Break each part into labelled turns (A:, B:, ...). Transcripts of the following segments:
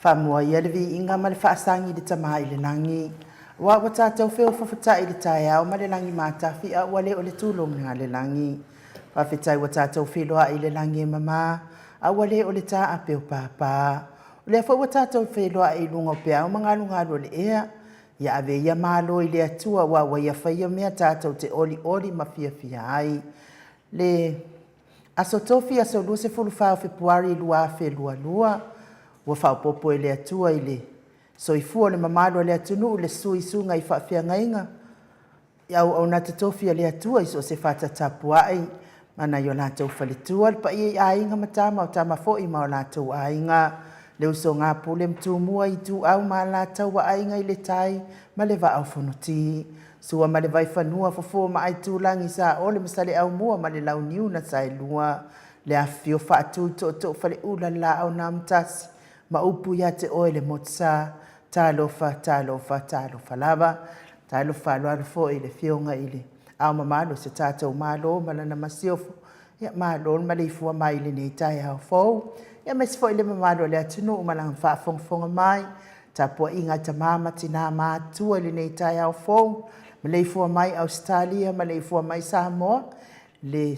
A: Faamua ia le viiga ma le faasagi i le Tama i le lagi, aua ua tatou feofaofata'i i le taeao ma le lagi matafi'a ua le o le tulouna le lagi. Faafetai ua tatou feiloai i le lagi e mama, a ua le o le taape o papa. O lea foi ua tatou feiloai i luga o peau ma galugalu o le ea, ia ave ia malo i le Atua aua ua Ia faia mea tatou te olioli ma fiafia ai. Le Aso Tofi aso 24 o Fepuari 2022, ua faaopoopo e le Atua i le soifua o le mamalu o le atunuu le susu i susuga i faafeagaiga i auauna totofi a le Atua i so o se fata tapuai ma nai o latou faletua, le paia i aiga ma tama o tama foi ma o latou aiga, le usoga a Pule ma Tumua, Ituau ma Alataua, Aiga i le Tai ma le Vaa o Fonoti. Sua ma le Vaifanua, Fofo ma Aitulagi, Saole ma Saleaaumua ma le Launiu na Saelua, le afifio Faatui, Tootoo Faleula, le Laau na Amotasi ma upu ia te oe le Motusa. Talofa, talofa, talofa lava. Talofa faaaloalo foi i le Afioga i le Ao Mamalu o si o tatou Malo ma lana Masiofo. Ia malo le maleifua mai i lenei taeao fou. Ia aemaise foi le mamalu o le atunuu ma lana faafogafoga mai. Tapuaiga a tama ma tina matutua i lenei taeao fou, maleifua mai Ausetalia, maleifua mai Samoa, le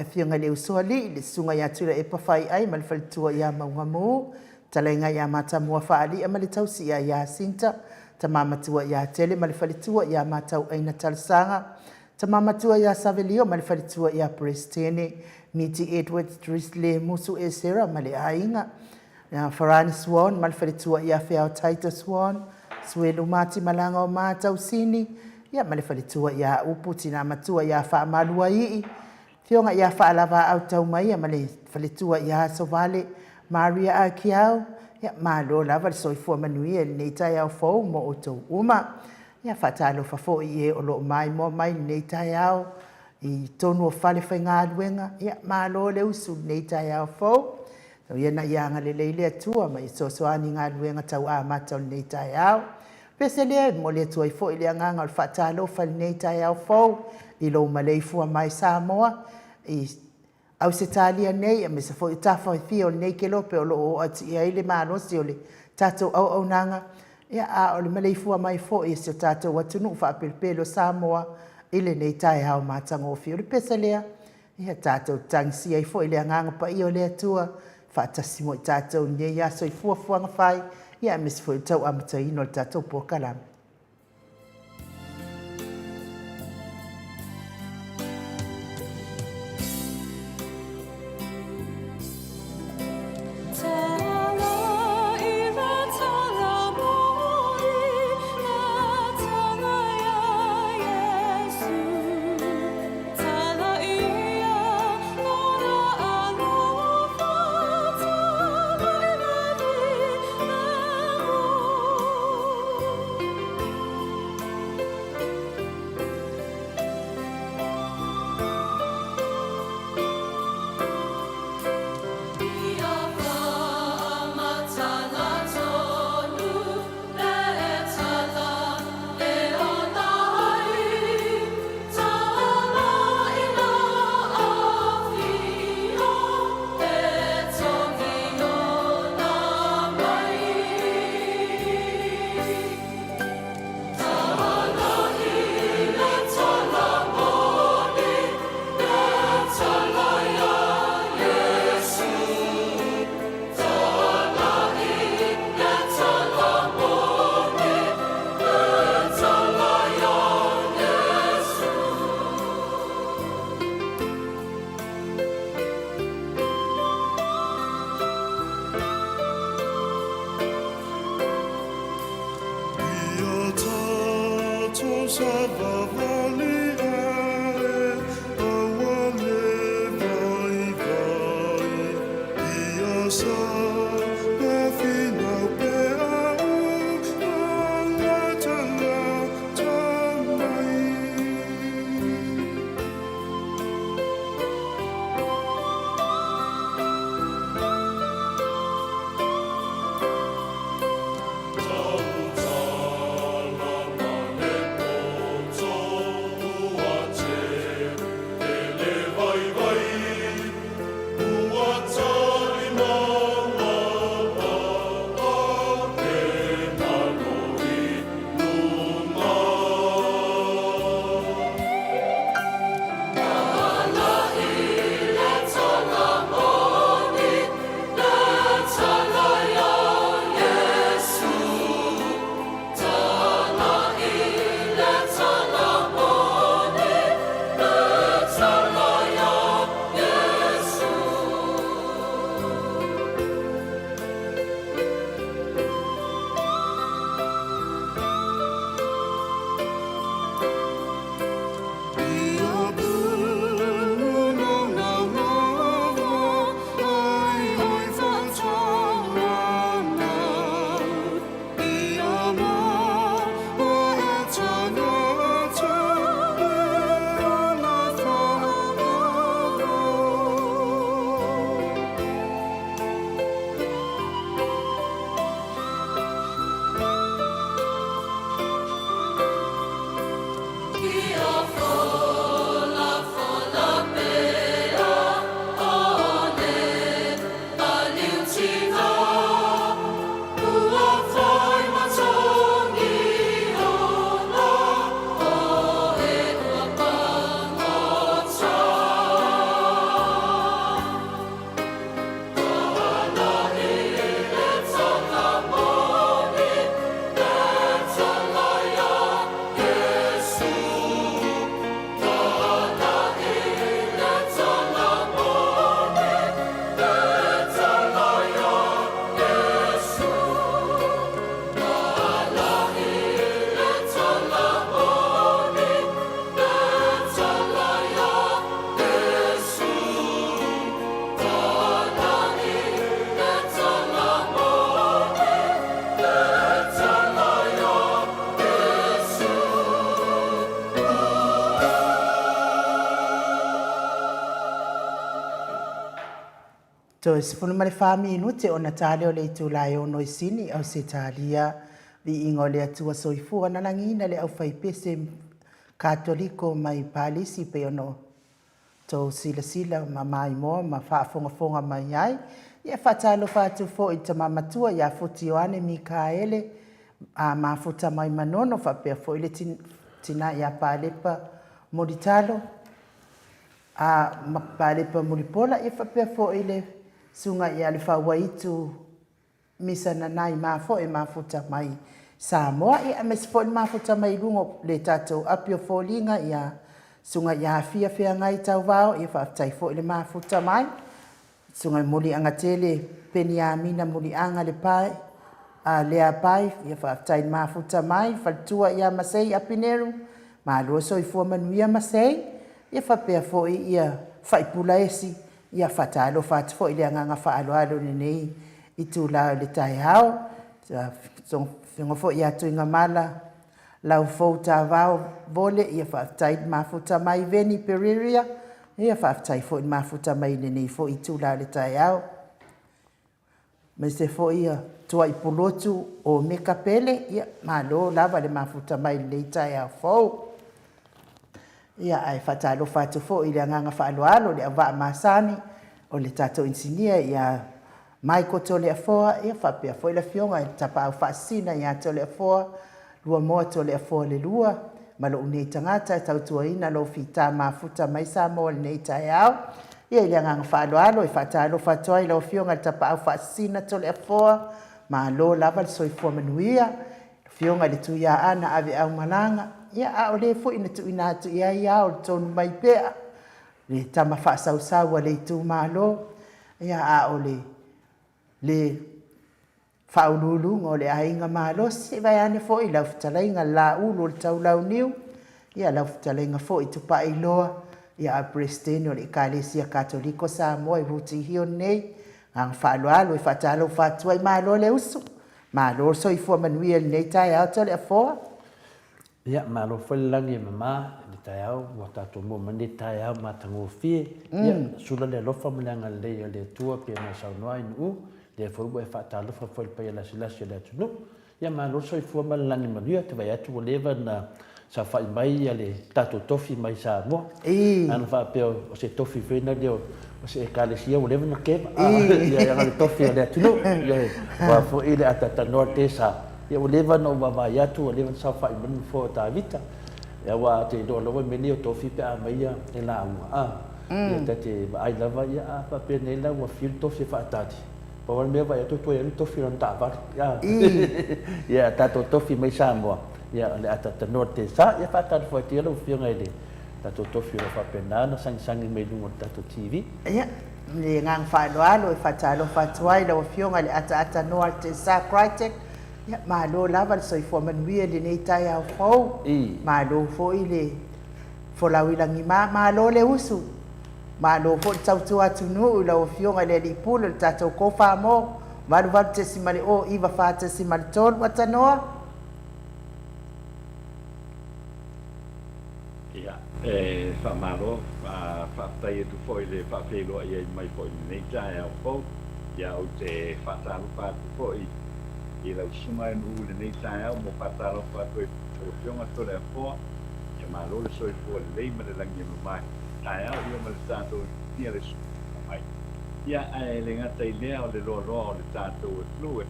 A: Afioga i le Usoalii, le Susuga ia Tuilaepa Faiai ma le faletua ia Maugamu, fetalaiga ia Matamua Faalia ma le tausi ia Iasinta, tama matua ia Tele ma le faletua ia Matauaina Talosaga, tama matua ia Savelio ma le faletua ia Peresetene, Miti Edwards Drisle Musu Esera ma le aiga, Farani Swan ma le faletua ia Feao Titus Swan, Suelu Mati Malaga o Matausini, ia ma le faletua ia Upu, tina matua ia Faamaluaii, Afioga ia Faalavaau Taumaia ma le faletua ia Asovale, Maria Akiau, ia malo lava le soifua manuia i lenei taeao fou mo outou uma. Ia faatalofa foi i e o lo o maimoa mai i lenei taeao i totonu o falefaigaluega, ia malo le usu i lenei taeao fou. Tau ia ina ia agalelei le Atua ma ia fesoasoani i galuega tau amata o lenei taeao. Pese lea e momoli atu ai foi le agaga o le faatalofa i lenei taeao fou i lou maleifua mai Samoa i Ausetalia nei, aemaise foi o tafa e fia o lenei kelope o lo o oo atu i ai le malosi o le tatou auaunaga, ia, a o le maleifua mai foi i si o tatou atunuu faapelepele o Samoa i lenei taeao matagofie. O le pese lea, ia tatou tagisia ai foi le agaga paia o le Atua faatasi mo i tatou i lenei aso i fuafuaga fai, ia aemaise foi o le tau amataina o le tatou polokalame. Toe 14 minute ona ta lea o le itula e 6 i Sini, Ausetalia. Viiga o le Atua Soifua na lagiina le aufaipese Katoliko mai Palisi pei ona outou silasila ma maimoa ma faafogafoga mai ai. Ia, e faatalofa atu foi i le tama matua ia Futi Ioane Mikaele a mafuta mai Manono, faapea foi le tina ia Palepa Mulitalo a ma Palepa Mulipola, ia faapea foi le susuga ia Lefauaitu Misa Nanai Mafoe mafuta mai Samoa, ia aemaise foi le mafuta mai luga o le tatou api o foliga ia Susuga ia Afia Feagai Tauvao, ia faafetai foi le mafuta mai. Susuga Muliagatele Peniamina Muliaga le Pae a Lea Pai, ia faafetai le mafuta mai. Faletua ia Masei Apineru, malo soifua manuia Masei, ia faapea foi ia Faipula Esi, ia faatalofa atu foi i le agaga faaaloalo i lenei itula o le taeao. Susuga foi ia Tuigamala Laufou Tavao Vole, ia faafetai le mafuta mai. Veni Periria, ia faafetai foi le mafuta mai i lenei foi itula o le taeao. Aemaise foi ia Tuai Pulotu o Mekapele, ia malo lava le mafuta mai i lenei taeao fou. Ia, ae faatalofa atu foi i le agaga faaaloalo i le auvaa masani o le tatou inisinia ia Michael Toleafoa, ia faapea foi le afioga i le Tapaau Faasisina ia Toleafoa Luamoa Toleafoa le Lua, ma lou nei tagata e tautuaina lou fita mafuta mai Samoa i lenei taeao. Ia, i le agaga faaaloalo e faatalofa atu ai i lau afioga i le Tapaau Faasisina Toleafoa, malo lava le soifua manuia. Afioga i le Tuiaana Aveaumalaga, ia a o le foi na tuuina atu i ai ao le tonu mai pea, le tama faasausau a le itumalo, ia a o le le faauluuluga o le aiga malosi, vaeane foi lau fetalaiga Laulu o le Taulauniu, ia lau fetalaiga foi Tupailoa, ia a o le Peresetene o le Ekalesia Katoliko Samoa i Ruti Hill nei. Agaga faaaloalo e faatalofa atu ai, malo le usu, malo le soifua manuia i lenei taeao Toleafoa.
B: Ia, malo foi le lagi e mama i le taeao ua tatou maua mai lenei taeao matagofie. Ia, sula le alofa ma le agalelei o le Atua pei ona e saunoa ai Nu'u, lea foi ua e faatalofa foi i le paia lasilasi o le atunuu. Ia, malo le soifua ma le lagi manuia. Ou te vaai atu ua leva ona saofai mai le tatou tofi mai Samoa. Ana faapea o se tofi foi lea o se Ekalesia ua leva ona keva. Ia, ana le tofi o le atunuu. Ia, aua foi le ataatanoa le tesa. Ia, ua leva ona ou vaavaai atu, ua leva ona saofai mai le nofoa o Tavita. Ia, aua ou te iloa lava mea nei o tofi pe a aumai e lauga. Ia, ta te vaai lava, ia, a faapea nei la ua fiu le tofi e faatali. Pau lava le mea vaai atu toe alu tofi lana taavale. Ia, tatou tofi mai Samoa, ia, o le ataatanoa le tesa. Ia, faatalofa atu ia lau Afioga i le tatou tofi o lo o faapena ona sagisagi mai luga o le tatou TV.
A: Ia, le agaga faaaloalo e faatalofa atu ai i lau Afioga i le ataatanoa le tesa Crytek. Ia, malo lava le soifua manuia i lenei taeao fou. Malo foi le folau i lagima, malo le usu. Malo foi le tautua atunuu i lau Afioga i le Alii Pule o le tatou Kofamo 88.094.3 Atanoa.
C: Ia, e faamalo, faafetai atu foi i le faafeiloai ai mai foi i lenei taeao fou. Ia, ou te faatalofa atu foi i lau susuga e Nu'u i lenei taeao mo faatalofa atu ai i lau Afioga Toleafoa. Ia malo le soifua lelei ma le lagi e mama i lenei taeao, ia ma le tatou ia le susuga mai. Ia, ae le gata i lea o le loaloa o le tatou atunuu, e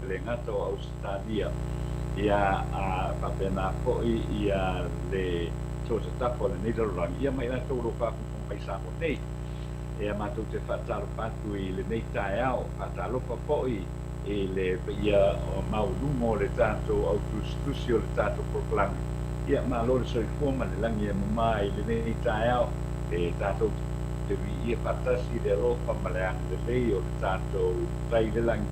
C: le gata o Ausetalia, ia, a faapena foi ia le so o se tafa o lenei lalolagi, ia ma i latou o lo o faafofoga mai i Samoa nei. Ia, matou te faatalofa atu i lenei taeao, faatalofa foi i le paia maualuga o le tatou au tusitusi o le tatou polokalame. Ia, malo le soifua ma le lagi e mama i lenei taeao, e tatou te viia faatasi i le alofa ma le agalelei o le tatou Tai i le lagi,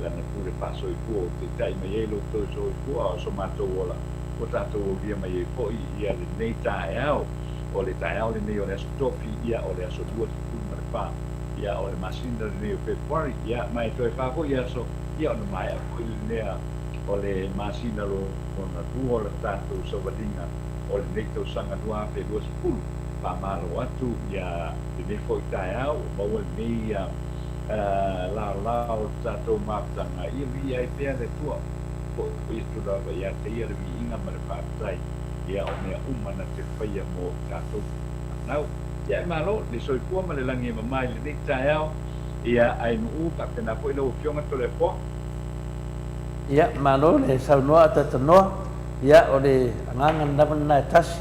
C: Lana pule faasoifua ua taitai mai ai lo outou soifua a o so matou ola, ua tatou aulia mai ai foi ia lenei taeao. O le taeao lenei o le Aso Tofi, ia o le aso 24, ia o le masina lenei o Fepuari, ia ma e toe fa foi aso, ia ona maea foi lenea o le masina lona lua o le tatou savaliga o lenei tausaga 2020. Faamalo atu ia lenei foi taeao ua maua lenei ia. Laolao o le tatou mafutaga, ia viia ai pea le Atua. Foi atu lava ia te Ia le viiga ma le faafetai, ia o mea uma na te faia mo i tatou fanau. Ia e malo le soifua ma le lagi e mama i lenei taeao, ia ae Nu'u faapena foi lau Afioga Toleafoa.
B: Ia, malo le saunoa a Tatanoa. Ia, o le agaga lava lena e tasi,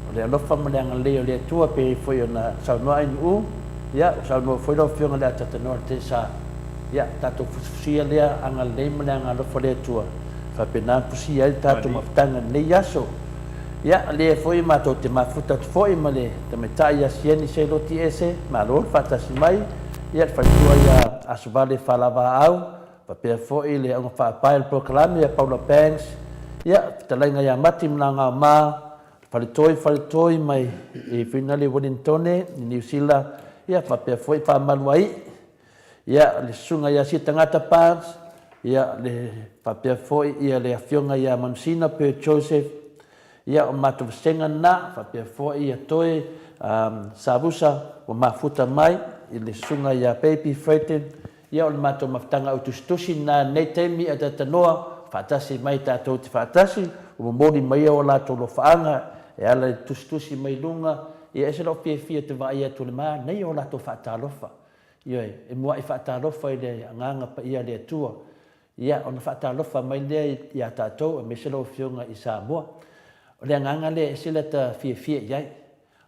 B: o le alofa ma le agalelei o le Atua pei foi ona saunoa ai Nu'u. Ia, ua saunoa foi lau Afioga i le Atatanoa i le Tesa. Ia, tatou fusifusia lea agalelei ma le agalofa o le Atua, e faapena ona fusia ai le tatou mafutaga i lenei aso. Ia, o lea foi matou te mafuta atu foi ma le tamaitai ia Sieni Seiloti Ese, malo le faatasi mai, ia le faletua ia Asovale Falavaau, faapea foi le augafaapae o le polokalame ia Paula Banks, ia, fetalaiga ia Mati Malagaoma, Faletoi, Faletoi mai i Finale Wellingtone i Niu Sila, ia faapea foi Faamaluai, ia le susuga ia Sia Tagata Barnes, ia le faapea foi ia le afioga ia Manusina Per Joseph, ia o matou vasega lena, faapea foi ia Toe um, Savusa ua mafuta mai i le susuga ia Baby Freighton, Ia o le matou mafutaga autusitusi lena i lenei taimi a Tatanoa, faatasi mai tatou te faatasi, ua momoli mai o latou alofaaga e ala i le tusitusi mai luga, ia ese lou fiafia ou te vaai atu i le manaia o latou faatalofa. Ioe, e muai faatalofa i le Agaga Paia a le Atua, ia ona faatalofa mai lea ia tatou aemaise lau Afioga i Samoa. O le agaga lea e ese lata fiafia i ai.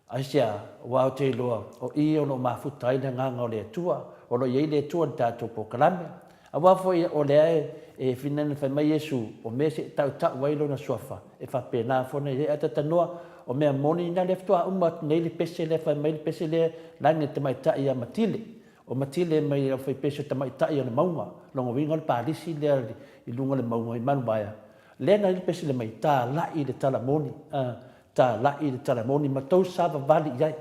B: Aisea? Aua ou te iloa, o i o lo o mafuta ai le Agaga o le Atua, o lo o i ai le Atua i le tatou polokalame. Aua foi o lea e finagalo fai mai Iesu, o mea se i tautau ai Lona Suafa, e faapena foi ona i ai. Ae talanoa, o mea moni na lea faatoa uma atu nei le pese lea, fai mai le pese lea, lagi le tamaitai ia Matile. O Matile mai le aufaipese o tamaitai o le mauga, lona uiga o le palisi lea i luga o le mauga i Malumaea. Lea na i ai le pese lea mai, talai le tala moni. Talai le tala moni ma tou savavali i ai.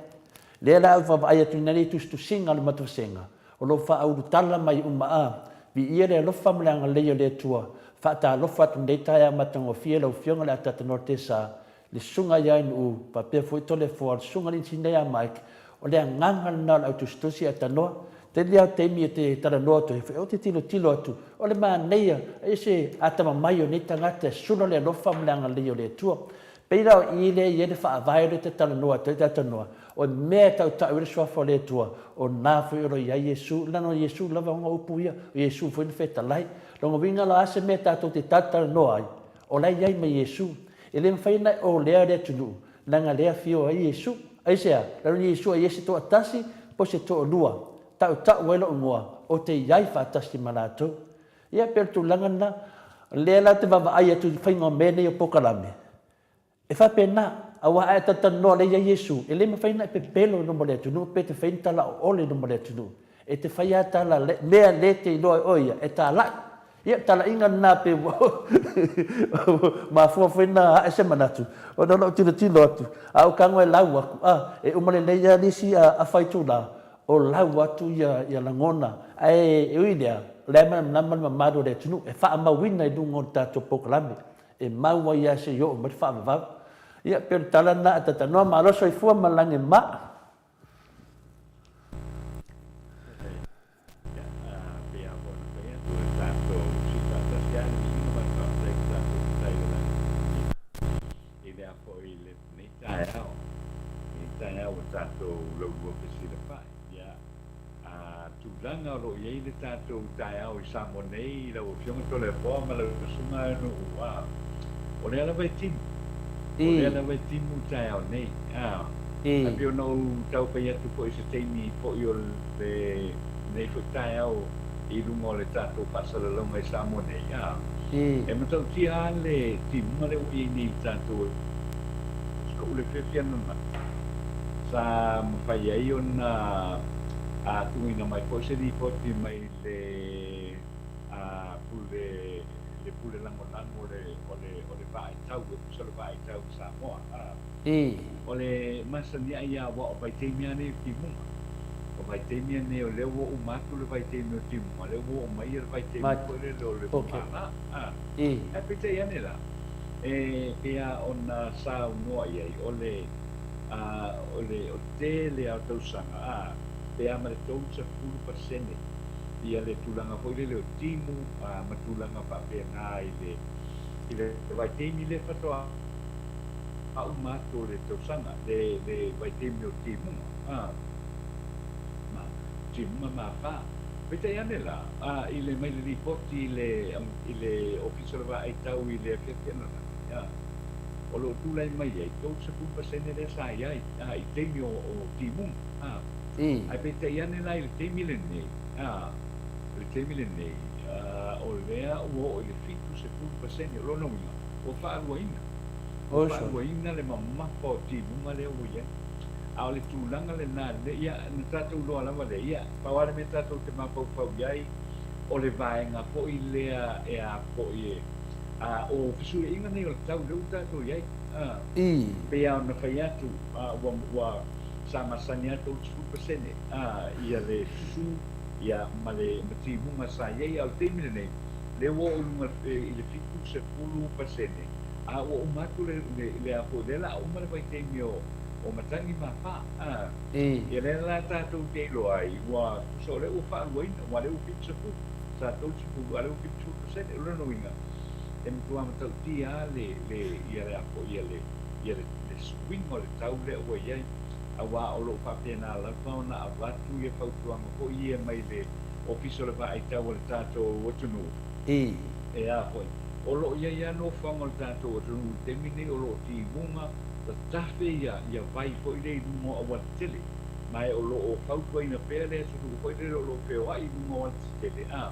B: Lea la ou vaavaai atu i nei tusitusiga o le matou vasega, o lo o faaulutala mai uma a, viia le alofa ma le agalelei o le Atua, faatalofa atu lenei taeao matagofie lau Afioga i le Ataata Nortesa, le Susuga ia Ainuu, faapea foi Toleafoa, le Susuga i le Inisinia ia Mike, o le agaga lena o le autusitusi ae tanoa. Tele lava o taimi e te talanoa atu ai foi, ou te tilotilo atu, o le manaia, e ese atamamai o nei tagata e sula le alofa ma le agalelei o le Atua. Pei la o i lea e i ai le faavae lea e te talanoa atu ai talanoa, o le mea e tautau ai le Suafa o le Atua, o na foi o lo o i ai Iesu, leaga o Iesu lava ona upu ia, o Iesu foi na fetalai. Lona uiga la, o le a se mea tatou te talatalanoa ai, o la e i ai ma Iesu. E le mafai ona e olea le atunuu, leaga lea e afio ai Iesu. Aisea? Leaga o Iesu e i ai se toatasi po o se toalua, tautau ai lou igoa, ou te i ai faatasi ma latou. Ia, pei o le tulaga lena. O lea la ou te vaavaai atu i le faiga o mea nei o polokalame, e faapena, aua a e talatalanoa lelei ia Iesu, e le mafai ona e pepelo i luma o le atunuu pe te fai ni tala oole i luma o le atunuu. E te fai lava tala mea le te iloa e oe ia, e talai. Ia, o le talaiga lena pei ua mafua foi ona ae se manatu, ona o lou tilotilo atu, a ou tago e lau atu, a, e uma lelei lava le isi afa itula, o lau atu ia lagona, ae ui i lea, o lea e malamalama le mamalu o le atunuu, e faamauina i luga o le tatou polokalame, e mau ai lava seia oo mai le faavavau. Ia, pei o le tala lena a Tatanoa, malo soifua ma lagi ma.
C: Ia, pei lava foi ona fai atu e tatou sii faatasi lava le viiga ma le faafetai i le tatou Matai i le Lagi i lea foi i lenei taeao, lenei taeao ua tatou laulua fesilafai. Ia, a tulaga o lo o i ai le tatou taeao i Samoa nei i lau Afioga Toleafoa ma lau Susuga Nuua, o lea lava e timu, o lea lava e timu le taeao nei. A, ae pei ona ou tau fai atu foi i se taimi foi o lenei foi taeao i luga o le tatou faasalalauga i Samoa nei, a, e matautia lava le timuga lea ua i ai nei i le tatou atunuu, le fiafia ananafi sa mafai ai ona tuuina mai foi se lipoti mai le pule le pule lagolago o le o le o le vaaitau, le Ofisa o le Vaaitau i Samoa, a. O le masani ai lava aua o vaitaimi lava nei o timuga. O vaitaimi nei o lea ua uma atu le vaitaimi o timuga, o lea ua oo mai le vaitaimi foi lele o le mugala. A. Ae peitai ane la, e pei lava ona saunoa i ai, o le, a, o le, o le tele lava o tausaga, a, pe a ma le 30%. Ia le tulaga foi lele o timu ma tulaga faapena i le i le vaitaimi lea faatoa uma atu o le tausaga, le le vaitaimi o timuga, a, ma timuga ma afa. Peitai ane la, a, i le mai le lipoti i le i le Ofisa o le Vaai Tau i le afiafi ananafi, a, o lo o tulai mai ai 30% lea sa i ai, a, i taimi o o timuga, a. Ae peitai ane la i le taimi lenei, a, i le taimi lenei, a, o lea ua oo i le 70%. O lona uiga, ua faaluaina, ua faaluaina le mamafa o timuga lea ua i ai. A o le tulaga lena, ia, na tatou iloa lava lea, ia, pau lava le mea tatou te mafaufau i ai, o le vaega foi lea e a foi e, a, o fesuiaiga nei o le tau lea ua tatou i ai, a, pei lava ona fai atu, a, ua, ua, Sa masani lava 30% ia le susu ia ma le ma timuga sa i ai, a o le taimi lenei, lea ua oo i luga i le 70% a ua uma atu le le le a foi lea la a uma le vaitaimi o o matagi ma afa a. Ia lea la tatou te iloa ai ua tusa o lea ua faaluaina aua lea ua 70, sa 30 a lea ua 70%. O lona uiga e matua matautia lava le le ia le a foi ia le ia le le suiga o le tau lea ua i ai, aua o lo o faapena lava ona avatu ia fautuaga foi ia mai le Ofisa o le Vaai Tau a le tatou atunuu. E a foi, o lo o i ai lava nofoaga o le tatou atunuu i le taimi lenei o lo o timuga tatafe ia ia vai foi lea i luga o aualatetele, ma e o lo o fautuaina pea le atunuu foi lele o lo o feoai i luga o aualatetele, a,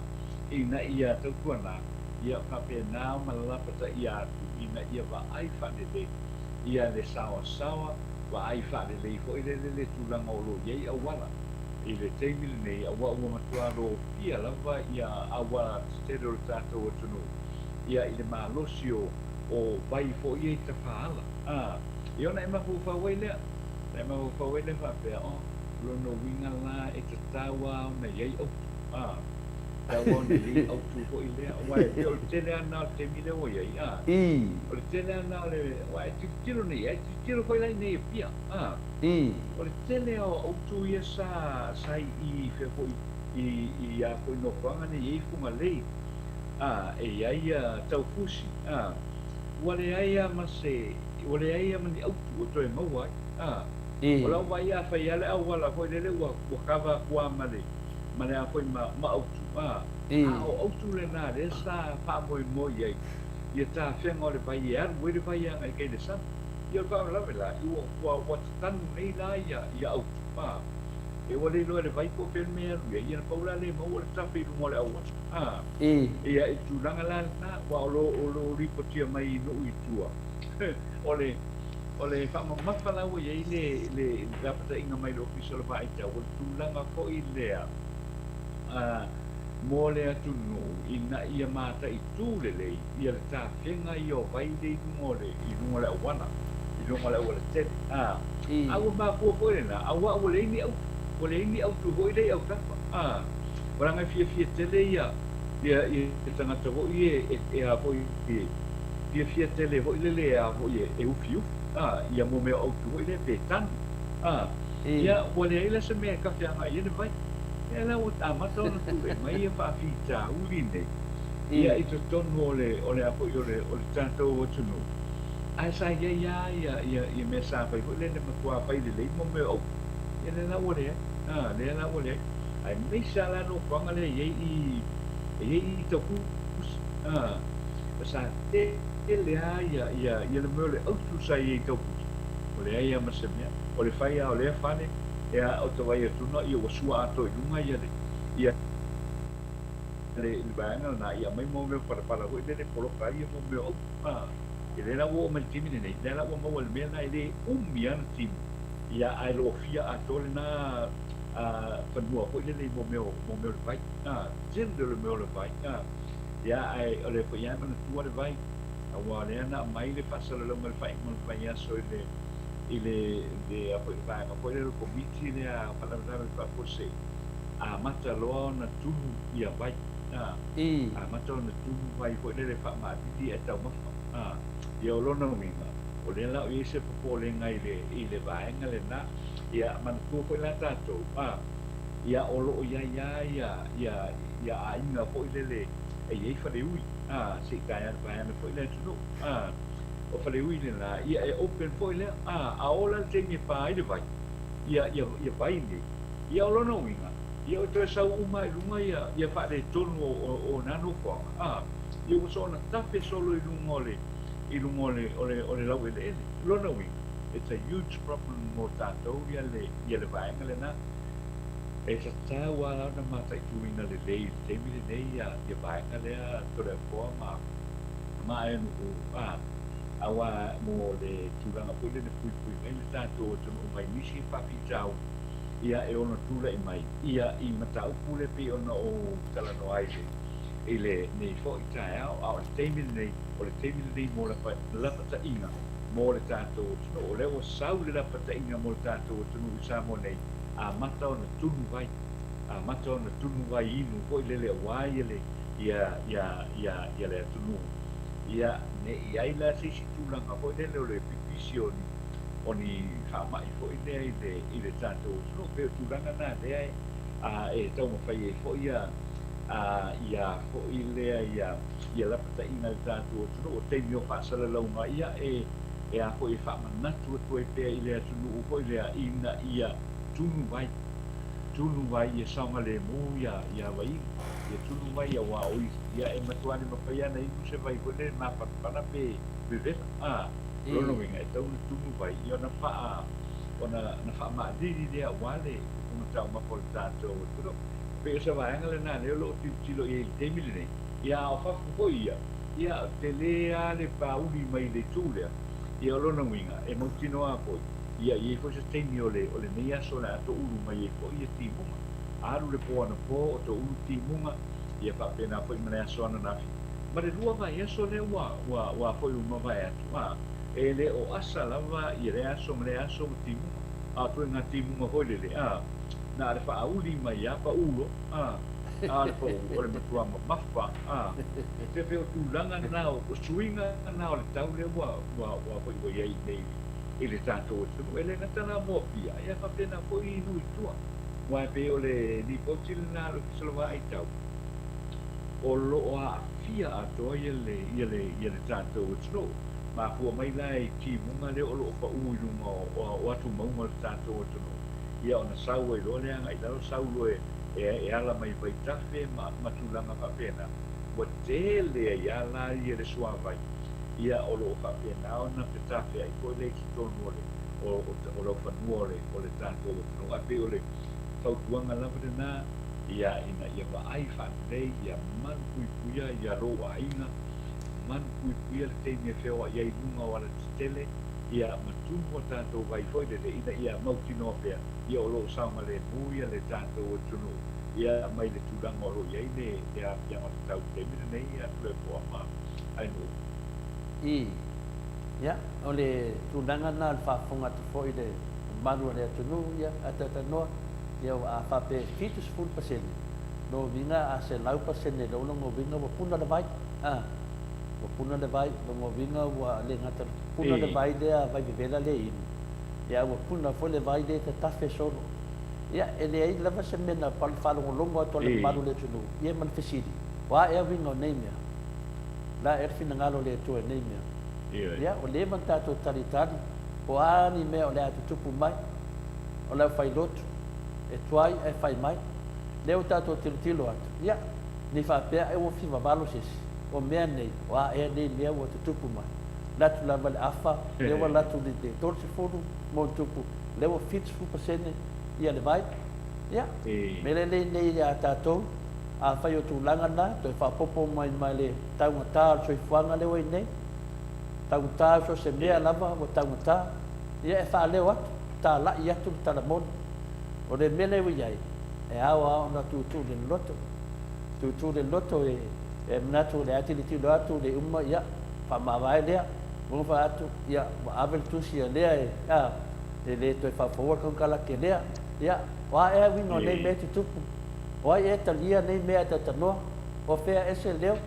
C: ina ia tautuana ia faapena ona lapataia atu ina ia vaai faalelei ia le saoasaoa, vaai faalelei foi lele le tulaga o lo o i ai auala i le taimi lenei, aua ua matua lofia lava ia auala tetele o le tatou atunuu ia i le malosi o o vai foi ia i tafaala. A, ia ona e mafaufau ai lea, ona e mafaufau ai lea faapea, oh, o lona uiga la e tatau lava ona i ai autu. A, tatau lava ona i ai autu foi lea, aua e pei o le tele lava lena o le taimi lea ua i ai, a. O le tele lava lena o le, aua e tilotilo nei, e tilotilo foi la i inei i Apia, a. O le tele lava o autu ia sa, sa i i fea foi, i, i a foi nofoaga nei e i ai Fugalei, a, e i ai Taufusi, a. Ua leai lava ma se, ua leai lava ma ni autu o toe maua ai, a. O lau vaai a fai lava le auala foi lele ua, ua kava atu lava ma le, ma le a foi ma, ma autu, a. A o autu lena lea sa faamoemoe i ai ia tafega o le vai e alu ai le vai agai i tai le sami. Ia o le faalavelave la, ua, ua, ua tatanu nei la ia, ia autu, a. E ua le iloa e le vai po o fea le mea e alu i ai, ia na pau la le maua le tafe i luga o le auala, a. Ia i le tulaga la lena, aua o lo, o lo o lipotia mai i nuu i tua, o le, o le faamamafa la ua i ai le, le lapataiga mai le Ofisa o le Vaai Tau, o le tulaga foi lea, a, mo le atunuu ina ia mataitu lelei ia le tafega ia o vai lea i luga o le, i luga o le auala, i luga o le auala tele. A, a ua mafua foi lena, aua ua leai ni autu, ua leai ni autu foi lea i autafa. A, ua leaga e fiafia tele ia, ia, ia tagata foi ia e, e a foi, e fiafia tele foi lele e a foi e, e ufiufi, a, ia mo mea o autu foi lea pe tanu. A, ia ua leai la se mea e kafe agai i ai le vai. Ia la ua amata ona tulai mai ia faafitauli nei ia i totonu o le o le a foi o le o le tatou atunuu, ae sa i ai lava ia ia ia mea sa fai foi lele matua fai lelei mo mea o autu, ia lea la ua leai, a lea la ua leai. Aemaise lava la nofoaga lea e i ai i e i ai i Taufusi, a sa tele lava ia ia ia le mea o le autu sa i ai i Taufusi, ua leai lava ma se mea. O le fai lava o lea fale, ia o ta vaai atu na, ia ua sua atoa i luga ia le ia le le vaega lena, ia aumai mo mea o palapala foi lele poloka ai ia mo mea o autu. A, ia lea la ua oo mai i le taimi lenei, lea la ua maua i le mea lena e le umi lava ona timu, ia ae lofia atoa lena a fanua foi lele i mo mea o mo mea o le vai. A, tele o le mea o le vai. A, ia ae o lea foi lava e manatua le vai, aua o lea na aumai le faasalalauga i le faaiuga o le vaiaso i le i le le a foi le vaega foi lea o le Komiti lea o Faalavelave Faafuasei, amata loa ona tunu ia vai, a, amata ona tunu vai foi lele faamaalili ae taumafa, a. Ia o lona uiga, o lea la o i ai se popolega i le i le vaega lena. Ia manatua foi la tatou, a, Ia, o lo o i ai lava ia, ia, ia aiga foi lele e i ai faleui, a, se i taea vaeane foi le atunuu, a, o faleui lena, ia e open foi lea, a, a oo la i le taimi e pa ai le vai, ia, ia, ia vai nei, ia o lona uiga, ia ua toe sau uma lava i luga ia, ia faaletonu o, o, o na nofoaga, a, ia ua soona tafe solo i luga o le, i luga o le, o le, o le laueleele. O lona uiga, it's a huge problem mo tatou ia le, ia le vaega lena. E tatau lava ona mataituina lelei i le taimi lenei ia, ia vaega lea Toleafoa ma, ma Aenu'u, a, aua mo le tulaga foi lele puipui mai le tatou atunuu mai nisi faafitauli, ia e ono tulai mai, ia i mataupu lea pei ona ou talanoa ai i le, i lenei foi taeao, a o le taimi lenei, o le taimi lenei mo lapa, lapataiga mo le tatou atunuu. O lea ua sau le lapataiga mo le tatou atunuu i Samoa nei, amata ona tunu vai, amata ona tunu vai inu foi lele aua ia le, ia, ia, ia, ia le atunuu. Ia, ne i ai la se isi tulaga foi lele o le pipisi o ni, o ni faamai foi lea i le, i le tatou atunuu. Pei o tulaga na lea e, a, e taumafai ai foi ia, a, ia foi lea ia, ia lapataiga i le tatou atunuu. O taimi o faasalalauga ia e, e a foi e faamanatu atu ai pea i le atunuu foi lea ina ia tunu vai, tunu vai ia saogalemu ia, ia vaiinu, ia tunu vai aua o isi ia e matua le mafai lava ona inu se vai foi lea mapanapana pe vevela. A, o lona uiga e tatau ona tunu vai ia ona faa, ona, ona faamaalili lea aua le fofoga taumafa o le tatou atunuu. Pei o se vaega lena lea o lo o tilotilo i ai i le taimi lenei, ia a o fafo foi ia, ia tele lava le pauli mai le itu lea, ia o lona uiga, e mautinoa lava foi, ia i ai foi se taimi o le, o lenei aso o le a toulu mai ai foi ia timuga. Alu le po anapo o toulu timuga, ia faapena foi ma le aso ananafi, ma le lua vaiaso lea ua, ua, ua foi ua mavae atu, a, e le o asa lava ia lea aso ma lea aso ua timuga. A o ituaiga timuga foi lele, a, na o le faauli mai lava paulo, a, a o le pau, o le matua mamafa, a. E pei o tulaga na, o suiga na o le tau lea ua, ua, ua foi ua i ai nei i le tatou atunuu. E le gata la mo Apia, ae faapena foi i nuu i tua. Aua e pei o le lipoti lena a le Ofisa o le Vaai Tau, o lo o aafia atoa ia le, ia le, ia le tatou atunuu. Mafua mai la i timuga lea o lo o pau i luga o, o, o atumauga o le tatou atunuu, ia ona sau ai loa lea agai i lalo, sau loa e, e, e ala mai vaitafe ma, ma tulaga faapena. Ua tele ai lava la ia le suavai, ia o lo o faapena ona petafeai foi lea i totonu o le, o, o, o laufanua o le, o le tatou atunuu. Ae pei o le fautuaga lava lena, ia, ina ia vaai faalelei, ia malupuipuia ia lou aiga, malupuipuia le taimi e feoai ai i luga o alatetele, ia ma tunu a tatou vai foi lele ina ia mautinoa pea, ia o lo o saogalemu ia le tatou atunuu, ia mai le tulaga o lo o i ai le, le aafiaga o le tau i le taimi lenei, ia Tulaipoa ma Ainuu.
B: Ii. Ia, o le tulaga lena o le faafofoga atu foi i le mamalu o le atunuu, ia, a talatalanoa, ia a faapea e 70%, lona uiga a 100% loa lona uiga ua puna le vai, a, ua puna le vai, lona uiga ua le gata puna le vai lea, vai vevela lea e inu, ia a ua puna foi le vai lea e tatafe solo. Ia, e leai lava se mea na faalogologo atu a le mamalu o le atunuu, ia ma le fesili, O a ea uiga o nei mea? O le a ea le finagalo o le Atua i nei mea? Ia, ua leva ona tatou talitali, po o a ni mea o le a tutupu mai, o le aufailotu, e tuai ae fai mai. Lea ua tatou tilotilo atu, ia, ne i faapea ai ua fivavalo se isi, o mea nei, o a ea nei mea ua tutupu mai? Alu atu lava le afa, lea ua alu atu i le 30 ma ona tupu, lea ua 70% ia le vai. Ia, mea lelei nei ia tatou, afai o tulaga na, toe faaopoopo mai ma le taugata o le soifuaga lea ua i nei, taugata so o se mea lava ua taugata, ia e faaleo atu, talai atu le tala moni. O le mea lea ua i ai, e ao lava ona tuutuu le loloto, tuutuu le loloto e, e manatu o lea e tilotilo atu le uma, ia, faamavae lea, ua fai atu, ia, ua ave le tusi a lea e, a, e le toe faafoua le konekarate lea, ia, o a ea uiga o nei mea e tutupu? O ai ea e talia nei mea e talatalanoa? O fea ea se leo?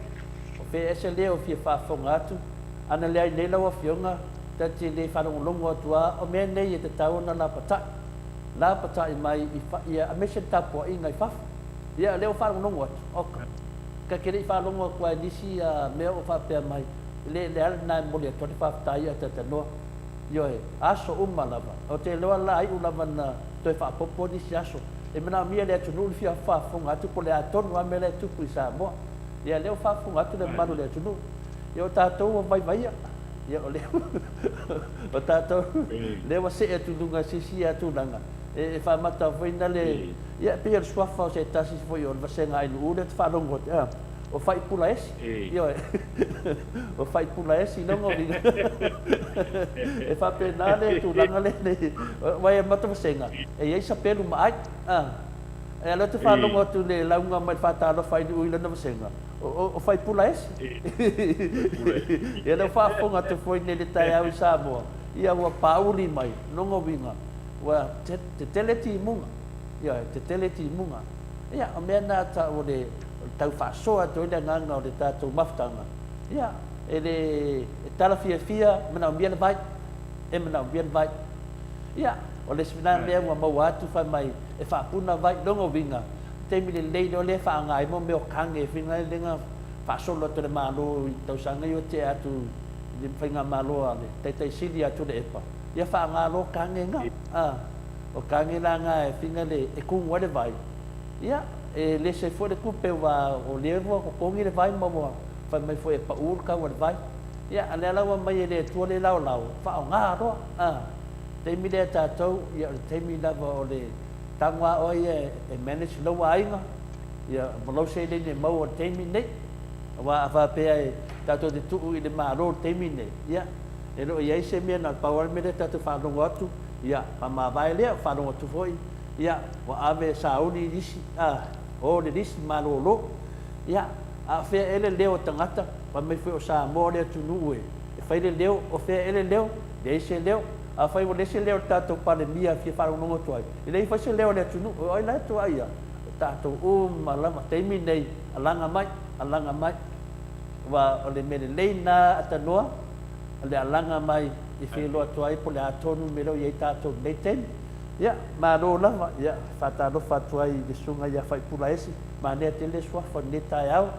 B: O fea ea se leo e fia faafofoga atu? Ana leai nei lau Afioga, ta te le faalogologo atu lava, o mea nei e tatau ona lapatai. Lapatai mai i fa, ia, aemaise le tapuaiga i fafo. Ia, lea ua faalogologo atu, oka. Ta te le i faalogo atu lava i nisi mea o faapea mai, le, le ala lena e momoli atu ai le faafetai ia Talanoa. Ioe, aso uma lava. Ou te iloa la a iu lava ina toe faaopoopo nisi aso. E manaomia e le atunuu le fia faafofoga atu po o le a tonu lava mea la e tupu i Samoa. Ia, lea ua faafofoga atu le mamalu o le atunuu. Ia, o tatou ua vaivaia. Ia, o lea o tatou lea ua see atu i luga i se isi tulaga e faamata foi na le, ia, e pei o le suafa o se tasi foi o le vasega ainuu lea ou te faalogo atu, a, o Faipulaesi. Ioe. O Faipulaesi lona uiga. E faapena le tulaga lea nei. Aua e amata vasega, e i ai sapelu ma ai. A, e o lea ou te faalogo atu i le lauga mai le faatalofa ainuu i lana vasega, O Faipulaesi. Ia lea ua faafofoga atu foi nei i le taeao i Samoa, ia ua pāuli mai, lona uiga, ua tetele timuga. Ioe, tetele timuga. Ia, o mea na tau o le tau faasoa atu ai le agaga o le tatou mafutaga, ia, e le, e tala fiafia, manaomia le vai, e manaomia le vai. Ia, o le isi lena mea ua maua atu fai mai e faapuna vai, lona uiga, taimi lelei loa lea e faaaoga ai mo mea o kage e faiga ai lea faasolo atu e le Malo i tausaga ia ua tea atu i le faigamalo a le Taitai Sili ia Tuilaepa, ia faaaoga loa kage na. A, o kage la na e faiga le e kumu ai le vai, ia e lese ai foi le tupe aua o lea ua totogi le vai ma ua fai mai foi e pau le tau o le vai. Ia, a o lea la ua aumai e le Atua le laolao, faaaoga loa. A, taimi lea tatou, ia o le taimi lava o le Tago a oe ia e manage lou aiga ia ma lou seleni e maua i le taimi lenei. Aua a faapea e tatou te tuu i le Malo i le taimi lenei, ia e le o i ai se mea na o le pau lava le mea lea tatou te faalogo atu, ia faamavae lea, faalogo atu foi, ia ua ave e sauni lisi, a, o le lisi malolo. Ia, a o fea ea le leo o tagata, fai mai foi o Samoa le atunuu e fai le leo, o fea ea le leo? Leai se leo. Afai ua leai se leo o le tatou Palemia e fia faalogologo atu ai, e leai foi se leo o le atunuu. O ai la e tuuai ia? O tatou uma lava. Taimi nei, alaga mai, alaga mai. Aua o le mea lelei lena Atanoa, o le alaga mai e feiloa atu ai po o le a tonu le mea lea o i ai tatou i lenei taimi. Ia, malo lava. Ia, e faatalofa atu ai i le Susuga ia Faipulaesi, manaia tele le suafa i lenei taeao.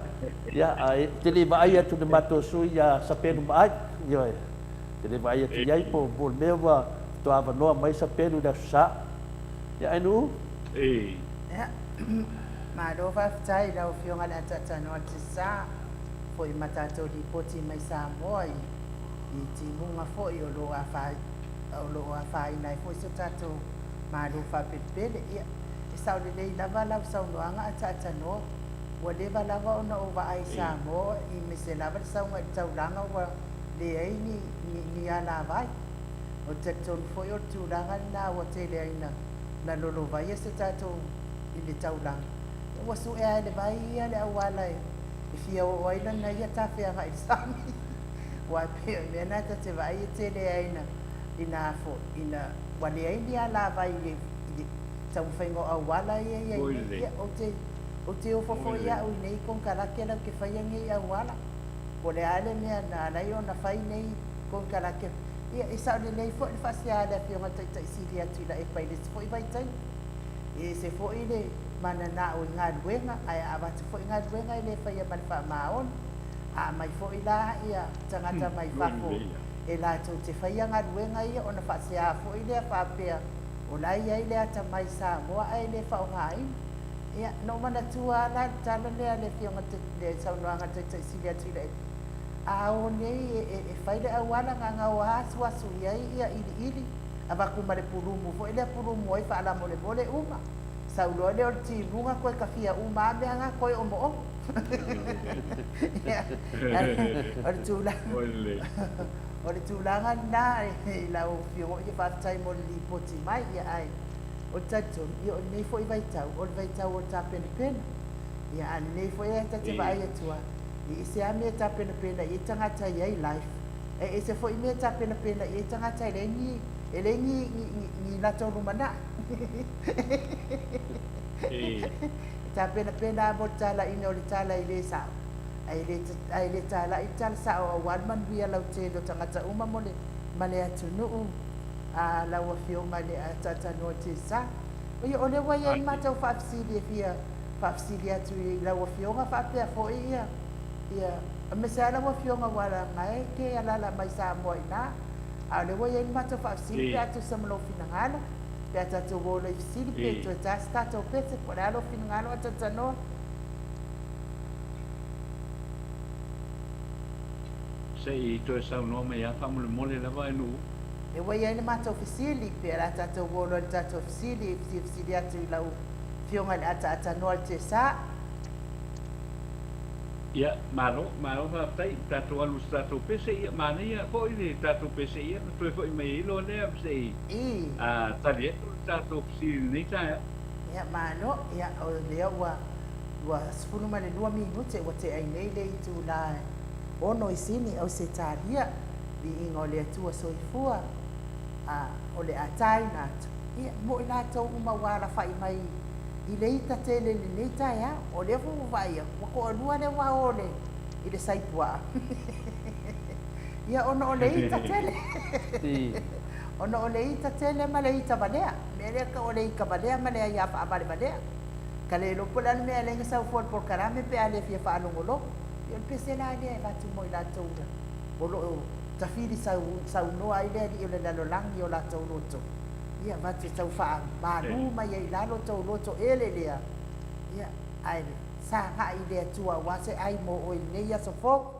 B: Ia, ae ou te le i vaai atu i le matou sui ia Sapelu Maai. Ioe. Te le vaai atu i ai po o le mea ua faatoa avanoa mai Sapelu i le Aso Sa. Ia Ainuu.
A: Ia, malo faafetai i lau Afioga i le Ataatanoa Tisa foi ma tatou lipoti mai Samoa i i timuga foi o lo o lo o afaina ai foi so tatou Malo faapelepele. Ia, e sao lelei lava lau saunoaga Ataatanoa, ua leva lava ona ou vaai i Samoa i mese lava le sauga i le taulaga ua leai ni, ni, ni alavai. Ou te talitonu foi o le tulaga lena ua tele ai na, na lolovaia se tatou i le taulaga. Ua suea e le vai ia le auala e, e fia oo ai lana ia tafeaga i le sami. Aua e pei o le mea lena ta te vaai e tele ai ina, ina foi, ina ua leai ni alavai i le, i le taumafaiga o auala ia e i ai nei. Ia, ou te, ou te ofo foi au i nei konekarate la ou te faia nei auala. Po o le a le mea na ala ai ona fai nei konekarate. Ia, e sao lelei foi le faasea a le Afioga i le Taitai Sili a Tuilaepa i le isi foi vaitaimi. E ese foi le mananao i galuega, ae a avatu foi galuega e le faia ma le faamaoni. A aumai foi la ia tagata mai fafo e latou te faia galuega ia ona faasea foi lea faapea o la e i ai le atamai i Samoa ae le faaaogaina. Ia, na ou manatua lava la le tala lea a le Afioga i le saunoaga a le Taitai Sili a Tuilaepa, a o nei e fai le auala na ona o lava asuasu i ai ia iliili, avatu ma le pulumu foi lea pulumu ai faalamolemole uma, sau loa lea o le timuga toe tafia uma lava mea na toe omoomo. Ia, o le tulaga, o le tulaga lena i lau Afioga, ia faafetai mo le lipoti mai, ia ae O le talitonu, ia o lenei foi vaitau, o le vaitau o le tapenapena. Ia a lenei foi e ta te vaai atu a, e ese a mea e tapenapena i ai tagata e i ai life, e ese foi mea e tapenapena i ai tagata e leai ni, e leai ni, ni, ni, ni latou lumanai. E tapenapena a mo le talaiina o le tala e le sao, ae le, ae le talai le tala sao aua le manuia lautele o tagata uma mo le, ma le atunuu. lau Afioga i le Ataatanoa Tesa. Ia, o lea ua i ai le matou faafesili e fia faafesili atu i lau Afioga faapea foi ia, ia, aemaise lava lau Afioga aua leaga e te alaala mai Samoa i ina. A o lea ua i ai le matou faafesili pe a tusa ma lou finagalo, pe a tatou o loa i fesili pe toe ta se tatou pese, po o le a lou finagalo Ataatanoa?
C: Se i toe saunoa mai lava faamolemole lava e Nu'u.
A: E ua i ai le matou fesili, pe o le a tatou o loa i le tatou fesili, e fia fesili atu i lau Afioga i le Ataatanoa i le Tesa.
C: Ia, malo, malo faafetai, tatou alu i se tatou pese, ia manaia foi le tatou pese ia ona toe foi mai ai loa lea se i tali atu le tatou fesili i lenei taeao.
A: Ia, malo, ia, o lea ua, ua 12 minute ua tea ai nei le itula e ono i Sini, Ausetalia, viiga o le Atua Soifua, a o le a taina atu, ia, mo i latou uma ua alafai mai i le ita tele i lenei taeao. O lea foi ua vaai atu, ua toalua lea ua o i le sai puaa. Ia, ona o le ita tele. Ona o le ita tele ma le ita valea. Mea lea tau o le ita valea ma le aia faavalevalea. Ka le iloa po o le a le mea e ala ai ona sau fua le polokalame pe a le fia faalogologo. Ia o le pese la lea e avatu mo i latou o lo o tafili saunoa ai le alii o le lalolagi i o latou loto. Ia avatu e tau faamalu mai ai i lalo tou loto ele lea, ia, ae sagai i le Atua aua se ai mo oe i lenei aso fou.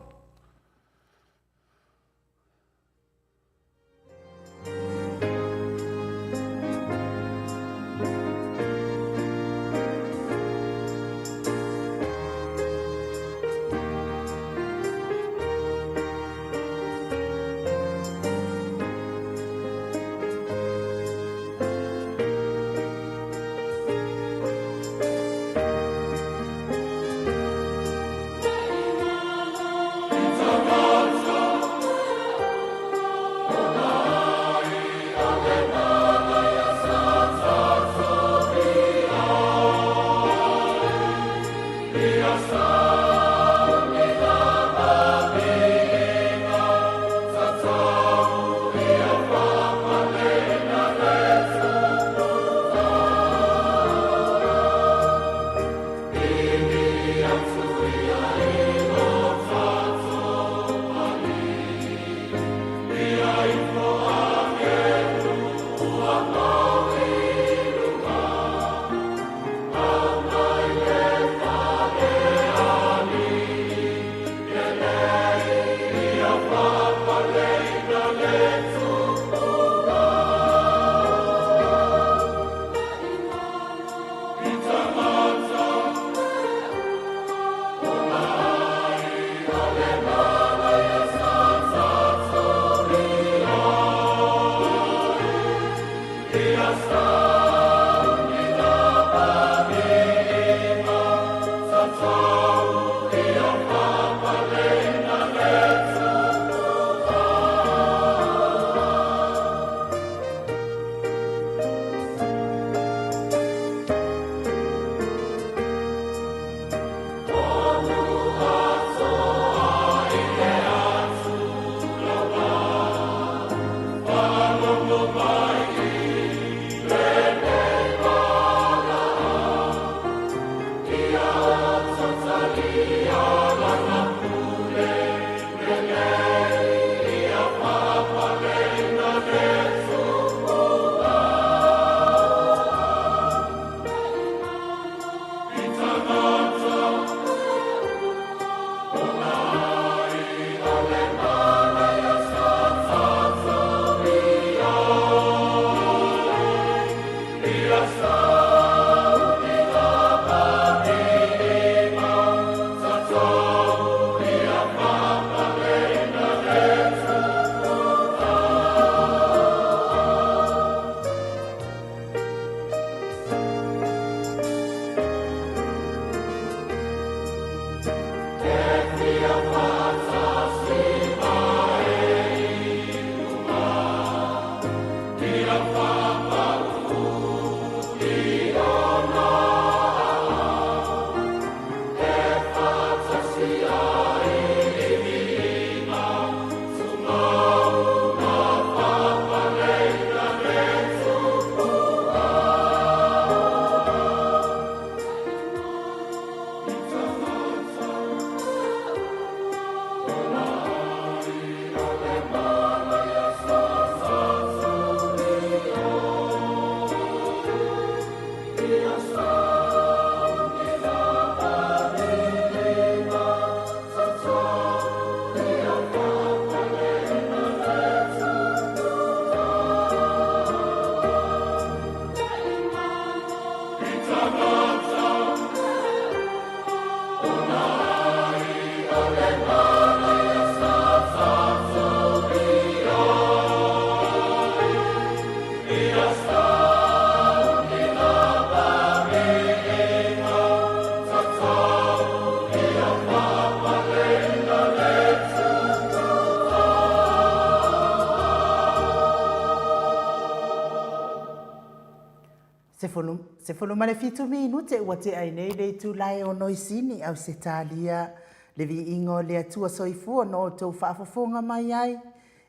A: 17 minute ua tea ai nei le itula e ono i Sini, Ausetalia, le viiga o le Atua Soifua na outou faafofoga mai ai,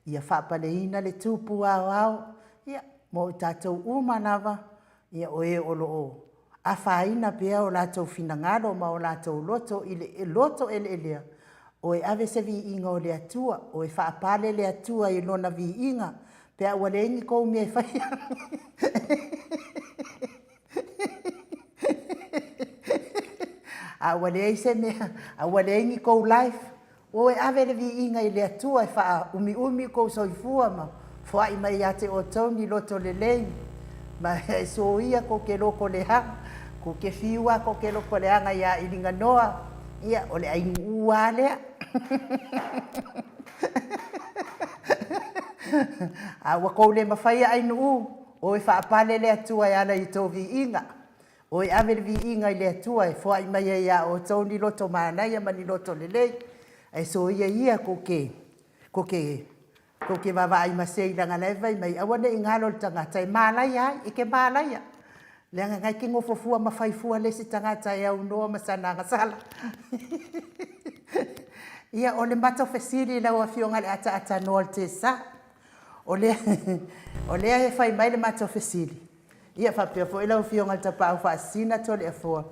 A: ia faapaleina le Tupu Aoao, ia, mo i tatou uma lava, ia, o e o lo o afaina pea o latou finagalo ma o latou loto i le loto eleelea, o e ave se viiga o le Atua, o e faapale le Atua i Lona viiga, pe a ua leai ni kou mea e faia. A ua leai se mea, a ua leai ni kou life, o e ave le viiga i le Atua e faaumiumi kou soifua ma foai mai ia te outou ni loto lelei, ma e soia kou ke loko leaga, kou ke fiu lava kou ke loko leaga iā Iliganoa, ia, o le ainuʻu lava lea. A ua kou le mafaia ainuʻu, o e faapale le Atua e ala i tou viiga. O e ave le viiga i le Atua e foai mai ai iā outou ni loto manaia ma ni loto lelei, ae soia ia kou ke, kou ke, kou ke vaavaai masei leaga la e fai mai, aua ne i galo le tagata e malaia ai, e ke malaia. Leaga na e ke nofo fua ma fai fua le isi tagata e aunoa ma sana agasala. Ia, o le matou fesili i lau Afioga i le Ataatānoa o le TESA, o lea, o lea e fai mai le matou fesili, ia faapea foi lau Afioga i le Tapaau Faasisina Toleafoa,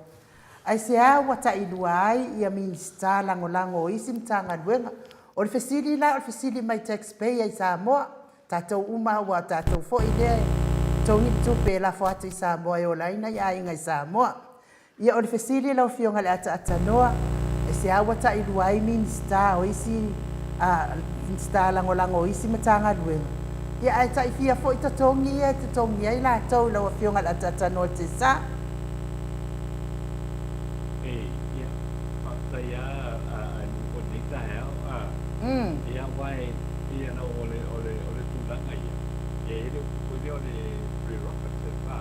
A: aisea ua tailua ai ia Minisita Lagolago o isi Matagaluega? O le fesili la o le fesili mai taxpayer i Samoa, Tatou uma aua o tatou foi lea e togi le tupe e lafo atu i Samoa e ola ai nai aiga i Samoa. Ia o le fesili lau Afioga i le Ataatānoa, aisea ua tailua ai Minisita o isi Minisita Lagolago o isi Matagaluega, ia ae taifia foi totogi ia e totogi ai latou i lau Afioga i le Ataatānoa o le TESA?
C: Ia, faafetai lava a nuu foi i lenei taeao. Ia, aua e pei ona o le, o le, o le tulaga ia, e i ai le upu foi lea o le prerogative, a,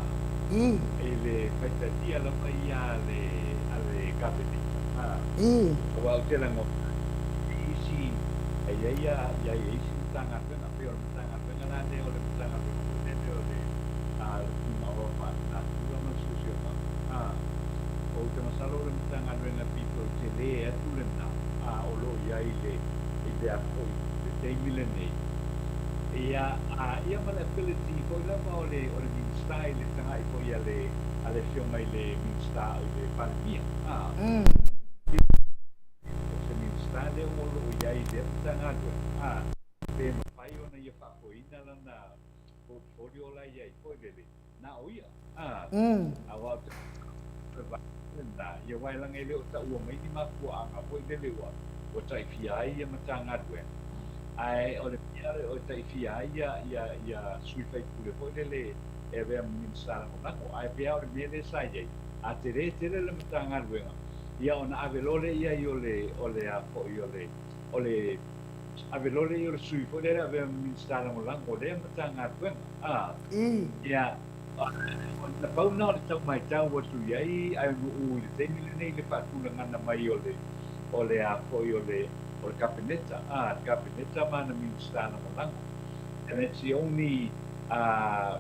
C: i le faitalia lava ia a le, a le Kapeneta, a. Aua ou te lagona, e i isi, e i ai a, i ai isi Matagaluega, pei o le Matagaluega la lea o le Matagaluega foi lele o le, a, le Punaoa Faalenatura ma le Siosiomaga, a. Ou te masalo o le Matagaluega pito i tele atu lena a o lo o i ai i le i le a foi le taimi lenei. Ia, a ia ma le ability foi lava o le o le Minisita i le tagai foi a le a le Afioga i le Minisita i le Palemia, a. O se Minisita lea o lo o i ai i lea Matagaluega, a, pe mafai ona ia faafoeina lana portfolio la e i ai foi lele, na o ia. A, aua o te lena, ia aua leaga e le o taua mai ni mafuaaga foi lele ua ua taifia ai ia Matagaluega, ae o le mea o taifia ai ia ia ia sui faipule foi lele e avea ma Minisita Lagolago. Ae pei lava o le mea lea sa i ai, a tele tele le Matagaluega, ia ona ave loa lea i ai o le o le a foi o le o le ave loa lea i ai o le sui foi lea e avea ma Minisita Lagolago o lea Matagaluega. A, ia, na pau lena o le tau matau atu i ai ae nuu i le taimi lenei i le faatulagaga mai o le, o le a foi o le, o le Kapeneta, a, le Kapeneta ma ana Minisita Lagolago. And it's the only, a,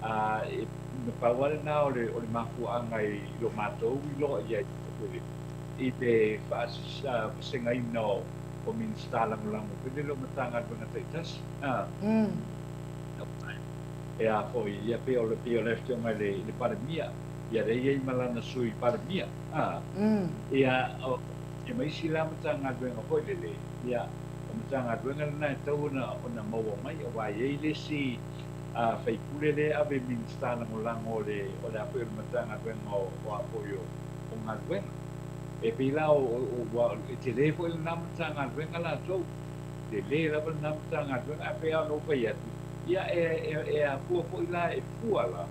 C: a, e, na pau lava lena o le, o le mafuaaga i lo matou iloa i ai i le faavasegaina o, o Minisita Lagolago foi lele o Matagaluega taitasi. A. E a foi, ia pei o le, pei o le Afioga i le, i le Palemia, ia lea e i ai ma lana Sui Palemia, a. Ia, o, ia ma isi la Matagaluega foi lele, ia, o Matagaluega lena e tatau ona, ona maua mai, aua e i ai le isi a, faipule lea e ave i Minisita Lagolago o le, o le a foi o le Matagaluega o, o a foi o, o Galuega. E pei la o, o, ua, e tele foi lena Matagaluega latou. Tele lava lena Matagaluega, ae pei lava ona ou fai atu, ia e, e, e afua foi la, e fua la,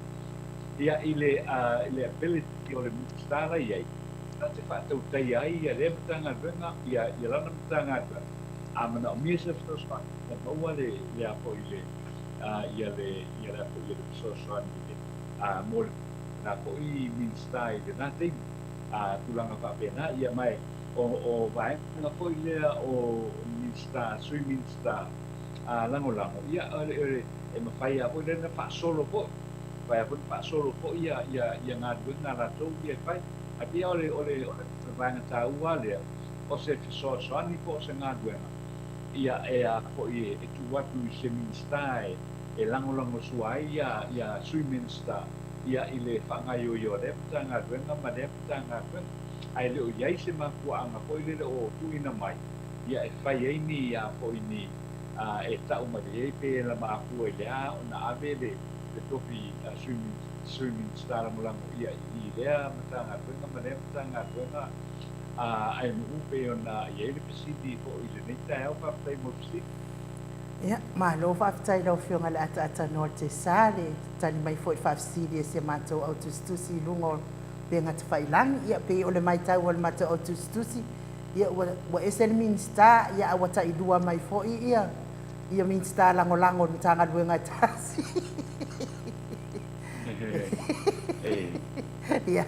C: ia i le, uh, i le ability o le Minisita la i ai, na te faatautaia ai ia lea Matagaluega, ia, ia lana Matagaluega. A manaomia se fesoasoani, e maua le, le a foi le, uh, ia le, ia le a foi ia le fesoasoani i le, uh, mo le, lena foi Minisita i lena taimi. A tulaga faapena, ia ma e, O, o vaega foi lea o Minisita, Sui Minisita Lagolago, ia, e mafai lava foi lea ona faasolo foi. mafai lava foi ona faasolo foi ia ia ia galuega a latou ia e fai. Ae pei lava o le o le o le vaega taua lava lea, o se fesoasoani po o se galuega ia e a foi e tuu atu i se Minisita e e lagolagosua ai ia ia Sui Minisita ia i le faagaoioia o lea Matagaluega ma lea Matagaluega. Ae le o i ai se mafuaaga foi lele o tuuina mai ia e fai ai ni a foi ni a e tau mai ai pe na mafua i le a ona ave le le tofi Sui Sui Minisita Lagolago ia i lea Matagaluega ma lea Matagaluega a Ainuu pei ona i ai le fesili foi i lenei taeao. Faafetai mo le fesili.
A: Ia, malo faafetai i lau Afioga i le Ataatanoa o le Tesa le tali mai foi i le faafesili a si a matou au tusitusi i luga o upega tafailagi. Ia, pei o le maitau a le matou au tusitusi, ia ua, ua ese le Minisita, ia a ua tailua mai foi ia, ia Minisita Lagolago o le Matagaluega e tasi. Ia,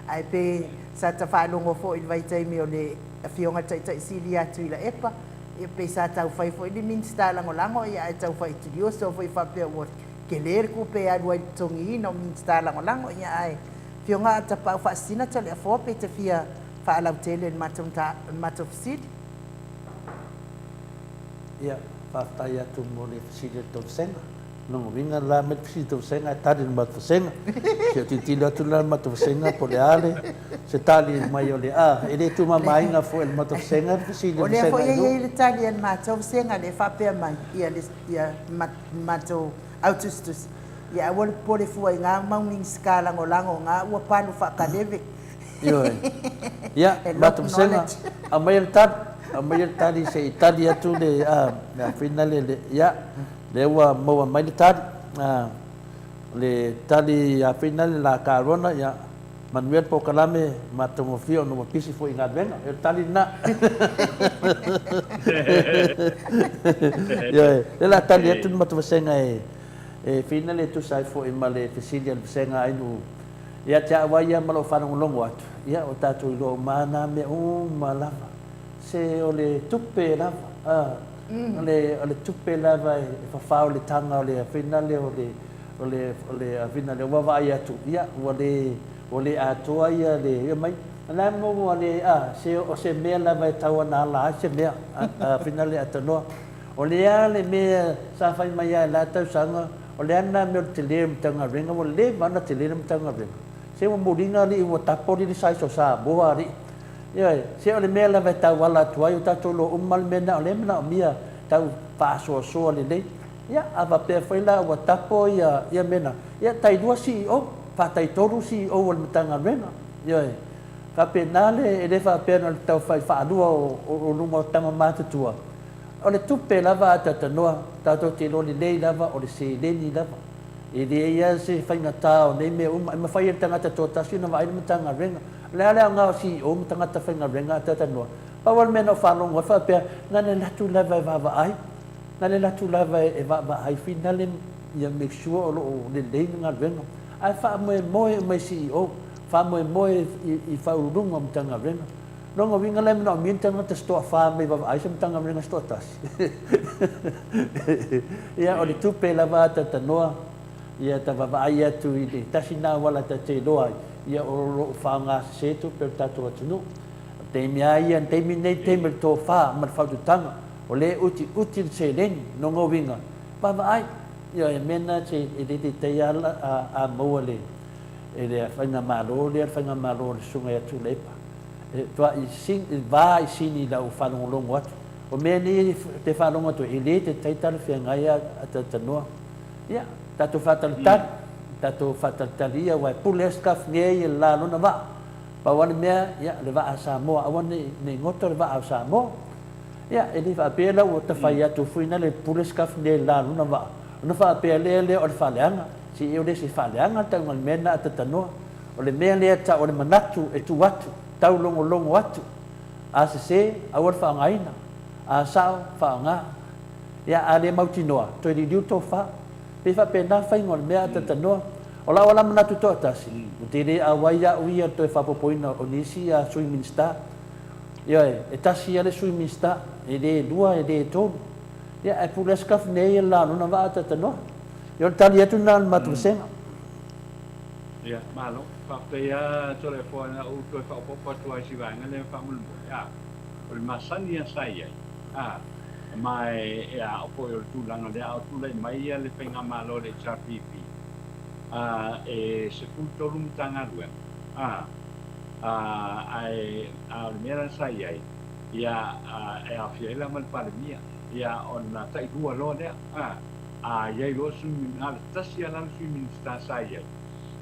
A: ae pe sa ta faalogo foi i le vaitaimi o le Afioga i le Taitai Sili ia Tuilaepa, ia pei sa tau fai foi le Minisita Lagolago, ia ae tau fai tulioso foi faapea ua tele le tupe e alu ai i le totogiina o Minisita Lagolago, ia ae Afioga a Tapaau Faasisina Toleafoa pe te fia faalautele i le matou le matou fesili.
B: Ia, faafetai atu mo le fesili a le tou vasega. Lona uiga la mai le fesili tou vasega ae tali le matou vasega. Se i tilotilo atu la le matou vasega po o le a le se tali mai o le a. E le tuumamaina foi e le matou vasega le fesili a
A: le vasega. O lea foi e i ai le tali a le matou vasega lea e faapea mai, ia le ia matou au tusitusi, ia aua le popole fua i nga mau Minisita Lagolago nga ua palu faakaleve.
B: Ioe. Ia, matou vasega, aumaia le tali, aumaia le tali se i tali atu le a, le afina le, ia, Lea ua maua mai le tali, o le tali afeina le la Karona, ia manuia le polokalame matagofie ona ua pisi foi i galuega. O le tali lena. Ioe, lea la tali atu le matou vasega e feina le tusa ai foi ma le fesili a le vasega Ainuu ia te au lava ia ma lou faalogologo atu, ia ua tatou iloa uma lava na mea uma lava. Se o le tupe lava, a, o le, o le tupe lava e fafao i le taga o le afina lea o le, o le, o le afina lea ua vaai atu, ia, ua le, ua le atoa ia le, ia mai, o le a mo ua le, a, se o se mea lava e tau ana ala ai se mea, a, afina lea atanoa. O le a le mea sa fai mai ai i la tausaga, o le a lena mea o le tele o le Matagaluega, ua leva ona tele le Matagaluega. Se ua muliga alii ua tapo alii le size o Samoa alii. Ioe, se o le mea lava e tauala atu ai, o tatou iloa uma le mea lena o lea e manaomia tau faasoasoa lelei. Ia, a faapea foi la ua tapo ia, ia mea na, ia tailua CEO, faataitolu CEO o le Matagaluega. Ioe, faapena le, e le faapea na o le tau fai faalua o, o luga o tama matutua. O le tupe lava a talatalanoa, tatou te iloa lelei lava o le seleni lava. E leai lava se faigata o nei mea uma, e mafai e le tagata toatasi ona vaai le Matagaluega. O le a le aoga o CEO ma tagata faigaluega a talatalanoa? Pau lava le mea na ou faalogo ai faapea, na o le alu atu lava e vaavaai, na o le alu atu lava e vaavaai finale ia make sure o lo o lelei le galuega. Ae faamoemoe uma i CEO, faamoemoe i Faauluuluga o Matagaluega. Lona uiga la e manaomia ni tagata se toafa mai vaavaai se Matagaluega se toatasi. Ia o le tupe lava a talatalanoa. Ia ta vaavaai atu i le tasi lena auala ta te iloa ai, ia o lo o faaaoga sese tupe o le tatou atunuu. O le taimi lava ia, o le taimi lenei le taimi o le tofa ma le faaututaga, o lea e utiuti le seleni, lona uiga, vaavaai, ioe, mea na e le taitai lava a maua e le faigamalo lea, le faigamalo a le Susuga ia Tuilaepa. E tuai va i sini i lau faalogologo atu. O mea nei e te faalogo atu ai, e le taitai talafeagai a talatalanoa. Ia, tatou faatalitali, tatou faatalitali ia, aua e pule lava Scaffnea ia i le la lona vaa. Pau lava le mea, ia, le vaa a Samoa, aua ne i goto le vaa o Samoa. Ia, e le faapea la ua ta fai atu foi na le pule Scaffnea i le la lona vaa, ona faapea lea lea o le faaleaga. Se e le o se faaleaga le tauga o le mea lena a Tatanoa. O le mea lea tau o le manatu e tuu atu, taulogologo atu. A sese, aua le faaaogaina. A sao, faaaoga. Ia, a le mautinoa, toe liliu le tofa. Pei faapena le faiga o le mea a talatalanoa. O lau ala manatu toatasi, ou te le auai au ia i le toe faaopoopoina o nisi a Sui Minisita. Ioe, e tasi lava le Sui Minisita, e le lua, e le tolu. Ia, ae pule lava Sikafu nei ia le la o lona vaa a talatalanoa. Ia, o le tali atu lena a le matou vasega.
C: Ia, malo. Faafetai lava Toleafoa na ou toe faaopoopo atu lava i si vaega lea faamolemole. A, o le masani lava sa i ai, a, ma e a foi o le tulaga lea, a o tulai mai le faigamalo a le HRPP, a, e 13 Matagaluega, a, a, ae, a o le mea la sa i ai, ia, a, e aofia ai la ma le Palemia, ia, ona tailua loa lea, a. A i ai loa sui, na o le tasi lava la le Sui Minisita sa i ai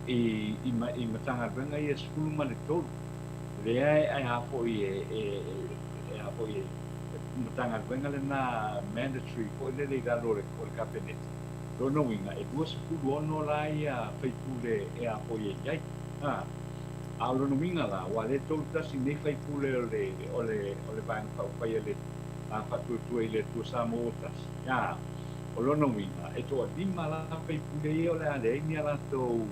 C: i, i, i Matagaluega ia 13, lea e a foi e, e, e a foi e, Matagaluega lena mandatory foi lele i lalo o le, o le Kapeneta. Lona uiga, e 26 la ia faipule e a foi e i ai. A, a o lona uiga la, aua o lea e 31 nei faipule o le, o le, o le Vaega Faaupufai a le Faatuatua i le Atua Samoa ua Tasi. A, O lona uiga, e toalima la faipule ia o le a leai ni a latou,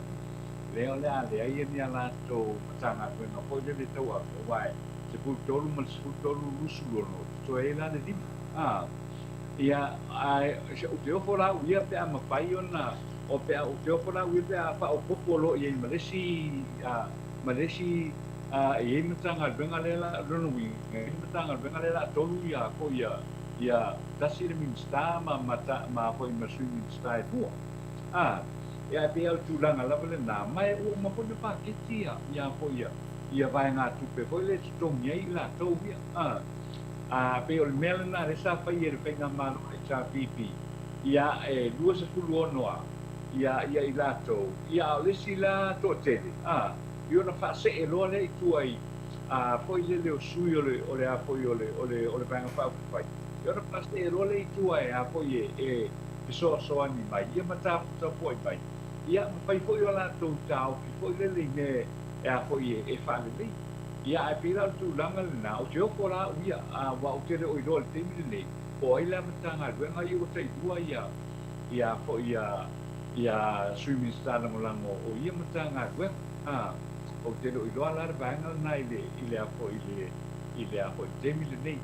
C: lea o le a leai ni a latou Matagaluega foi lele tauave, aua e 13 ma le 13, 26, totoe ai la le lima. A, ia, ae ou te ofo la au ia pe a mafai ona, o pe a, ou te ofo la au ia pe a faaopoopo loa i ai ma le isi, a, ma le isi, a, e i ai Matagaluega lea la, o lona uiga, e i ai le Matagaluega lea o le a tolu ia foi ia, ia tasi le Minisita ma ma ma foi ma Sui Minisita e lua. A, ia ae pei lava o le tulaga lava lena, ma e ua uma foi ona paketi ia ia foi ia ia vaegatupe foi lea e totogi ai i latou ia. A, a pei o le mea lena lea sa fai e le faigamalo a le HRPP, ia e 26 lava ia ia i latou, ia a o le isi la toatele, a, ia ona faasee loa lea i tua i a foi lele o sui o le o le a foi o le o le o le Vaega Faaupufai, ia ona faasee loa lea i tua e a foi e e fesoasoani mai ia ma taputapuai mai, ia ma fai foi o latou taofi foi lele i mea e a foi e e faalelei. Ia ae pei la o le tulaga lena, ou te ofo la au ia, a aua ou te le o iloa i le taimi lenei po o ai la Matagaluega ia ua tailua ia ia foi ia ia Sui Minisita Lagolago o ia Matagaluega. A. Ou te le o iloa la le vaega lena i le, i le a foi, i le, i le a foi, i le taimi lenei.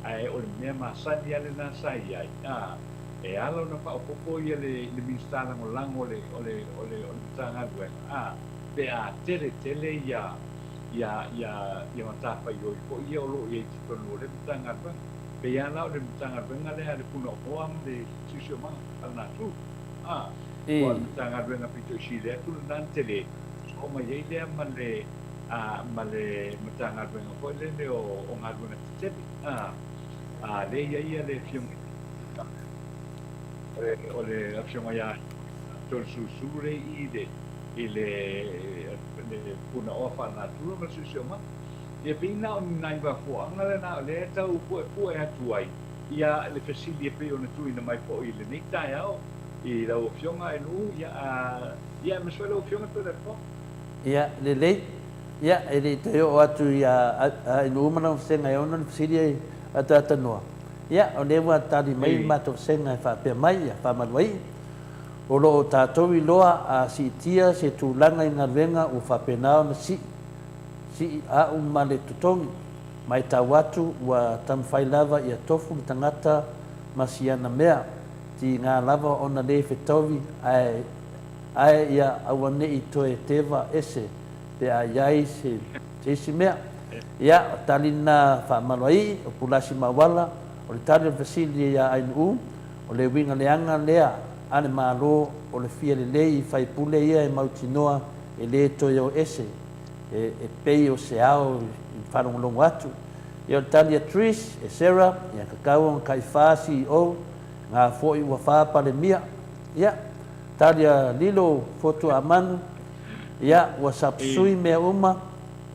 C: Ae o le mea masani lava lena sa i ai, a, e ala ona faaopoopo ia le, le Minisita Lagolago o le, o le, o le, o le Matagaluega, a, pe a tele tele ia, ia, ia, ia matafaioi foi ia o lo o i ai i totonu o lea Matagaluega. E pei lava la o le Matagaluega lea a le Punaoa ma le Siosiomaga Faalenatura, a, aua o le Matagaluega pito i sili atu lena le tele, sosoo mai ai lea ma le ma le Matagaluega foi lele o o galuega tetele a a lea e i ai le afioga o le afioga ia Toeolesulusulu lea i i le i le le Punaoa Faalenatura ma le Siosiomaga. Ia pei na o ni nai mafuaaga lena o lea e tau puepue atu ai ia le fesili e pei ona tuuina mai foi i lenei taeao i lau Afioga Elu'u, ia, a, ia aemaise foi lau Afioga Toileafoa.
B: Ia, lelei. Ia, e le i toe oo atu ia Elu'u ma lana vasega e ono le fesili a Tagatanua. Ia, o lea ua tali mai le matou vasega e faapea mai, ia, faamaluaii. O lo o tatou iloa a siitia se tulaga i galuega ua faapena ona sii, sii a'u ma le totogi. Maitau atu ua taumafai lava ia tofu le tagata ma si ana mea. Tiga lava ona le fetaui ae ae ia auaneʻi toe teva ese pe a iai se isi mea. Ia, o tali lena faamaloaii o Pulasi ma Auala, o le tali o le fesili ia Ainuʻu, o le uiga leaga lea a le Malo o le fia lelei i faipule ia e mautinoa e le toe o ese e e pei o se ao i faalogologo atu. Ia o le tali a Trish e Sarah, ia tatau ona taifa CEO Nga foi ua fa Palemia. Ia, tali a Lilo Fotu Amanu, ia, ua sapasui mea uma,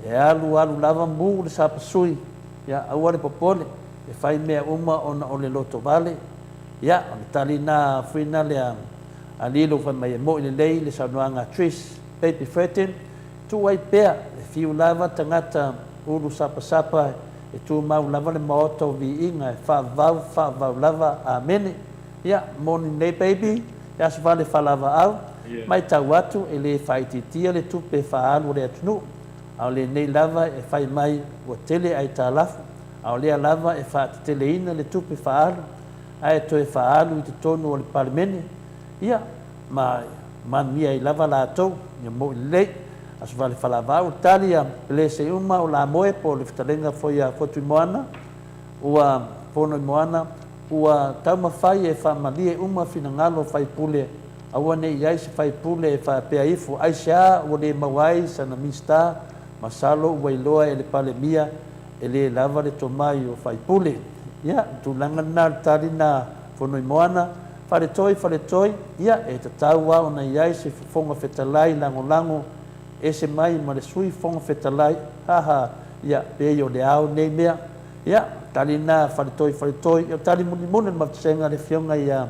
B: e alu alu lava mu le sapasui, ia, aua le popole, e fai mea uma ona o le lotovale. Ia, o le tali na fuina lea a Lilo fai mai e moʻi lelei le saunoaga a Trish Baby Fretton, tuu ai pea, e fiu lava tagata ulu sapasapa E tumau lava le maota o viiga e faavavau, faavavau lava. Amene. Ia, moni nei baby, e aso vale faalavaau, maitau atu e le faaitiitia le tupe faaalu a le atunuu, a o lenei lava e fai mai ua tele aitalafu, a o lea lava e faateteleina le tupe faaalu, ae toe faaalu i totonu o le Palemene, ia, ma manuia ai lava latou. Ia mo'i lelei. Aso Vale Falaavaa ua tali a Pelese uma o Lamoe po o le fetalaiga foi a Fotuimoana ua Fonoimoana ua taumafai e faamalie uma finagalo o faipule aua ne i i ai se faipule e faapea ifo aisea ua le maua ai sana Minisita masalo ua iloa e le Palemia e le lava le tomai o faipule. Ia, o le tulaga lena o le tali lena Fonoimoana. Faletoi, Faletoi, ia, e tatau lava ona i ai se Fofoga Fetalai lagolago ese mai ma le Sui Fofoga Fetalai, ha ha, ia, pei o le ao nei mea. Ia, tali lena Faletoi, Faletoi, ia, o tali mulimuli o le mafutasega a le Afioga ia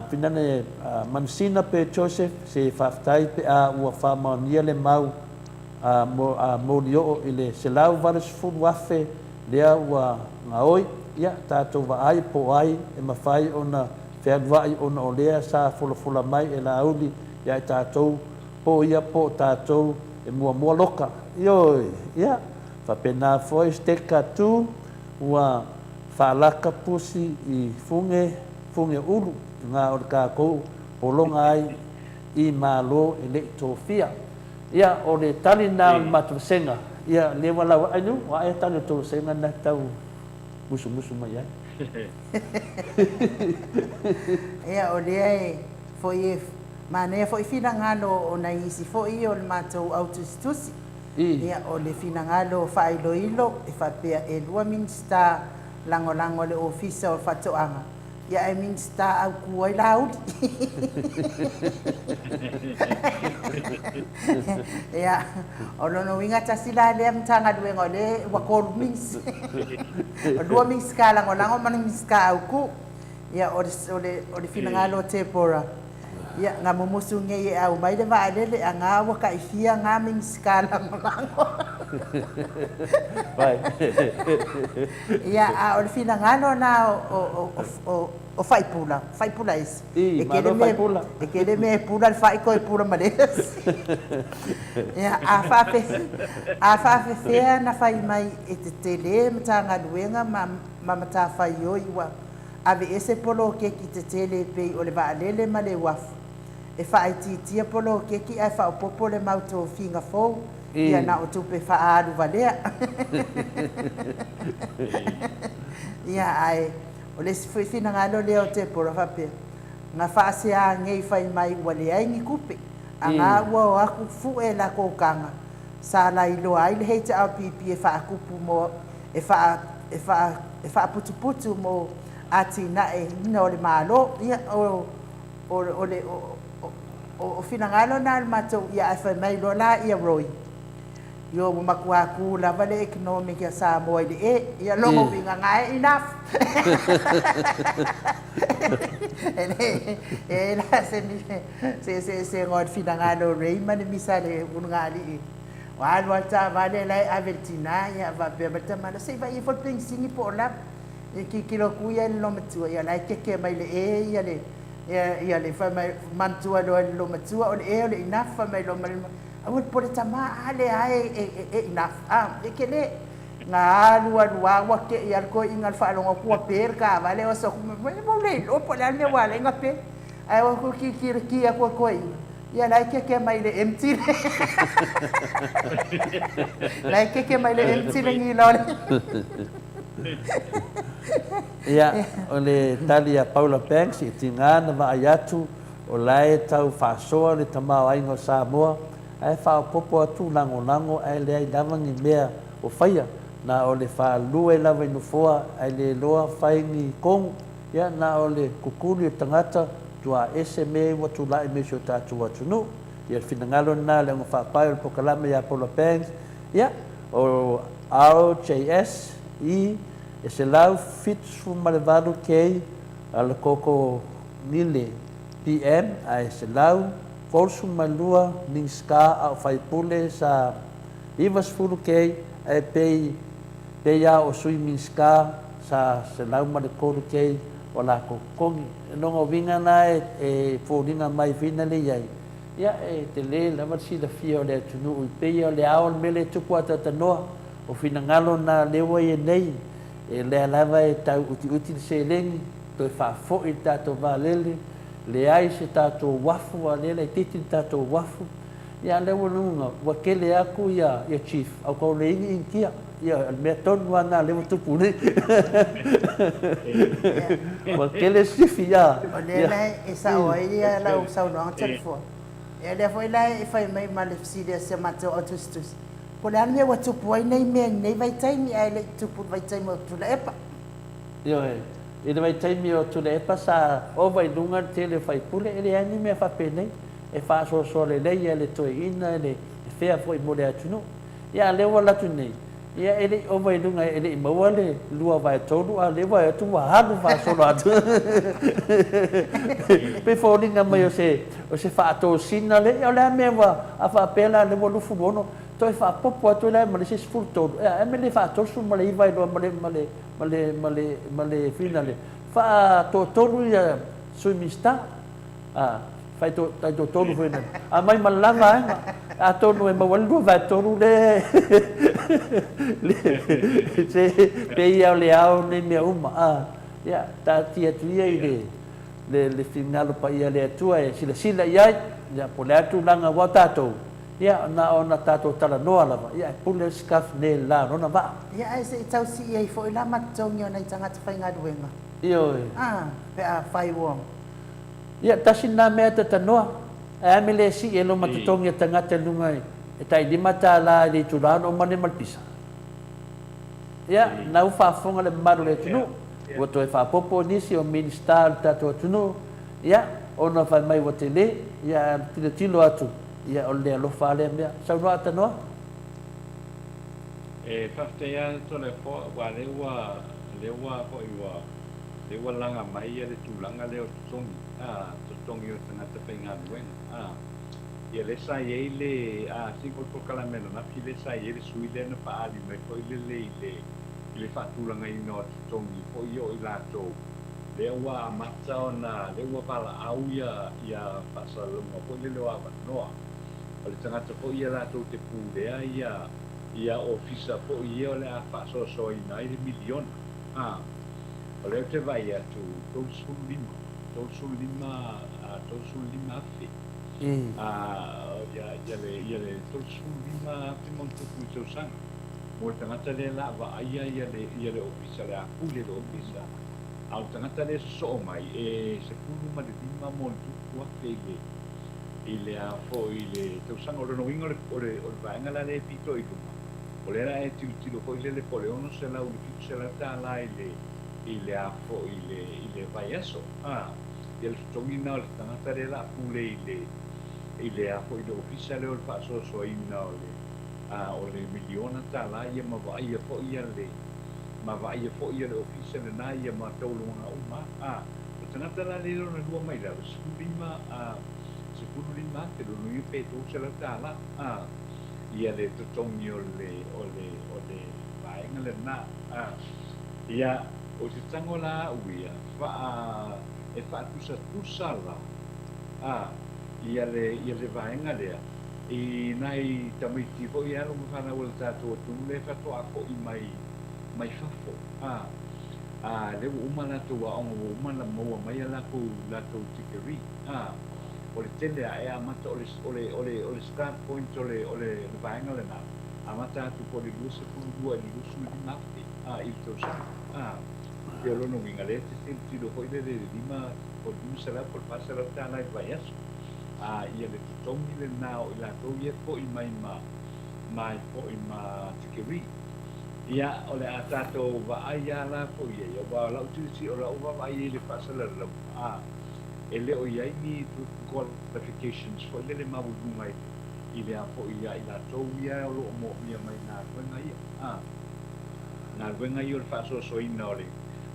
B: Finane Manusina pe Joseph, se faafetai pe a ua faamaonia le mau a Molioo i le 180,000 lea ua gaoi, ia tatou vaai po o ai e mafai ona fealuai ona o lea sa folafola mai e Laauli ia i tatou po o ia po o tatou e muamua loka. Ioe, ia, faapena foi Steka Tu ua faalaka pusi i fuge, fuge ulu nga o le tatou pologa ai i Malo e le i tofia. Ia, o le tali lena o le matou vasega. Ia, lea ua lau ae nu, ua ae tali o le tou vasega lena e tau musumusu mai ai.
A: Ia, o lea e foi e manaia foi finagalo o nai isi foi o le matou au tusitusi. Ia, o le finagalo faailoilo e faapea e 2 Minisita lagolago a le Ofisa o Faatoaga, Ia ae Minisita autu ai Laauli. Ia, o lona uiga tasi la lea Matagaluega o lea ua 3 Minisita, 2 Minisita lagolago ma le Minisita autu. Ia, o le, o le, o le finagalo o Tepora, ia, na mumusu nei e aumai le vaalele, a na ua taifia na Minisita lagolago. Ia, a o le finagalo na o Faipula, Faipula ese.
B: E tele mea,
A: e tele mea e pula le fai toe pula ma le esi. Ia, a faafe, a faafefea na fai mai e tetele Matagaluega ma, ma matafaioi ua aveese poloketi tetele e pei o le vaalele ma le uafu. E faaitiitia poloketi ae faaopoopo le mau tofiga fou Ia na o tupe faaalu valea. Ia ae o le isi foi finagalo lea o Tepora faapea, na faasea nei fai mai ua leai ni tupe, a na ua o atu fue latou taga sa lailoa ai le HRPP e faatupu mo e faa e faa e faaputuputu mo atinae ina o le Malo. Ia o o o le o O finagalo na o le matou ia ae fai mai loa la ia Roy, Io ua matua tu lava le economic a Samoa i le e, ia lona uiga na e enough. E le e la se se eseesega o le finagalo o Ray ma le misa a le ulugalii. Ua alu lava le taavale la e ave i le tina ia faapea mai le tamaloa, se i vaai ifo le penisini po o lava. Ia tilotilo atu ia i le loomatua, ia la e keke mai le e ia le Ia, ia le fai mai, manatua loa e le loomatua, o le e o le enough, fai mai loa ma le, aua le popole tama, a lea a e, e, e enough, a, e tele. Na alu alu a ua tei a le toeaina i le faalogo atu ua pe le taavale, oso atu, ua le iloa po o le a le mea ua ala ai ona pe. Ae o atu tilotilo ki atu a le toeaina, ia la e keke mai le empty le, la e keke mai le empty le nila o le.
B: Ia, o le tali a Paula Banks, e tiga na vaai atu o la e tau faasoa le tamaoaiga o Samoa, ae faaopoopo atu lagolago ae leai lava ni mea o faia, na o le faalue lava i nofoa ae le iloa fai ni kogu, ia na o le kukuli o tagata tuaa ese me ua tulai mai i si o tatou atunuu. Ia, le finagalo lena o le auga faapae o le polokalame ia Paula Banks, ia, o RJS, i E 178 kei a le koko nile PM ae 132 Minisita a o faipule sa 90 kei ae pei pei a o sui Minisita sa 103 kei o lakou totogi. O lona uiga la e foliga mai fina le iai, ia e tele lava le silafia o le atunuu i pei o le ao o le mea lea e tupu ataatanoa. O finagalo na lea ua ia nei, e lea lava e tau utiuti le seleni, toe faafoi le tatou vaalele, leai se tatou uafu, a o lea e laitiiti le tatou uafu. Ia a lea ua luga ua tele atu ia ia chief a ua tau leai ni Initia. Ia o le mea tonu lava lena lea ua tupu nei. Ua tele chief ia.
A: O lea la e sao ai lau saunoaga Talifoa. Ia lea foi la e fai mai ma le fesili a si a matou au tusitusi, po o le a le mea ua tupu ai nei mea i lenei vaitaimi ae le i tupu i le vaitaimi o Tuilaepa.
B: Ioe. I le vaitaimi o Tuilaepa sa ova i luga le tele o faipule, e leai ni mea faapenei e faasoasoa lelei e le toeaina e le fea foi mo le atunuu. Ia a lea ua alu atu nei, ia e le i ova i luga e le i maua le 2/3 a o lea ua atu ua alu faasolo atu. Pei foliga mai o se o se faatosina lea, ia o le a mea ua a faapea la lea ua 26 toe faaopoopo atu ai la ma le isi 13, ia a mea e le faa-39 ai loa ma le ma le ma le ma le ma le finale faatoatolu ia Sui Minisita. A, fai to, tai toatolu foi nei. Aumai ma le la vaega, atonu e maua ai le 2/3 le, le, se, pei lava o le ao nei mea uma. A, ia, taatia atu ia i le, le, le finagalo paia o le Atua e silasila i ai, ia, po o le a le tulaga aua o tatou, ia, na ona tatou talanoa lava, ia, ae pule le scarf nei i le la o lona vaa.
A: Ia, ae se i tau sii ai foi la ma totogi o nai tagata faigaluega.
B: Ioe.
A: A, pe afai ua.
B: Ia, tasi lena mea e tatanoa. Ae a mea le sii e loma totogi a tagata i luga e tai $5 i le itula ona uma lea ma le pisa? Ia, na ua faafofoga le mamalu o le atunuu, ua toe faaopoopo nisi o Minisita o le tatou atunuu, ia, ona fai mai ua tele, ia, ae tilotilo atu, ia, o le le alofa lava lea mea. Saunoa Tanoa.
C: E faafetai lava Toleafoa, aua lea ua, lea ua foi ua Lea ua laga mai le tulaga lea o totogi, a, totogi o tagata faigaluega, a. Ia lea sa i ai le, a, sii o le polokalame ananafi lea sa i ai le sui lea na faaali mai foi lele i le, i le faatulagaina o totogi foi ia o i latou lea ua amata ona, lea ua valaau ia, ia faasalalauga foi lele o avanoa. O le tagata foi ia latou te pulea ia, ia ofisa foi ia o le a faasoasoaina ai le miliona, a. O lea ou te vaai atu, 35, 35, 35 afe, ia, ia le, ia le 35 afe ma ona tupu i le tausaga mo le tagata lea la a vaaia ia le, ia le ofisa, le a pule le ofisa. A o le tagata lea e sosoo mai, e 15 ma ona tupu afe i le, i le a foi, i le tausaga. O lona uiga o le, o le, o le vaega la lea e pito i luga, O lea la e tilotilo foi lele po o le 600 i le 700 tala i le i le a foi i le i le vaiaso a ia le totogi lena o le tagata lea la pule i le i le a foi i le ofisa lea o le faasoasoaina o le a o le miliona tala ia ma vaaia foi ia le ma vaaia foi ia le ofisa lena ia ma taualumaga uma a o le tagata la lea lona lua mai lalo 15 a 15 afe lona uiga pe 300 tala a ia le totogi o le, o le, o le vaega lena. A, ia, o te tago la au ia, faa, e faatusatusa la, a, ia le, ia le vaega lea, i nai tamaiti foi alo ma fanau a le tatou atunuu lea faatoa foi mai, mai fafo, a, a, lea ua uma latou aoga, ua uma ona maua mai a latou, latou tikeri, a. O le tele ae amata o le o le o le o le start point o le o le vaega lena, amata atu po o le 22 i le 25 afe a i le tausaga. A ia o lona uiga lea e te tilotilo foi lele i le lima po o le 500 po o le 400 tala i le vaiaso. A ia le totogi lena o i latou ia e foi mai ma ma e foi ma tikeri. Ia o le a tatou vaai lava la foi i ai aua o lau tilotilo o lau vaavaai i ai i le faasalalauga a e le o i ai ni qualifications foi lele maualuluga i le i le a foi ia i latou ia o lo o moomia mai galuega ia a galuega ia o le faasoasoaina o le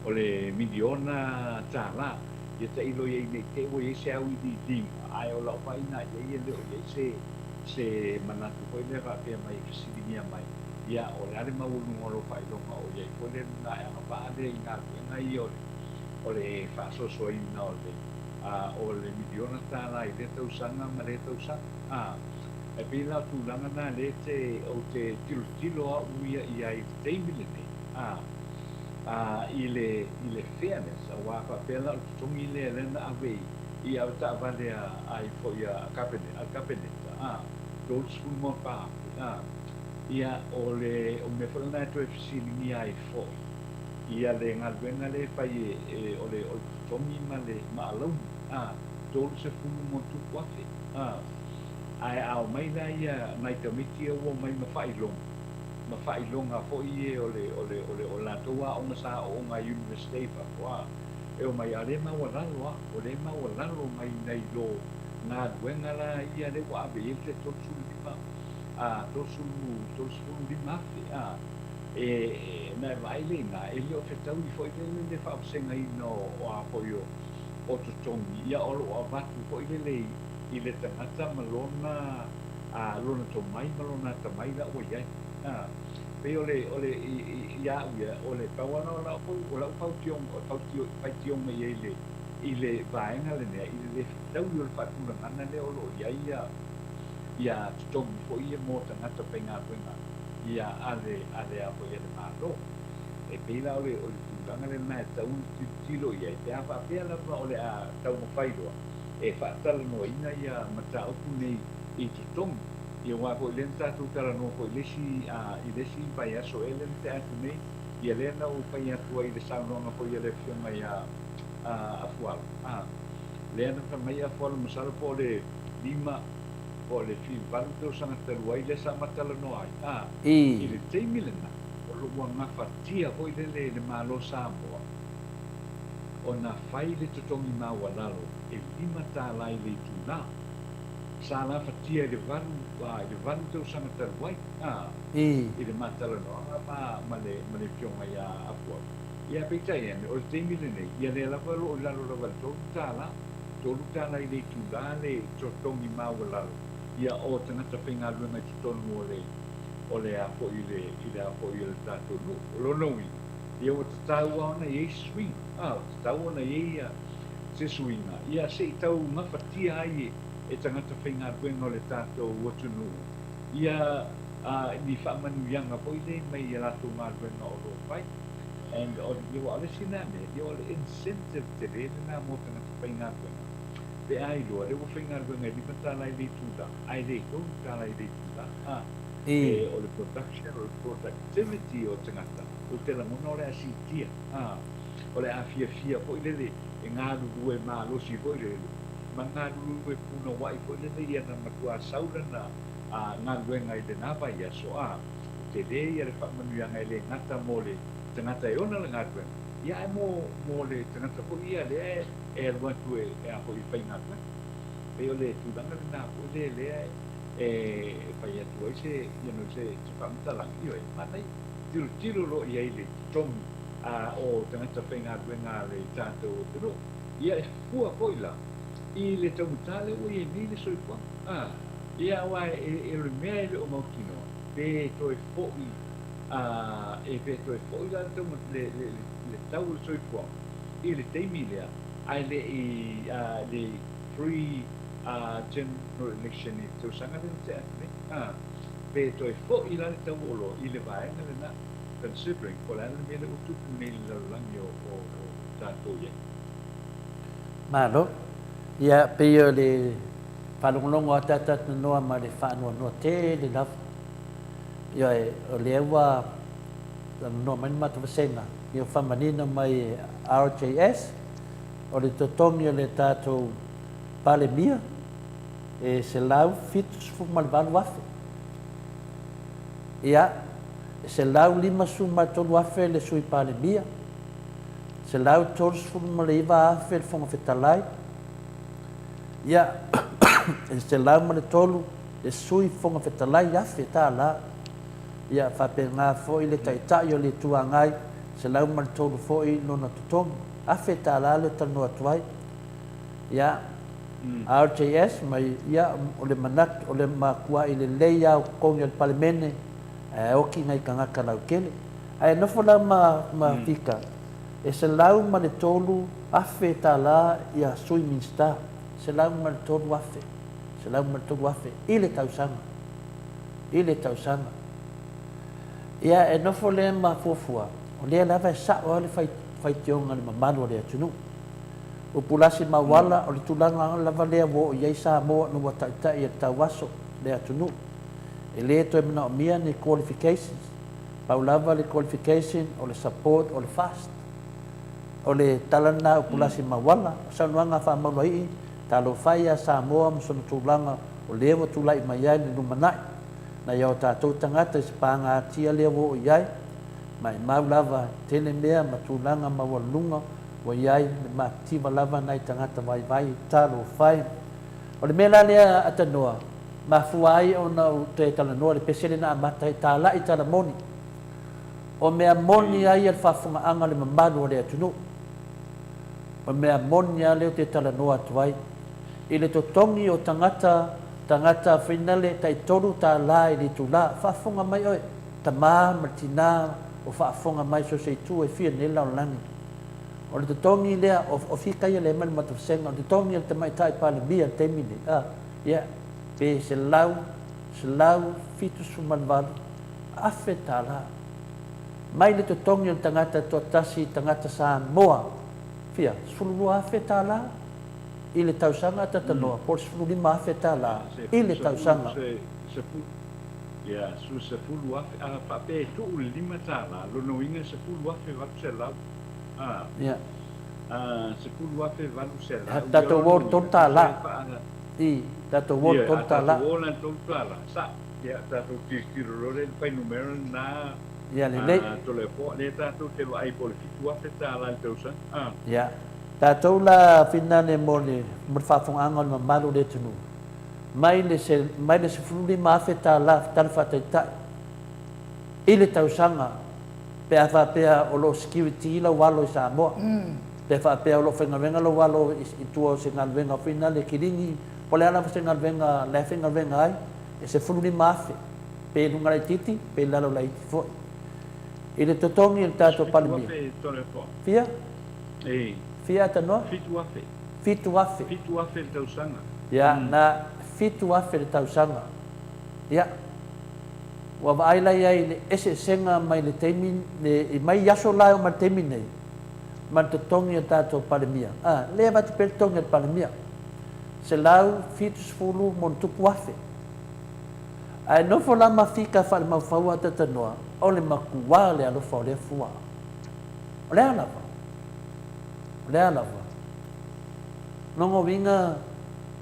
C: o le miliona tala ia tailo i ai nei te i ua i ai se auiliiliga ae o lau vaai na i ai e le o i ai se se manatu foi lea faapea mai e fesiligia mai ia o le a le maualuluga o lou faailoga o i ai foi le luna e agavaa lea i galuega ia o le o le faasoasoaina o le o le miliona tala i lea tausaga ma lea tausaga. A, e pei la o tulaga na lea te, ou te tilotilo au ia i ai i le taimi lenei, a, a, i le, i le fairness, aua a faapea la o le totogi lea lea na ave i, i avetaavale a, a i foi a Kapeneta, a le Kapeneta, a, 34 afe, a. Ia, o le o mea foi lena e toe fesiligia ai foi ia le galuega lea e fai e, e o le o le totogi ma le ma alauni, a, 30+afe, a. Ae a omai la ia nai tamaiti ia ua omai ma faailoga, ma faailoga foi ia o le o le o le o latou aoga sa aooga ai i Iunivesite i fafo, a, e omai a o lea e maualalo lava, o lea e maualalo mai nai lo galuega la ia lea ua ave i ai le tai 35 a, 35 afe, a. E, na e vaai lea i ina, e le o fetaui foi lele le faavasegaina o, o a foi o, o totogi, ia o lo o avatu foi lele i, i le tagata ma lona, a, lona tomai ma lona atamai la ua i ai. A, pei o le, o le, i, i, ia au ia, o le pau lava o lau, o lau fautioga, fautio, faitioga i ai i le, i le vaega lenei, i le le fetaui o le faatulagaga lea o lo o i ai ia, ia totogi foi ia mo tagata faigaluega ia a le, a le a foi a le Malo. E pei la o le, o le tulaga lena e tatau ona tilotilo i ai, pe a faapea lava o le a taumafai loa e faatalanoaina ia mataupu nei i totogi. Ia aua foi lea na tatou talanoa foi i le isi, i le isi vaiaso ea lea na tea atu nei, ia lea na ou fai atu ai i le saunoaga foi a le Afioga ia Afualo, lea na fai mai Afualo masalo po o le 5 po o le 8 tausaga talu ai lea sa ma talanoa ai, i le taimi lena, o lo ua gafatia foi lele e le Malo Samoa ona fai le totogi maualalo e $5 i le itula. Sa gafatia i le 8, i le 8 tausaga talu ai, i le ma talanoaga ma, ma le, ma le Afioga ia Afualo. Ia, peitai ane, o le taimi lenei, ia lea lava o lo o i lalo lava i le $3, $3 i le itula le totogi maualalo, ia, o tagata faigaluega i totonu o le, o le a foi i le, i le a foi o le tatou nuu. O lona uiga, ia ua tatau lava ona i ai se suiga, a, ua tatau ona i ai ia se suiga, ia se i tau gafatia ai e, e tagata faigaluega o le tatou atunuu ia a, ni faamanuiaga foi lea mai ia latou galuega o lo o fai. And o, ia, aua o le isi lena mea, ia o le incentive tele lena mo tagata faigaluega, pe a iloa lea ua faigaluega e $5 i le itula, ae le $3 i le itula, a, e, o le production, o le productivity o tagata, ou te lagona o le a siitia, a, o le a fiafia foi lele e galulue malosi foi lele, ma galulue punouai foi lele ia na matuā sau lana galuega i lena vaiaso, a, e tele ia le faamanuiaga e le gata mo le tagata e ona le galuega, ia ae mo, mo le tagata foi ia lea e alu atu e, e a foi e faigaluega. Pei o le tulaga lena foi lea lea e fai atu ai se, you know, se, se faamatalaga, ioe, manaia, tilotilo loa i ai le totogi a o tagata faigaluega a le tatou atunuu. Ia e fua foi la i le taugata lea ua i ai nei le soifuaga. A, ia aua e, e, o le mea e le o mautinoa, pe toe foi, a, e pe toe foi la le, tauga, le, le, le, le tau o le soifuaga i le taimi lea, ae le i, a, le pre a, general election i le tausaga lea na tea atu nei. A, pe toe foi la le tau o oloa i le vaega lena, considering po o le a le mea lea ua tupu nei i le lalolagi o, o, o tatou i ai.
B: Malo. Ia, pei o le faalogologo a tatou ma le faanoanoa tele lava. Ia, o lea ua talanoa mai le matou vasega, ia faamanino mai e RJS, o le totogi o le tatou Palemia e 178,000. Ia, e 153,000 le Sui Palemia, 139,000 le Fofoga Fetalai, ia, e 103 le Sui Fofoga Fetalai afe tālā. Ia, faapena foi le Taitai o le Itu Agai, 103 foi lona totogi, afe tālā le talanoa atu ai. Ia, RJS mai, ia, o le manatu, o le matuai lelei lava o totogi o le Palemene, ae oki nai tagata lautele. Ae nofo la ma, ma fika, e 103,000 tālā ia Sui Minisita, 103,000, 103,000 i le tausaga, i le tausaga. Ia, e nofo lea ma fuafua, o lea lava e sa'o lava le faitioga a le mamalu o le atunuu. Upu lasi ma auala, o le tulaga lava lea ua oo i ai Samoa ina ua taitai e le tauaso. le atunuu. E le toe manaomia ni qualifications. Pau lava le qualification o le support o le FAST. O le tala lena a Upulasi Mauala, o saunoaga a Faamauluaii, Talofa e ia Samoa ma sona tulaga o lea ua tulai mai ai le lumanai. Nai o tatou tagata i se pagatia lea ua oo i ai, maimau lava tele mea ma tulaga maualuluga ua i ai le matitiva lava nai tagata vaivai talofa e. O le mea la lea a Tanoa, mafua ai ona ou toe talanoa i le pese lea na amata ai, talai tala moni. O mea moni a ia le faafofogaaga a le mamalu o le atunuu. O mea moni a lea ou te talanoa atu ai. I le totogi o tagata, tagata fainale tai $3 i le itula, faafofoga mai oe, tama ma le tina o faafofoga mai so o se itu e fia nei le lalolagi. O le totogi lea, o, o fika ia lea mai le matou vasega, o le totogi o le tamaitai Palemia i le taimi nei, a, ia, pe $178,000. Mai le totogi o le tagata toatasi, tagata Samoa, fia, $12,000 i le tausaga a Tatanoa, po o le $15,000 i le tausaga.
C: Ia, 10,000, a faapea e tuu le $5, lona uiga e 10,800, a,
B: Ia.
C: a, 10,800, ia
B: Tatou
C: lona
B: o i le
C: uiga,
B: $3.
C: tusa e faa,
B: I, tatou o i le
C: ia, a
B: $3.
C: tatou o la i le $3, sa'o, ia, tatou tilotilo loa lea i le fuainumera lena,
B: Ia lelei.
C: a, Toleafoa, lea tatou te vaai po o le $7,000 i le tausaga, a.
B: Ia, tatou la finane mo le, mo le faafofogaaga o le mamalu o le atunuu, mai le se, mai le $15,000 tala faataitai i le tausaga pe a faapea o lo o security lau alo i Samoa, pe faapea o lo o faigaluega lou alo i, i tua o se galuega foi na le kilini, po o le a lava se galuega la e faigaluega ai, e 15,000 pe i luga laitiiti pe i lalo laiti foi. I le totogi o le tatou Palemia.
C: 7,000 Toleafoa.
B: Fia?
C: E.
B: Fia Atanoa?
C: 7,000.
B: 7,000.
C: 7,000 le tausaga.
B: Ia, na 7,000 le tausaga. Ia, ua vaai la i ai i le eseesega mai le taimi, le, mai i aso la e oo mai le taimi nei, ma le totogi o le tatou Palemia. A, lea e avatu pea le totogi a le Palemia, 170+. Ae nofo la ma fika faalemaufau a Tatanoa, o le makuā le alofa o lea fua. O le a lava? O le a lava? Lona uiga,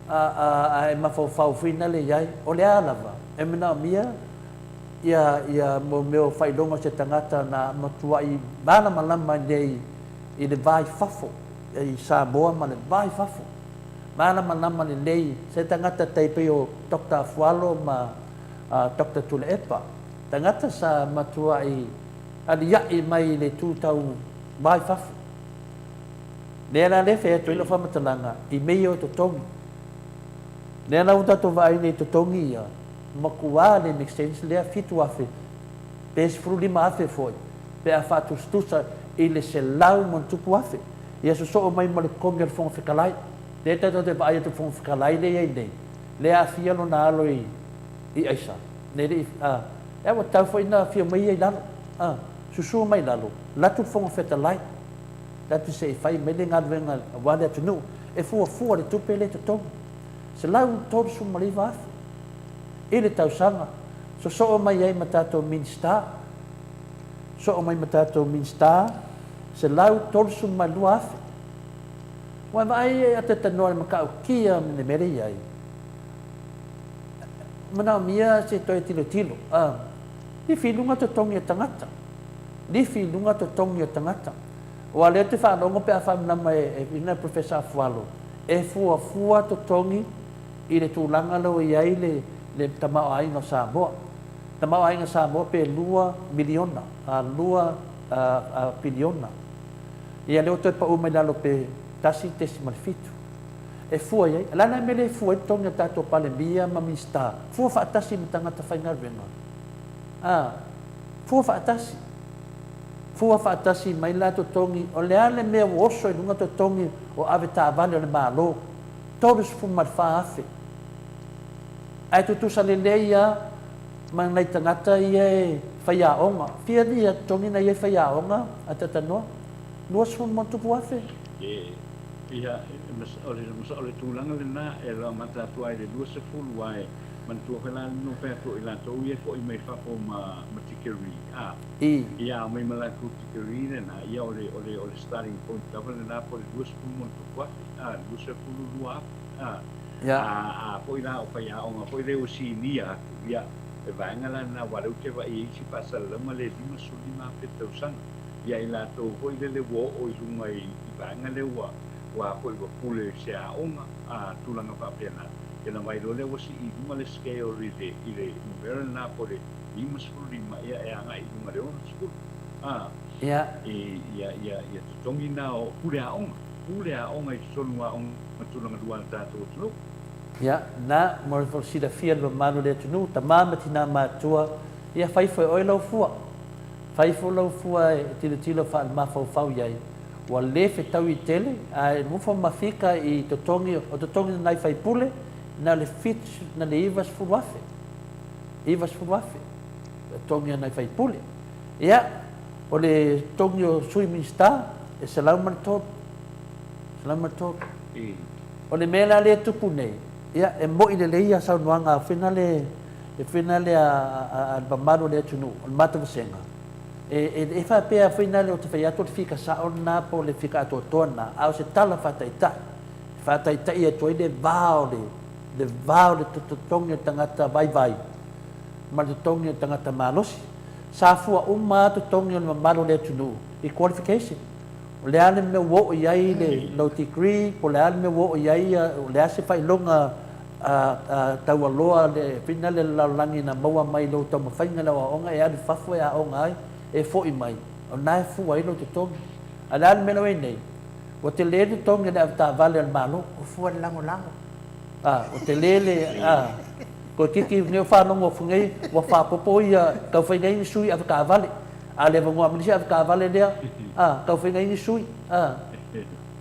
B: a, a, a e mafaufau foi nale i ai, o le a lava? E manaomia ia, ia mo mea o faailoga o se tagata na matuai malamalama nei i le va i fafo, i Samoa ma le va i fafo. Malamalama lelei se tagata tai pei o Doctor Afualo ma Doctor Tuilaepa, tagata sa matuai aliaʻi mai i le itu tau va i fafo. Lea la lea fai atu ai lau faamatalaga i mea ia o totogi. Lea la ua tatou vaai nei i totogi ia, matua le make sense lea 7,000 pe 15,000 foi pe a faatusatusa i le 100+,000. Ia sosoo mai ma le totogi o le Fofoga Fetalai. Lea tatou te vaai atu i le Fofoga Fetalai lea e i ai nei, lea e aafia lona alo i i aisa. Nei le i, a, ea ua tatau foi ona afio mai ia i lalo, a, susu mai i lalo, alu atu le Fofoga Fetalai, alu atu se i fai mai le galuega aua le atunuu, e fuafua le tupe lea e totogi, $139,000 i le tausaga, sosoo mai ai ma tatou Minisita, sosoo mai ma tatou Minisita, $132,000. Ua e vaai a talanoa i le matautia ma le mea lea e i ai, manaomia se toe tilotilo, a, lifi i luga totogi o tagata, lifi i luga totogi o tagata. Aua o lea ou te faalogo pe a faamalamalama e ina Professor Afualo, e fuafua totogi i le tulaga lea ua i ai le, le tamaoaiga o Samoa. Tamaoaiga Samoa pe $2 miliona, a, 2 piliona. Ia lea ua toe pau mai lalo pe 1.7. E fua i ai. O le a la le mea lea e fua ai totogi o tatou Palemia ma Minisita? Fua faatasi ma tagata faigaluega. A, fua faatasi. Fua faatasi mai la totogi. O le a le mea ua oso i luga totogi o avetaavale o le Malo? 34,000. Ae tutusa lelei lava ma nai tagata ia e faiaoga. Fia ia totogi na ia e faiaoga a Tatanoa? 20+,000?
C: E, ia, o le, o le tulaga lena e amata atu ai i le 20 ae Manatua foi la le mea ua fai atu o i latou ia e foi mai fafo ma ma degree, a.
B: I.
C: Ia aumai ma latou degree lena, ia o le o le o le starting point lava lena po o le 20 ma ona tupu afe, a, 22 afe, a.
B: Ia.
C: A a foi la o faiaoga foi lea ua sinia atu, ia, le vaega la lena aua o lea ou te vaai i isi faasalalauga le 55 afe i le tausaga. Ia i latou foi lele ua oo i luga i i vaega lea ua ua a foi ua pule i se aoga, a, tulaga faapena. Ia ona vaai loa lea ua sii i luga le scale i le i le numera lena po o le 55 ia e agai i luga i le 60. A,
B: Ia.
C: i ia ia ia totogi na o pule aoga, pule aoga i totonu o aoga tulaga lua a le tatou atunuu.
B: Ia, na, mo le silafia e le mamalu o le atunuu, tama ma tina matutua, ia fai foi oe lau fua. Fai foi lau fua e tilotilo faale-mafaufau i ai. Ua le fetaui tele, ae nofo ma fika i totogi, o totogi na nai faipule, na o le fitu, na le 90 afe, 90 afe, totogi a nai faipule. Ia, o le totogi o sui Minisita, e 103, 103. O le mea la lea e tupu nei, ia, e mo'i lelei ia saunoaga foi nale, e foi nale a le mamalu o le atunuu, o le matou vasega, e e faapea foi nale ou te fai atu o le fika sa'o lena po o le fika atoatoa lena, a o se tala faataitai, e faataitai atu ai le va o le le va o le totogi o le tagata vaivai ma le totogi o le tagata malosi. Sa fua uma lava totogi o le mamalu o le atunuu i qualification. O le a le mea ua oo i ai le lou degree, po o le a le mea ua oo i ai, o le a se faailoga taualoa le fina le lalolagi na maua mai i lou taumafaiga i lau aoaoga e alu i fafo e aoga ai, e foi mai, o lena e fua ai lou totogi. A o le a le mea la ua i ai nei? Ua tele le totogi o le avetaavale a le Malo.
A: Ua fua le lagolago.
B: A, ua tele le, a, toeitiiti nei o faalogo atu nei, ua faaopoopo ia, tau fai nei ni sui avetaavale. A le avanoa mai le isi avetaavale lea, a, tau fai nei ni sui, a.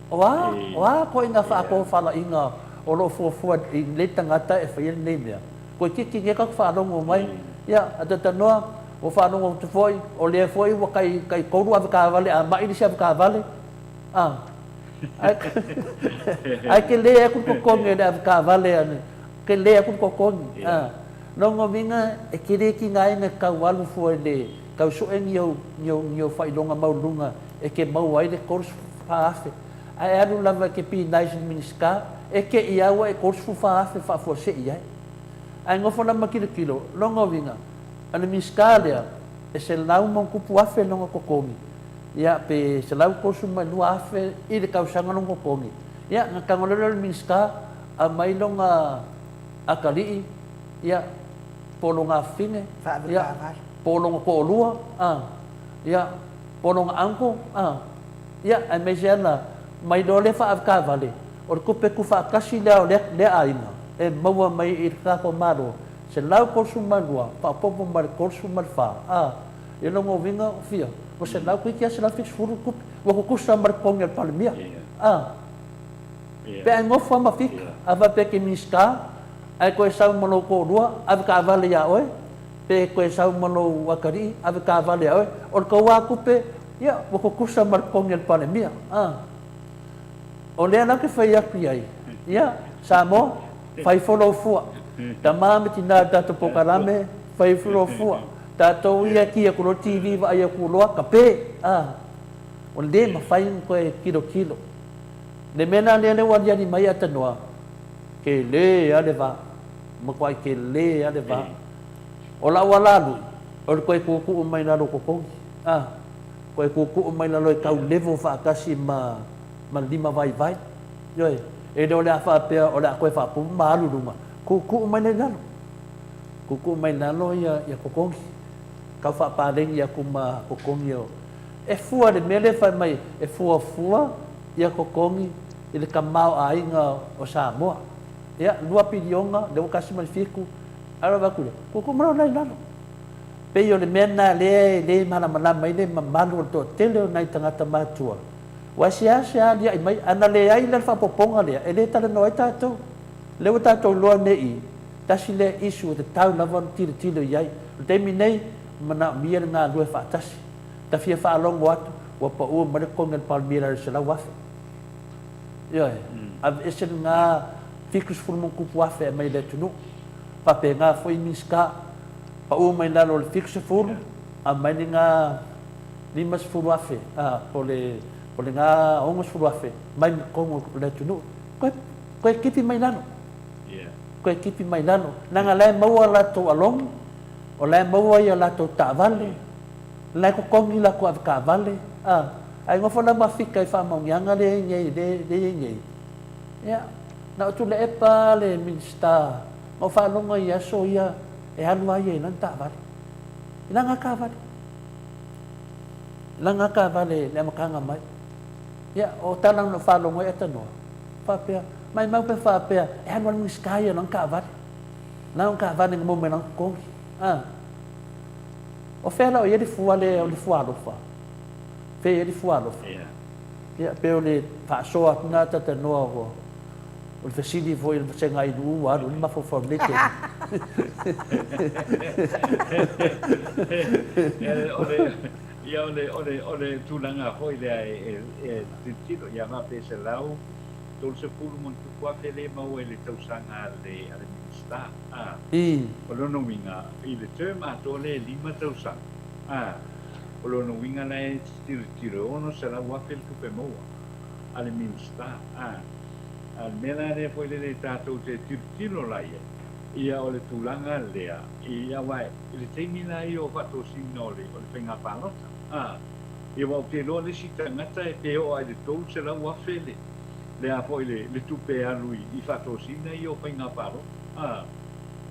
B: O a, o a ituaiga faatofalaiga o lo o fuafua i lenei tagata e faia lenei mea? Toeitiiti nei tatou faalogo mai, ia, a talanoa, ua faalogo atu foi, o lea foi ua tai, tai tolu avetaavale a mai le isi avetaavale, a. Ae, ae tele atu le totogi o le avetaavale a le, tele atu le totogi, a. Lona uiga, e te le tigaina e tau alu fua i le tau sue ni ou, ni ou, ni ou faailoga maualuluga e te maua ai le 34 afe. Ae alu lava e te pinai i se Minisita, e te i lava ua e 34 afe faafuasei i ai. Ae nofo la ma tilotilo, lona uiga, o le Minisita lea, e 100+ lona totogi, ia pe 132 afe i le tausaga lona totogi. Ia, na tago loa lea o le Minisita, aumai lona atalii, ia, po o lona afafine, ia, po o lona toalua, a, ia, po o lona uncle, a, ia, aemaise lava la, mai loa lea faaavetaavale, o le tupe tuufaatasi lea o lea, lea aiga e maua mai i le tatou Malo, 132, faaopoopo ma le 34, a, ia lona uiga, ua fia? Ua selau, toeitiiti lava 170 le tupe, ua tutusa ma le totogi a le Palemia, a. Pe a e nofo lava ma fika, a faapea e te Minisita, ae toe sau ma lou toalua, ave taavale ia oe, pe toe sau ma lou atalii, ave taavale ia oe, o le tou lava tupe, ia, ua tutusa ma le totogi a le Palemia. A. O lea la ou te fai atu i ai, ia, Samoa, fai fua lou fua. Tama ma tina i le tatou polokalame, fai fua lou fua. Tatou ia e ki atu loa le TV vaai atu loa, kape. A. Ua le mafai ona toe tilotilo. Le mea la lea ua aliali mai Atanoa, tele lava le va, matuai tele lava le va. O lau alalui, o le toe tuutuu mai lalo o totogi, a, toe tuutuu mai lalo e tau level faatasi ma, ma le lima vaivai. Ioe, e le o le a faapea o le a toe faaopoopo ma alu i luga, tuutuu mai la i lalo, tuutuu mai i lalo ia, ia totogi, tau faapaleni atu ma totogi o, e fua i le mea lea e fai mai, e fuafua ia totogi i le tamaoaiga o Samoa. Ia, lua piliona, lea ua 1.7, ae ua avatu lea, tuutuu mai loa la i lalo. Pei o le mea lena lea e le malamalama ai le mamalu o le toatele o nai tagata matutua. Aua e seasea aliae mai, a na leai la le faaopoopoga lea, e le talanoa ai tatou. O lea ua tatou iloa nei i, tasi lea issue e tatau lava ona tilotilo i ai. O le taimi nei, e manaomia le galulue faatasi. Ta fia faalogo atu, ua pau mai le totogi a le Palemia i lalo i le 100,000. Ioe, aveese lena 70 ma ona tupu afe e aumai i le atunuu. Faapena foi Minisita, pau mai lalo o le 70, aumai lena 50,000, a, po o le, po o lena 60,000 mai totonu o le atunuu, toe, toe tipi mai lalo. Toe tipi mai lalo. Leaga o la e maua a latou alogi, o la e maua a latou taavale, o la e totogi latou avetaavale, a, ae nofo la ma fika i faamaoniaga lea e i ai nei, lea e i ai nei. Ia, na o Tuilaepa lava le Minisita na ou faalogo ai i aso ia e alu lava ia i lana taavale. I lana taavale. I lana taavale i le amataga mai. Ia, o tala na ou faalogo ai Atanoa, faapea, maimau pe faapea, e alu lava le Minisita ia i lana taavale. Lana taavale na maua mai lana totogi. A. O fea la o i ai le fua lea o le fua alofa? Fea e i ai le fua alofa? Ia, pei o le faasoa atu lena Atatanoa ua, o le fesili foi i le vasega Ainuu ua alu i le mafaufau i lenei taimi.
C: Ia, o le, o le, o le tulaga foi lea e, e tilotilo, ia faapea e 130+ lea e maua i le tausaga a le, a le Minisita. A. O lona uiga, i le term atoa lea e 5 tausaga. A. O lona uiga la e tilotilo e 600,000 le tupe maua a le Minisita. A. A o le mea la lea foi lele tatou te tilotilo la i ai, ia o le tulaga lea, ia aua i le taimi la ia o faatosina o le, o le faiga palota, a, ia aua ou te iloa le isi tagata e pe oo lava i le 300,000 le, le a foi le, le tupe e alu i, i faatosina ia o faiga palota. A.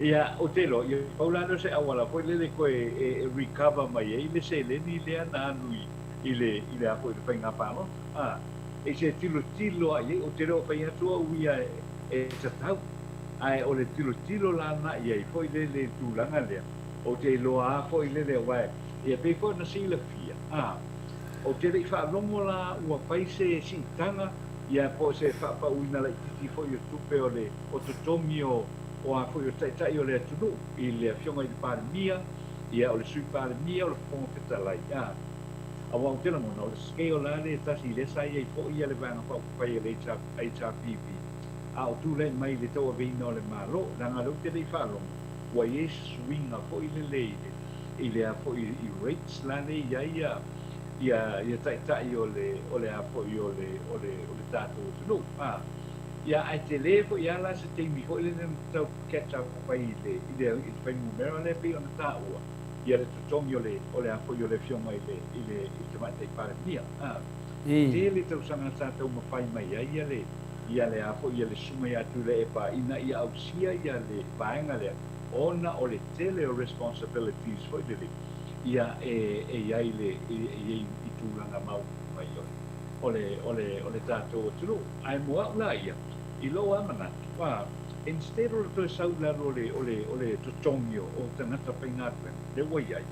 C: Ia, ou te iloa, ia pau la lea o se auala foi lele toe e recover mai ai le seleni lea na alu i, i le, i le a foi, le faiga palota. A, e se tilotilo lava i ai, ou te le o fai atu au ia e tatau, ae o le tilotilo la na i ai foi lele i le tulaga lea, ou te iloa lava foi lele, aua e pei foi ona silafia, a, ou te le i faalogo la ua fai se siitaga, ia po o se faapauina laitiiti foi o tupe o le, o totogi o, o a foi o Taitai o le atunuu, i le Afioga i le Palemia, ia o le Sui Palemia, o le Fofoga Fetalai, a. Aua ou te lagona, o le scale la lea e tasi lea sa i ai foi ia le Vaega Faaupufai a le HRPP, a o tulai mai i le tauaveina o le Malo, leaga o lea ou te le i faalogo, ua i ai se suiga foi lele i le, i le a foi i rates la lea e i ai ia, ia, ia Taitai o le, o le a foi o le, o le, o le tatou atunuu, a. Ia, ae tele foi lava la se taimi foi lele na tau catch up ai i le, i le, i le fuainumera lea pei ona taua, ia le totogi o le, o le a foi o le Afioga i le, i le, i le Tamaitai Palemia. A, tele tausaga sa taumafai mai ai ia le, ia le a foi, ia le Susuga ia Tuilaepa ina ia ausia ia le vaega lea, ona o le tele o responsibilities foi lele, ia e, e i ai le, e i ai i tulaga maualuga ia o le, o le, o le, o le tatou atunuu. Ae mo au la ia, i lou lava manatu, a, instead o le toe sau i lalo o le, o le, o le totogi o, o tagata faigaluega, lea ua i ai,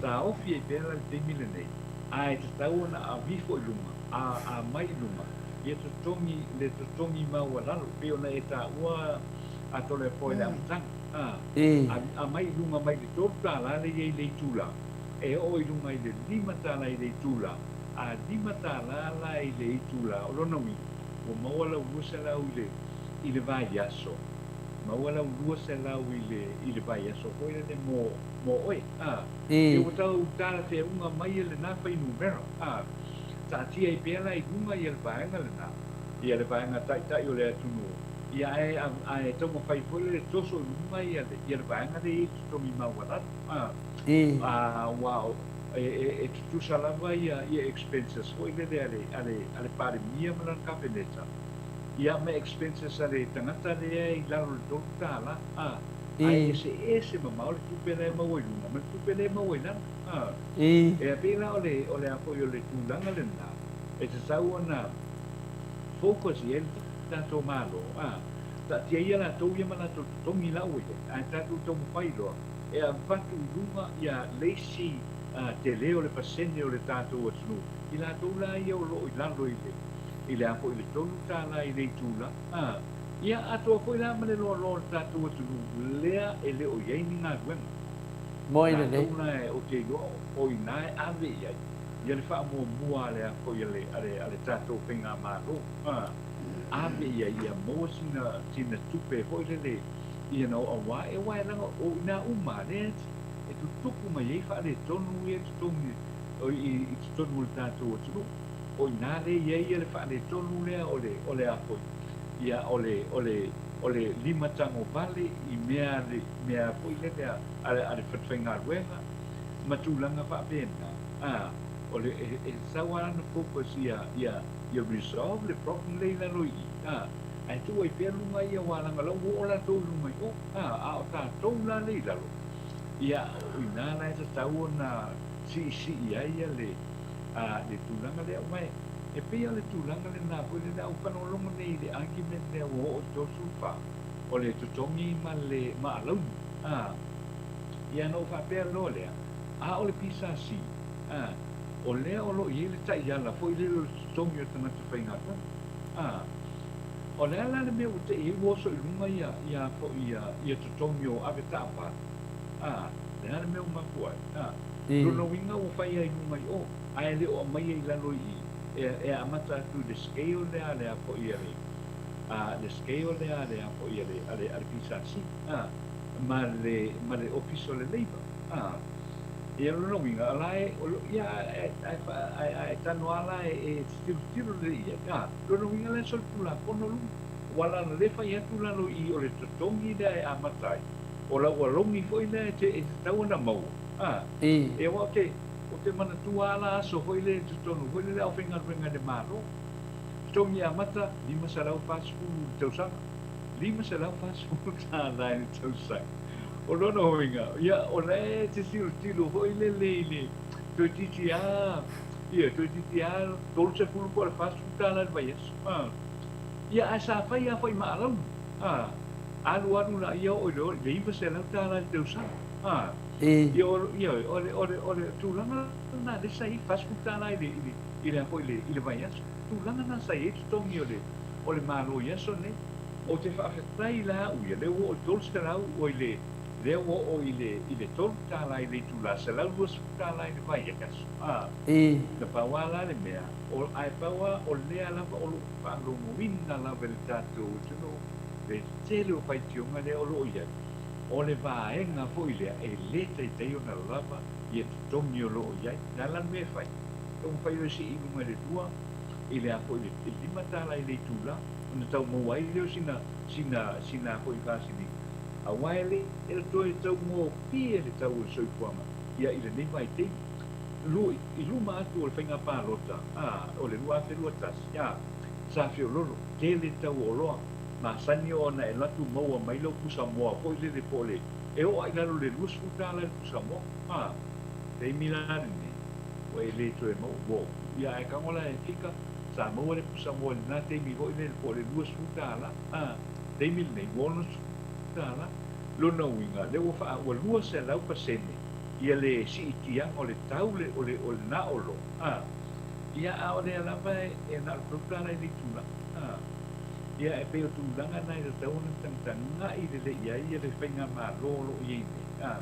C: taofi ai pea la i le taimi lenei, ae tatau ona aveifo i luga, a, a mai i luga, ia totogi, le totogi maualalo, pei ona e taua a Toleafoa i le amataga, a, a, a mai i luga mai le $3 lea e i ai i le itula, e oo i luga i le $5 i le itula, A $5 la i le itula, o lona uiga, ua maua lau 200 i le, i le vaiaso, maua lau 200 i le, i le vaiaso foi lele mo, mo oe, a. Ia ua tau talafeauga mai lena fuainumera, a. Taatia ai pea la i luga ia le vaega lena, ia le vaega taitai o le atunuu, ia ae, ae taumafai foi lele toso i luga ia le, ia le vaega lea e i ai le totogi maualalo, a. A, aua o. E tutusa lava ia expenses foi lele a le, a le, a le Palemia ma lana Kapeneta, ia ma expenses a le tagata lea i lalo o le $3, a, ae eseese mamao le tupe la e maua i luga ma le tupe lea e maua i lalo, a. E pei la o le, o le a foi o le tulaga lena e tatau ona focus i ai le tatou Malo, a, taatia ia latou ia ma latou totogi la ua i ai, ae tatou taumafai loa e avatu i luga ia le isi tele o le pasene o le tatou atunuu, i latou la ia o lo o i lalo i le, i le a foi, i le $3 i le itula, a, ia atoa foi la ma le loaloa o le tatou atunuu lea e le o i ai ni galuega.
B: Moe lelei.
C: Latou la ou te iloa o i ina e ave i ai ia le faamuamua a le a foi a le, a le, a le tatou faigamalo, a, ave i ai ia maua sina, sina tupe foi lele. You know, auā, aua e leaga o i inā uma lava lea e tutupu mai ai faaletonu ia i totogi i totonu o le tatou atunuu. O i ina lea e i ai le faaletonu lea o le o le a foi, ia o le o le o le limatagovale i mea le mea foi lele a a le falefaigaluega ma tulaga faapena. A, o le e e tatau lava ona focus ia ia ia resolve le problem lea i lalo i i, a, ae tuu ai pea luga ia aua leaga o la ua oo latou i luga i o, a, a o tatou la lea i lalo, ia, o i ina la e tatau ona siisii ai ia le, a, le tulaga lea. Aua e pei o le tulaga lena foi lele a ou faalogologo nei i le argument lea ua oo i le 34, o le totogi ma le ma alauni, a, ia ona ou faapea loa lea, a o le PSC, a, o lea o lo o i ai le taiala foi lele o le totogi o tagata faigaluega. A, o le a la le mea ua te i ai ua oso i luga ia, ia foi ia, ia totogi o avetaavale? A, o le a le mea ua mafua ai? A, lona uiga ua fai lava i luga i o, ae le o aumaia i lalo i i, e, e amata atu i le scale lea a le a foi a le, a, le scale lea a le a foi a le, a le, a le PSC, a, ma le, ma le Ofisa o le Labour. A, ia o lona uiga, o la e, o lo, ia, ae, ae, ae, ae tago lava la e, e te tilotilo lelei i ai. A, lona uiga la e solitulafono luga, ua la ona le fai atu lalo i i o le totogi lea e amata ai, o lau alogi foi lea e te, e tatau ona maua. A, e aua ou te, ou te manatua lava la aso foi lea i totonu foi lea le aufaigaluega i le Malo, totogi amata $540 i le tausaga. $540 i le tausaga. O lona uiga, ia, o la e te tilotilo foi lele i le toeitiiti lava, ia, toeitiiti lava 30 po o le $40 i le vaiaso. A. Ia, ae sa fai lava foi ma alauni. A. Alu alu laia oo i le $900 i le tausaga. A. Ia, o, ia, o le, o le, o le tulaga lena lea sa i ai, $40 i le, i le, i le a foi i le, i le vaiaso. Tulaga lena sa i ai totogi o le, o le Malo i aso nei. Ou te faafetai la au ia, lea ua oo i le 300, oi le, lea ua oo i le, i le $3 i le itula, $120 i le vaiaso. A, na pau lava la le mea, o, ae pau lava, o lea lava o lo o faalogoina lava e le tatou atunuu le tele o faitioga lea o lo o i ai, o le vaega foi lea e le taitai ona lava ia totogi o lo o i ai. O le a la le mea e fai? Taumafai oe e sii i luga i le lua, i le a foi i le $5 i le itula, ona tau maua ai lea o sina, sina, sina foi fasiliga, aua e le toe taugofie le tau o le soifuaga ia i lenei vaitaimi. Lu, i luma atu o le faiga palota, a, o le 2021, a, sa feololo, tele le tau o oloa, masani ona e alu atu maua mai lau pusamoa foi lele po o le, e oo lava i lalo o le $20 i le pusamoa, a, taimi la lenei, ua e le toe maua, ua, ia ae tago la e fika, sa maua le pusamoa i lena taimi foi lele po o le $20, a, taimi lenei ua $60. Lona uiga, lea ua faa, ua 200% ia le siitiaga o le tau le, o le, o lena oloa, a, ia a o lea lava e, e na o le $3 i le itula, a. Ia e pei o tulaga na e tatau ona tagatagai lelei i ai ia le faigamalo o lo o i ai nei, a.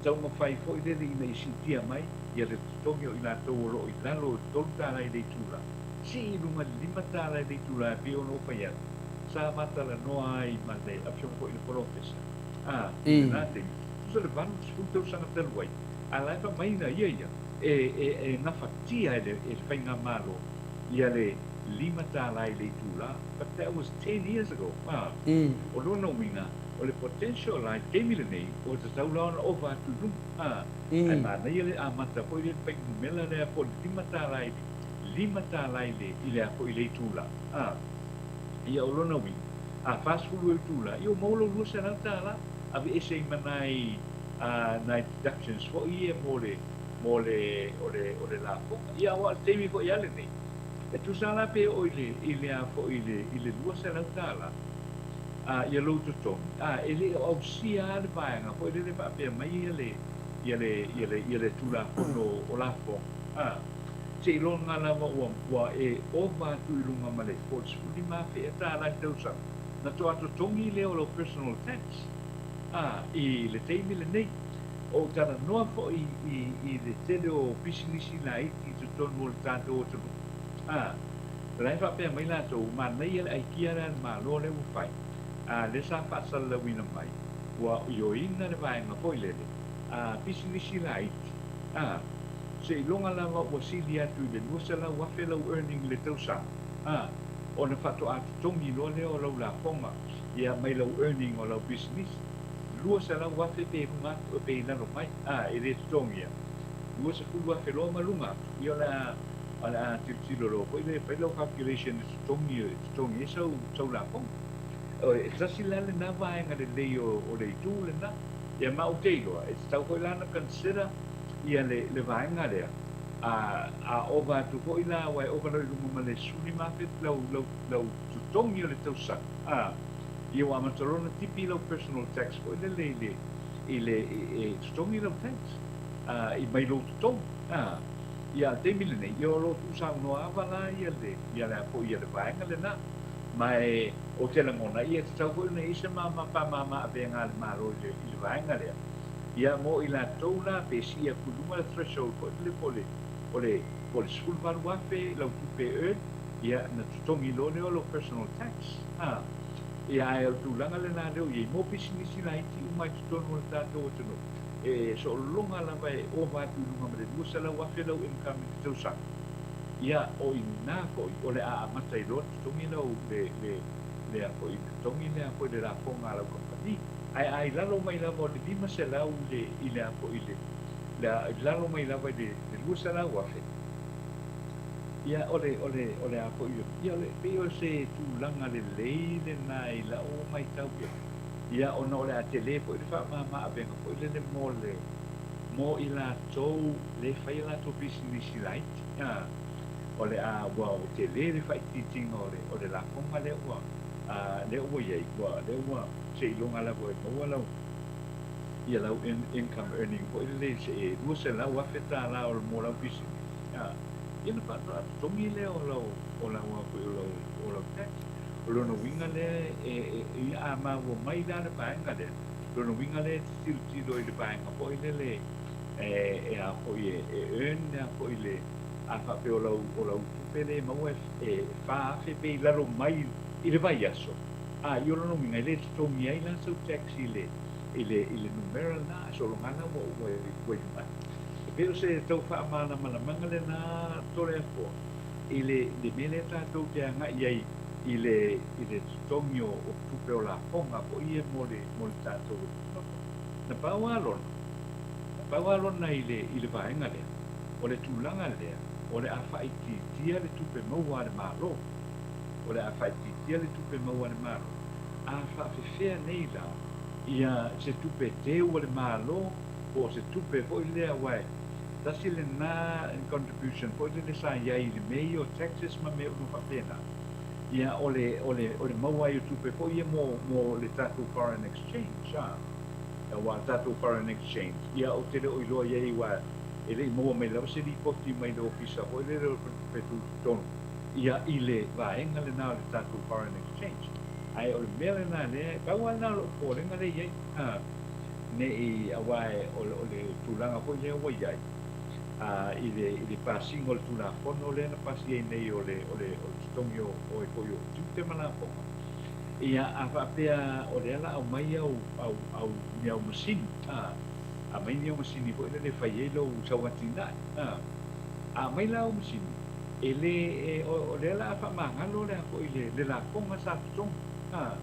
C: Taumafai foi lele ina ia siitia mai ia le totogi o i latou o lo o i lalo o le $3 i le itula, sii i luga i le $5 i le itula e pei ona ou fai atu, sa ma talanoa ai ma le Afioga foi i le Polofesa, a, i lena taimi, tusa le 80 tausaga talu ai, a la e fai mai na ia ia e, e, e gafatia e le, e le Faigamalo ia le $5 i le itula, but that was 10 years ago, a, o lona uiga, o le potential la i le taimi lenei, ua tatau la ona ova atu i luga, a, Ae manaia le amata foi lea i le fuainumera lea po o le $5 i le $5 i le i le a foi i le itula. A, ia o lona uiga, a 40 ea itula, ia ua maua lou $200, aveese ai ma nai a nai deductions foi ia mo le mo le o le o le lafoga. Ia aua o le taimi foi lava lenei, e tusa la pe oo i le i le a foi i le i le $200 a ia lou totogi, a e le o ausia lava le vaega foi lele faapea mai ia le ia le ia le ia le Tulafono o lafoga, a seiloga lava ua ua e ova atu i luga ma le po o le $15,000 ea i le tausaga, na toa totogi lea o lau personal tax, a i le taimi lenei. O ou talanoa foi i i le tele o pisinisi laiti i totonu o le tatou atunuu, a o la e faapea mai latou, manaia le aikia lea a le Malo lea ua fai. A lea sa faasalalauina mai, ua ioeina le vaega foi lele, a pisinisi laiti, a, seiloga lava ua sili atu i le $200,000 lau earning i le tausaga, a, ona faatoa totogi loa lea o lau lafoga, ia, mai lau earning o lau pisinisi. $200,000 pe i luga atu, pe i lalo mai, a, e le totogia. $20,000 loa ma luga atu, ia o le a, o le a tilotilo loa foi lea e fai lau calculation e totogi, e totogi ai sau, sau lafoga. E tasi la lena vaega lelei o, o le itu lena. Ia ma ou te iloa, e tatau foi la ona consider ia le, le vaega lea, a, a ova atu foi la, aua e ova loa i luga ma le 15,000 lau, lau, lau totogi o le tausaga, a, ia ua amata loa ona tipi lau personal tax foi lele i le, i le, e totogi lau tax, a, i mai lou totogi, a. Ia, a o le taimi lenei, ia o lo o tuusaunoa ava la ia le, ia le a foi, ia le vaega lena. Ma e, ou te lagona, ia e tatau foi ona i ai se mama, faamama avega a le Malo i le, i le vaega lea. Ia, mo i latou la, pe sii atu i luga le threshold foi lele po o le, o le, po o le $18,000 lau tupe e earn, ia, na totogi loa lea o lau personal tax. A. Ia, ae o le tulaga lena lea o i ai mo pisinisi laiti uma i totonu o le tatou atunuu, e soologa lava e ova atu i luga ma le $200,000 lau income i le tausaga. Ia, o i ina foi o le a amata ai loa ona totogi lau, le, le, le a foi, le totogi lea foi le lafoga a lau kamupani. Ae a i lalo mai lava o le 500 i le, i le a foi, le, le a, i lalo mai lava i le, le $200,000, ia, o le, o le, o le a foi, ia, o le, pei o se tulaga lelei lena i lau matau i ai. Ia, ona o le a tele foi le faamama avega foi lele mo le, mo i latou le fai a latou pisinisi laiti, a, o le a, ua tele le faaitiitiga o le, o le lafoga lea ua, a, lea ua i ai, ua, lea ua seiloga lava e maua lau, ia lau income earning foi lele se $200,000 o le mo lau pisinisi, a, ia ona faatoa totogi lea o lau, o lau a foi o lau, o lau tax. O lona uiga lea e, e, ia a maua mai la le vaega lea, lona uiga lea e te tilotilo i le vaega foi lele e, e a foi e, e earn le a foi le, a faapea o lau, o lau tupe lea e maua e, e 4,000 pe i lalo mai i le vaiaso, a i o lona uiga e le totogi ai la sau tax i le, i le, i le numera lena, a sologa la ua, ua, ua i luga atu. E pei o se tau faamalamalamaga lena Toleafoa i le, le mea lea tatou te agai ai i le, i le totogi o, o tupe o lafoga foi ia mo le, mo le tatou atunuu. Na pau lava lona, na pau lava lona i le, i le vaega lea, o le tulaga lea, o le a faaitiitia le tupe maua a le Malo. O le a faaitiitia le tupe maua a le Malo. A faafefea nei la ia se tupe teu a le Malo po o se tupe foi lea aua e tasi lena contribution foi lele sa i ai i le mea ia o taxes ma mea uma faapena, ia o le, o le, o le maua ai o tupe foi ia mo, mo le tatou foreign exchange, a. Aua o le tatou foreign exchange, ia ou te le o iloa i ai aua e le i maua mai lava se lipoti mai le ofisa foi lele o le Faletupe Tutotonu, ia i le vaega lena o le tatou foreign exchange. Ae o le mea lena lea, e pau lava lena o lou popolega lea e i ai, a, ne i, aua o le, o le tulaga foi lea ua i ai, a, i le, i le pasiga o le Tulafono lea na pasi ai nei o le, o le, o le totogi o, o e foi o tiute ma lafoga, ia, a faapea o lea la aumai au, au, au, ni au masini, a, aumai ni au masini foi lele e fai ai lou sau atinae, a, a aumai la au masini, e le, e, o, o lea la a faamagalo le a foi le, le lafoga sa totogi, a,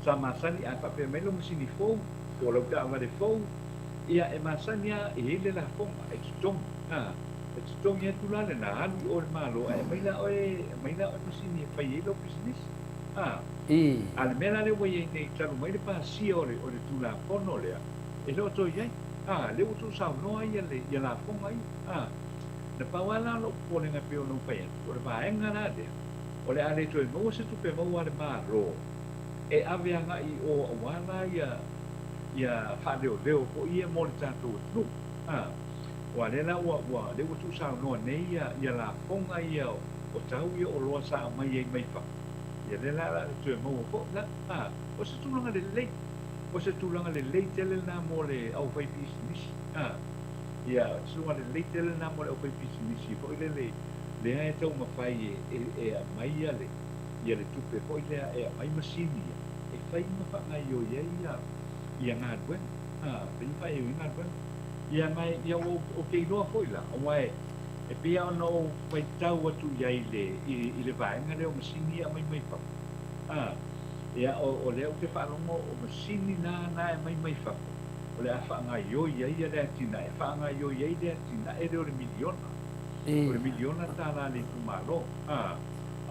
C: sa masani a faapea mai lau masini fou, po o lau taavale fou, ia e masani lava e i ai le lafoga e totogi, a, e totogi atu la lena, alu i o i le Malo ae aumai la oe, aumai la oe masini e fai ai lau pisinisi, a. A o le mea la lea ua i ai nei, talu mai le pasia o le, o le Tulafono lea, e le o toe i ai, a, lea ua tuusaunoa ia le, ia lafoga ia, a. Na pau lava la lou popolega e pei ona ou fai atu, o le vaega la lea, o le a le toe maua se tupe maua a le Malo e ave agai i o aua la ia, ia faaleoleo foi ia mo le tatou atunuu, a. Aua lea la ua, ua, lea ua tuusaunoa nei ia, ia lafoga ia o tau ia oloa sa aumai ai mai fafo, ia lea la o le a le toe maua foi la, a. O se tulaga lelei, o se tulaga lelei tele lena mo le aufaipisinisi, a. Ia, o se tulaga lelei tele lena mo le aufaipisinisi foi lele, lea e taumafai e, e, e aumai ia le, ia le tupe foi lea e aumai masini ia e fai ma faagaoioi ai ia ia galuega, a, fai ma faagaoioi galuega. Ia ma e, ia ua ou te iloa foi la, aua e, e pei lava ona ou faitau atu i ai i le, i, i le vaega lea o masini ia e aumai mai fafo, a, ia, o, o lea ou te faalogo o masini na na e aumai mai fafo, o le a faagaoioi ai le atinae, faagaoioi ai le atinae lea o le miliona, o le miliona tala a le itumalo, a,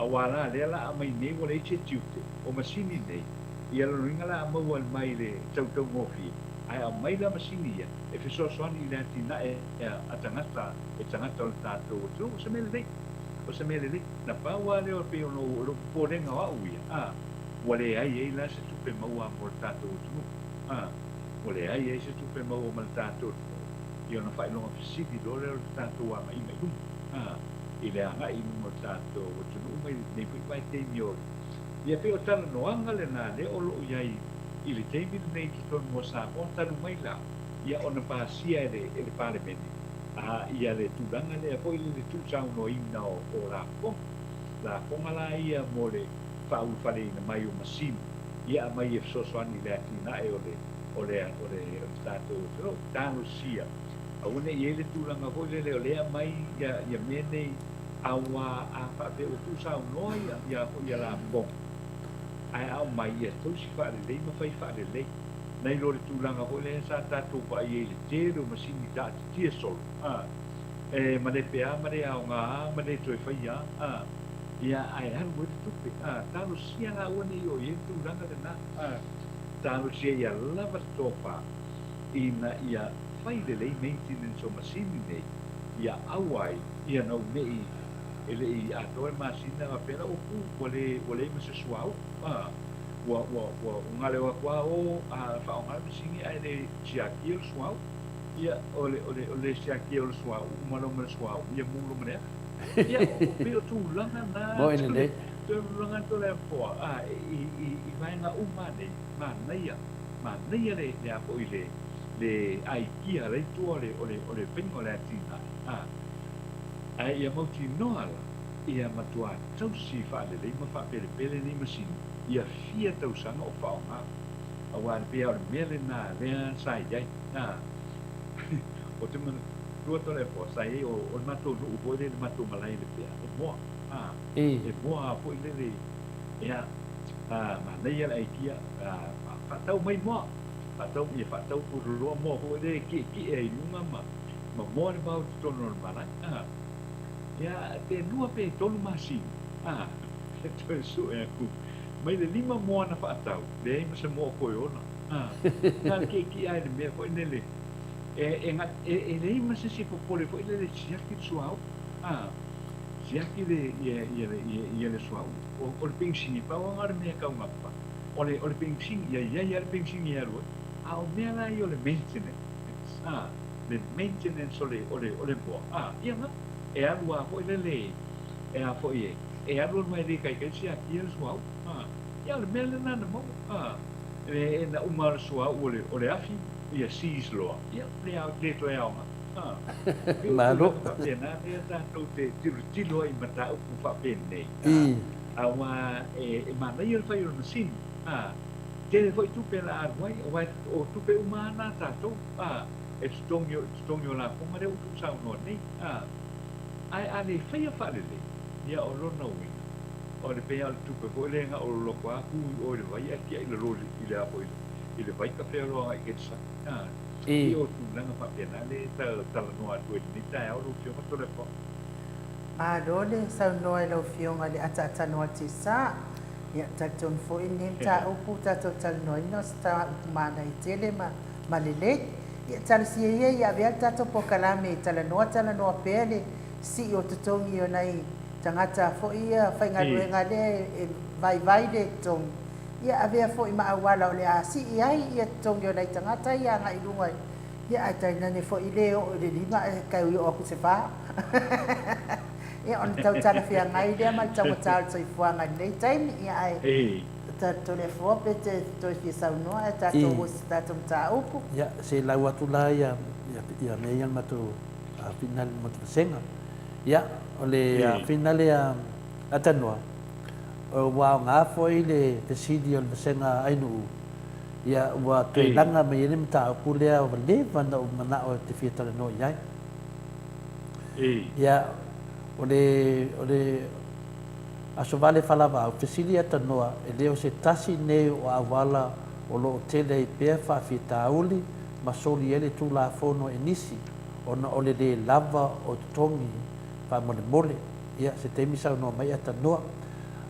C: aua la lea la aumai nei ua leai se tiute, o masini nei, ia lona uiga la a maua mai le tautaugofie, ae aumai la masini ia e fesoasoani i le atinae a tagata, e tagata o le tatou atunuu, o se mea lelei, o se mea lelei. Na pau lava lea pei ona ou, o lou popolega o au ia, a, ua leai ai la se tupe maua mo le tatou atunuu, a, ua leai ai se tupe maua ma le tatou atunuu, ia ona faailoga fesili loa lea o le tatou agaiga i luma, a, i le agai i luma o le tatou atunuu mai lenei foi vaitaimi o le, ia pei o talanoaga lena lea o lo o i ai i le taimi lenei i totonu o Samoa talu mai la, ia ona pasia e le, e le Palemene, a, ia le tulaga lea foi le le tuusaunoaina o, o lafoga, lafoga la ia mo le faaulufaleina mai o masini, ia aumai e fesoasoani i le atinae o le, o le, o le, o le tatou atunuu. Talosia, aua ne i i ai le tulaga foi lele o lea e aumai ia, ia mea nei, auā a faapea ua tuusaunoa ia, ia, ia lafoga, ae aumai ia tausi faalelei ma fai faalelei, nai lo le tulaga foi lea sa tatou vaai ai i le tele o masini taatitia solo, a, e malepe a ma le aoga a ma le toe faia a, a, ia, ae alu ai le tupe, a, talosia la aua ne i oo i ai le tulaga lena, a, talosia ia lava le tofa ina ia fai lelei maintenance o masini nei, ia aua ai ia na ume'i e le i atoa le masina faapea la ua pu, ua le, ua leai ma se suauu, a, ua, ua, ua galeo atu lava o a faaaoga le masini ae le siakia le suauu. Ia, o le, o le, o le siakia o le suauu, uma loa ma le suauu, ia mu loa ma le afi. Ia, o, pei o tulaga na,
B: Moi lelei.
C: tulaga Toleafoa, a, i, i, i vaega uma nei, manaia, manaia le, le a foi le, le aikia a le itu o le, o le, o le faiga o le atinae, a, ae ia mautinoa la, ia matuā tausi faalelei ma faapelepele nei masini ia fia tausaga o faaaoga, auā e pei lava o le mea lena lea sa i ai, a, ou te manatua Toleafoa, sa i ai, o, o le matou nuu foi lea i le matou malae i Lepea, e moa, a, e moa foi lele, ia, a, manaia le aikia, a, faatau mai moa, faatau, ia faatau loa moa foi lea e kiekie ai i luga ma, ma moa le vao i totonu o le malae, a. Ia, pe lua pe tolu masina, a, e toe sue aku mai le lima moa na faatau, leai ma se moa o toe ola, a, na o le kiekie lava i le mea foi lele, e, e, e, e leai ma se isi popole foi lele e siaki le suauu, a, siaki le, ia, ia, ia, ia le suauu. O, o le penisini, pau lava lena o le mea e taugata, o le, o le penisini, ia i ai lava le penisini e alu ai, a o mea la ia o le maintenance, a, le maintenance o le, o le, o le moa, a, ia na, e alu lava foi lele, e a foi e, e alu alu ae le taitai siakia le suauu, a, ia o le mea lena na maua, a, e, na uma lava le suauu o le, o le afi, ia seize loa, ia, le, le toe aoga, a, pei o
B: Malo.
C: tulaga faapena lea tatou te tilotilo ai i mataupu faapenei, a, aua e, e manaia le fai o le masini, a, tele foi tupe o le a alu ai, aua o tupe uma lava na a tatou, a, e totogi o totogi o lafoga lea ua tuusaunoa nei, a, ae a le faia faalelei, ia o lona uiga, o le pei lava o le tupe foi lea na ololoko lava tu i o i le vai ae tiai i lalo i le a foi i le vai kafea loa agai i tai a, pei o tulaga faapena lea e talanoa atu ai i lenei taeao lau Afioga Toleafoa.
A: Malo le saunoa i lau Afioga i le ataatanoa Tisa. Ia, talitonu foi lenei mataupu ua tatou talanoaina o se mataupu manaia tele ma ma lelei. Ia, talosia ia ia avea le tatou polokalame e talanoa talanoa pea le sii o totogi o nai tagata foi ia faigaluega lea e vaivai le totogi. Ia avea foi ma auala o le a sii ai ia totogi o nai tagata ia agai i luga ia ae tainane foi le oo i le lima ae tau oo atu i se fa. Ia ona tau talafeagai lea ma le taugata o le soifuaga i lenei taimi. Ia ae Toleafoa pe te toe fia saunoa ae tatou o i se tatou mataupu.
B: Ia, se i lau atu la ia, ia mea ia le matou finale mo te vasega. Ia, o le finale a Tanoa, Ua aoga foi le fesili o le vasega Ainuu, ia ua toe laga mai ai le mataupu lea ua leva ona ou manao ou te fia talanoa i ai. Ia, o le, o le Aso Vale Falavaau, fesili ia Tanoa, e le o se tasi nei o auala o lo o tele ai pea faafitauli ma soli ai le Tulafono e nisi ona o le lē lava o totogi faamolemole. Ia, se taimi saunoa mai Atanoa.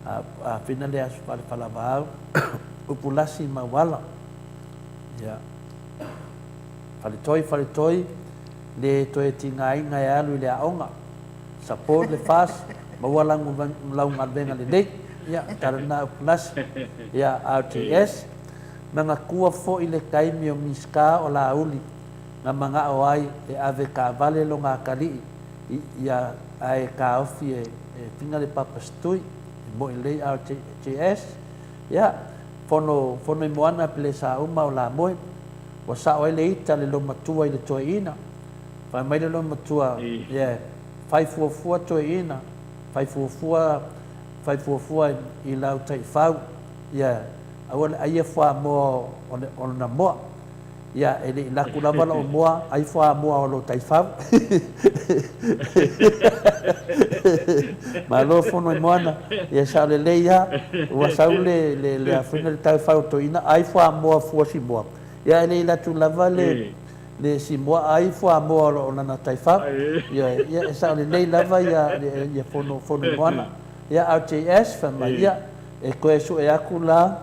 B: A, a fina le aso faalefalavaau, upu lasi ma auala. Ia. Faletoi, faletoi, le toe tigaina e alu i le aoga. Support le FAS, maua lau, lau galuega lelei. Ia, tala lena upu lasi. Ia, RTS, manatua foi le taimi o Minisita o Laauli na manao ai e ave taavale lona atalii ia ae taofi e fina le papa stui e moi lelei RJS ia fono fono i moana pele sa uma o lamoe ua sao ai le ita le lomatua i le toeaina fai mai le lomatua ia fai fuafua toeaina fai fuafua fai fuafua i lau taifau ia aua le aia fuamoa o le o lona moa Ia, e le i laku lava lou moa, ai fuamoa o lou taifau. Malo Fonoimoana, ia sao lelei lava, ua sau le, le, le afuina le taifau o toeaina, ai fuamoa fua simoa. Ia, e le i latu lava le, le simoa, ai fuamoa o lou lana taifau. Ioe, ia, e sao lelei lava ia, ia Fono, Fonoimoana. Ia, RJS, fai mai, ia, e toe sue atu la,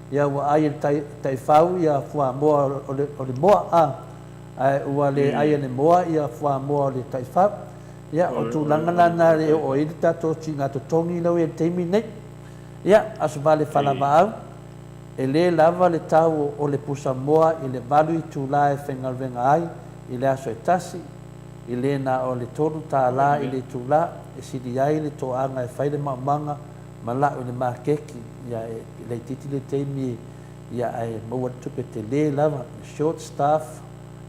B: Ia ua ai e le taifau ia fuamoa o le, o le moa, a, ae ua le ai e le moa ia fuamoa o le taifau. Ia, o tulaga la na e oo ai le tatou tiga totogi lea ua i ai i le taimi lenei. Ia, Aso Vale Falavaau, e le lava le tau o le pusamoa i le valu itula e faigaluega ai i le aso e tasi, i le na o le $3 i le itula e sili ai le toaga e fai le maumaga ma la'u i le maketi, ia e laitiiti le taimi ia ae maua le tupe tele lava, short staff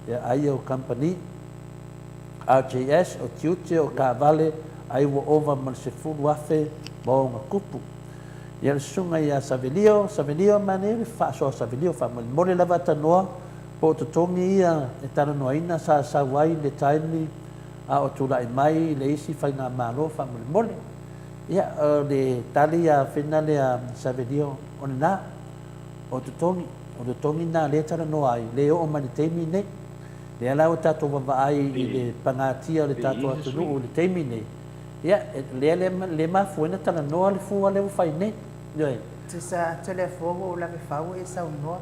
B: ia ai o kamupani. RJS, o tiute o taavale ai ua ova ma le 10,000 ma ona tupu. Ia le susuga ia Savelio, Savelio manaia le faasoa Savelio faamolemole lava tanoa po o totogi ia e talanoaina sa sau ai le taimi a o tulai mai le isi faigamalo faamolemole. Ia, o le tali ia fena lea Savelio, o lena, o totogi, o totogi na lea e talanoa ai, lea e oo mai i le taimi lenei. Lea la ua tatou vavaai i le pagatia o le tatou atunuu i le taimi lenei, ia, lea lea mafua ai ona talanoa le fua lea ua fai nei. Ioe.
A: Tusa atu lea fua ua ou lave fau e saunoa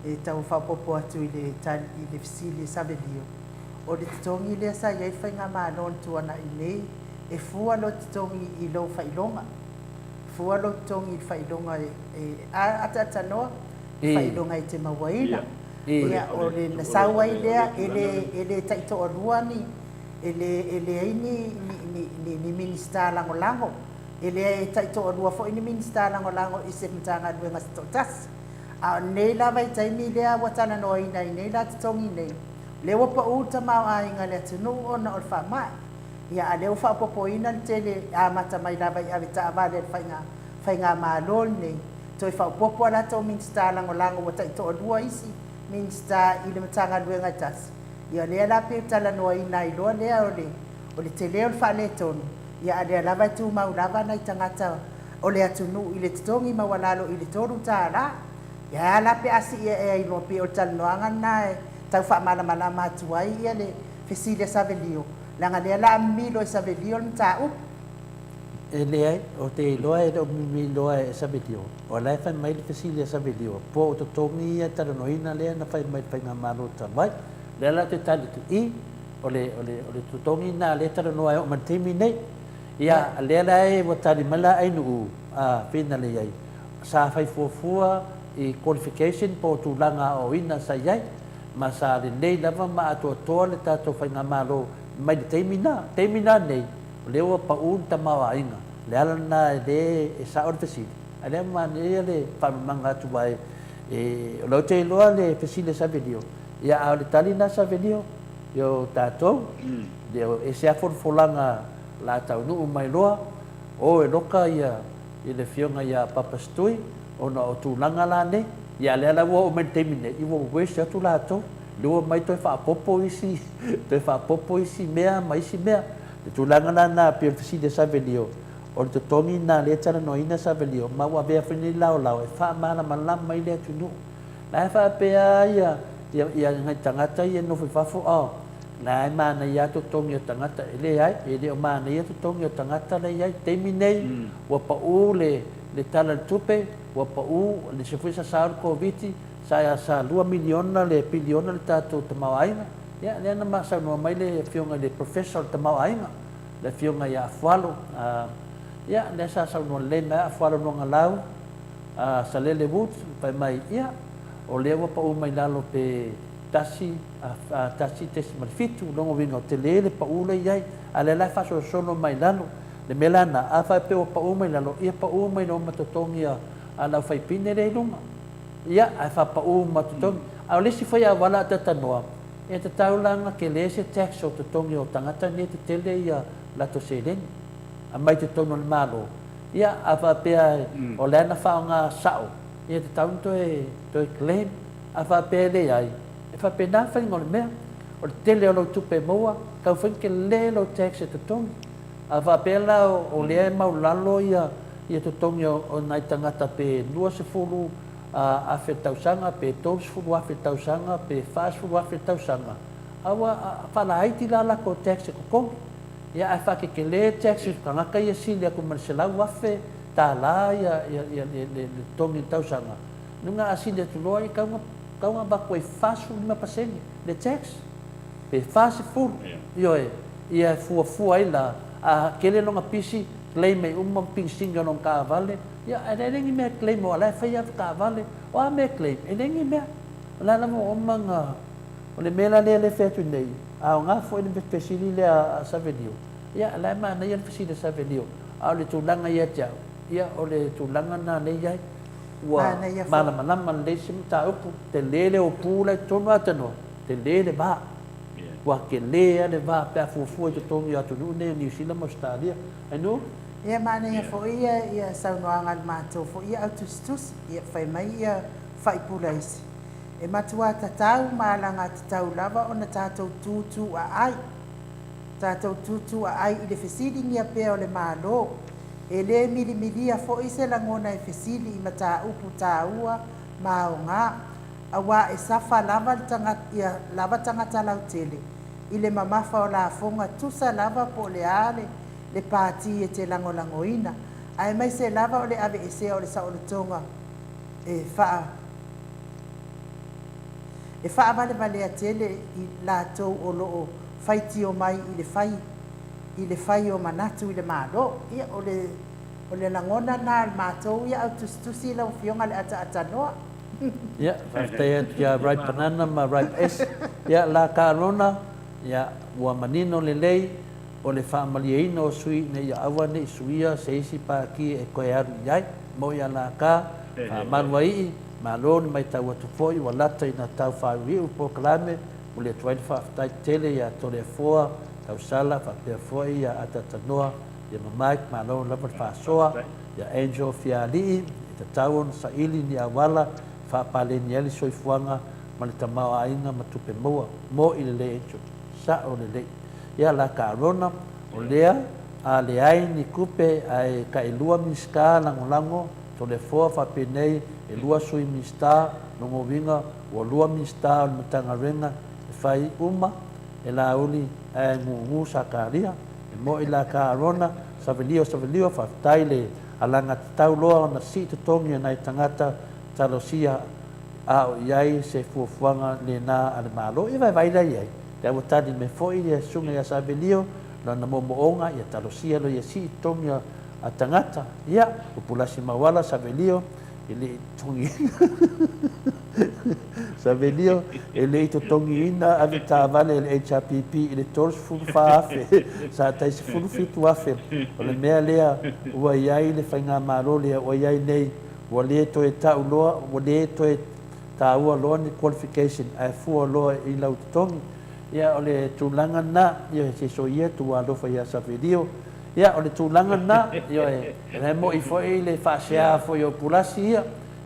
A: e tau faaopoopo atu i le tali i le fesili a Savelio, o le totogi lea sa i ai le faigamalo na tuanai nei, E fua lou totogi i lou faailoga. Fua lou totogi i le faailoga e ataatanoa, le faailoga e te mauaina. Ia, o le na sau ai lea, e le, e le taitoalua ni, e le, e leai ni, ni, ni, ni Minisita Lagolago. E le taitoalua foi ni Minisita Lagolago i se Matagaluega se toatasi. A o lenei la vaitaimi lea ua talanoaina ai nei la totogi nei, lea ua pau le tamaoaiga i le atunuu ona o le faamai. Ia, a lea ua faaopoopoina le tele e amata mai lava i avetaavale a le faiga faigamalo lenei, toe faaopoopo a latou Minisita Lagolago ua taitoalua isi Minisita i le Matagaluega e tasi. Ia, o lea la pei e talanoaina ai loa lea o le o le tele o le faaletonu, ia a lea lava e tumau lava nai tagata o le atunuu i le totogi maualalo i le $3. Ia, ae a la pe a sii ae ai loa, pei o le talanoaga lena e tau faamalamalama atu ai ia le fesili a Savelio, Leaga lea la a mimilo e Savelio le mataupu.
B: E leai, ou te iloa e le o mimiloa e Savelio. O la e fai mai le fesili a Savelio, po o totogi ia talanoaina lea na fai mai i le Faigamalo talu ai. O lea la ou te tali atu, i, o le, o le, o le totogi lena lea e talanoa ai oo mai i le taimi lenei. Ia, lea la e ua tali mai la Ainuu, a, finale i ai, sa fai fuafua i qualification po o tulaga aoaoina sa i ai. ma sa lelei lava ma atoatoa le tatou faigamalo mai le taimi na. Taimi na nei, o lea ua pau le tamaoaiga. O le ala lena e le e sao le fesili, ae lea manaia le faamamaga atu aua e o la ou te iloa le fesili a Savelio, ia a o le tali lena Savelio, ia o tatou, e ese lava folafolaga o le a taunuu mai loa, o e loka ia i le Afioga ia Papa Setui ona o tulaga la nei. Ia a lea la ua oo mai i le taimi nei, ua waste atu latou, lea ua omai toe faaopoopo isi, toe faaopoopo isi mea ma isi mea. Le tulaga la lena pei o le fesili a Savelio, o le totogi lena lea e talanoaina Savelio, ma ua avea foi lenei laolao e faamalamalama ai le atunuu. La e faapea lava ia, ia nai tagata ia e nofo i fafo, oh, la e manaia lava totogi o tagata. E leai, e le o manaia totogi o tagata la e i ai. I le taimi nei, ua pau le, le Tala o le Tupe, ua pau, le isi foi sasa o le Koviti, sa, sa lua miliona le piliona le tatou tamaoaiga. Ia, lea na ma saunoa mai le Afioga i le Professor o le Tamaoaiga, le Afioga ia Afualo. Ia, lea sa saunoa lelei mai lava Afualo Luagalau, Salele Woods, fai mai, ia, o lea ua pau mai lalo pe 1, 1.7, lona uiga ua tele le pau lea i ai, a o lea la e faasolosolo mai lalo. Le mea la lena, a faapea ua pau mai lalo, ia pau mai loa ma totogi a le aufaipine lea i luga. Ia, ae faapau ma totogi. A o le isi foi auala a talanoa, e tatau la ona tele se tax o totogi o tagata nei e tetele ia latou seleni aumai totonu o le Malo. Ia, a faapea o lea na faaaoga sao, ia e tatau ona toe toe claim. A faapea e leai, e faapena le faiga o le mea. O le tele o lau tupe e maua, tatau foi ona tele lau tax e totogi. A faapea la o lea e maulalo ia ia totogi o nai tagata pe 20,000 i le tausaga, pe 30,000 i le tausaga, pe 40,000 i le tausaga, a ua faalaiti la latou tax e totogi. Ia ae faatetele tax i tagata ia sili atu ma le $100,000 ia ia le totogi i le tausaga, luga a sili atu loa ia tatau ona avatu ai 45% le tax, pe 40, ioe, ia e fuafua ai la, a tele lona pisi, claim ai uma pigisigi o lona taavale, ia ae leai ni mea e claim aua o la e fai lava taavale, o a mea e claim? E leai ni mea. O la lava ua uma ona, o le mea la lea e fai atu nei, a aoga foi le fesili lea a Savelio, ia o la e manaia le fesili a Savelio, a o le tulaga ia te au, ia o le tulaga lena lea e i ai, ua malamalama lelei se mataupu, tele le opu la i totonu Atanoa, tele le va. Ua tele lava le va pe a fuafua i totogi o atunuu nei o Niu Sila ma Ausetalia. Ainu?
A: Ia manaia foi ia ia saunoaga a le matou foi ia au tusitusi, ia fai mai ia faipula isi. E matua tatau ma alagatatau lava ona tatou tūtū aai, tatou tūtū aai i le fesiligia pea o le Malo. E le milimilia foi se lagona e fesili i mataupu taua ma aoga, aua e safa lava le tagata, ia lava tagata lautele i le mamafa o lafoga tusa lava po o le a le le pati e te lagolagoina, aemaise lava o le aveesea o le saolotoga e faa e faavalevalea tele i latou o lo o faitio mai i le fai i le fai o manatu i le Malo. Ia, o le o le lagona lena a le matou ia au tusitusi lau Afioga le ataatanoa.
B: Ia, faafetai atu ia Ripe Banana ma Ripe S. Ia, la Carona, ia, ua manino lelei o le faamalieina o sui ina ia aua ne i suia se isi pati e toe alu i ai. Mo ia la ka, faamalu ai i, malo le maitau atu foi ua lata ina tau faaiuiu le polokalame, momoli atu ai le faafetai tele ia Toleafoa Tausala faapea foi ia Atatanoa ia ma Mike, malo lava le faasoa, ia Angel Fialii, e tatau ona saili ni auala e faapaleni ai le soifuaga ma le tamaoaiga ma tupe maua. Mo'i lelei Angel. Sa'o lelei. Ia la Carona, o lea a leai ni tupe ae tailua Minisita lagolago Toleafoa faapenei e lua Sui Minisita lona uiga ua lua Minisita o le Matagaluega e fai uma e Laauli ae gugu Sakaria e mo'i la Carona Savelio Savelio faafetai le alagatatau loa ona sii totogi o nai tagata talosia a o i ai se fuafuaga lena a le Malo ia vaivai la i ai lea ua tali mai foi le susuga ia Savelio lona moomooga ia talosia loa ia sii totogi a tagata ia Upulasi Mauala Savelio e le i totogiina Savelio e le i totogiina avetaavale a le HRPP i le 34 afe sa tai 17 afe o le mea lea ua i ai le faigamalo lea ua i ai nei ua le toe tau loa ua le toe taua loa ni qualification ae fua loa i lau totogi. Ia o le tulaga lena, ia se soia tuu alofa ia Savelio. Ia, o le tulaga lena, ioe, o la e moni foi le faasea foi o Pulasi ia,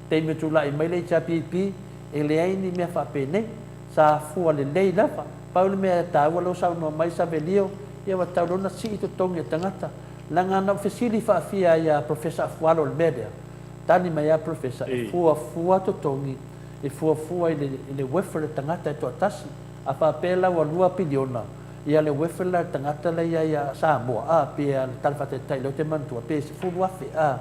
B: taimi e tulai mai le HRPP, e leai ni mea faapenei, sa fua lelei lava. Pau le mea taua lea ua saunoa mai Savelio, ia ua tatau loa ona sii totogi o tagata. Leaga na ou fesili faafia ai ia Professor Afualo i le mea lea, tali mai lava Professor, e fuafua totogi, e fuafua i le worth o le tagata e toatasi. A faapea la ua lua piliona, ia le worth la o le tagata la i ai ia Samoa, a, pe a le Tala Faataitai lea ou te manatua, pe 10,000, a,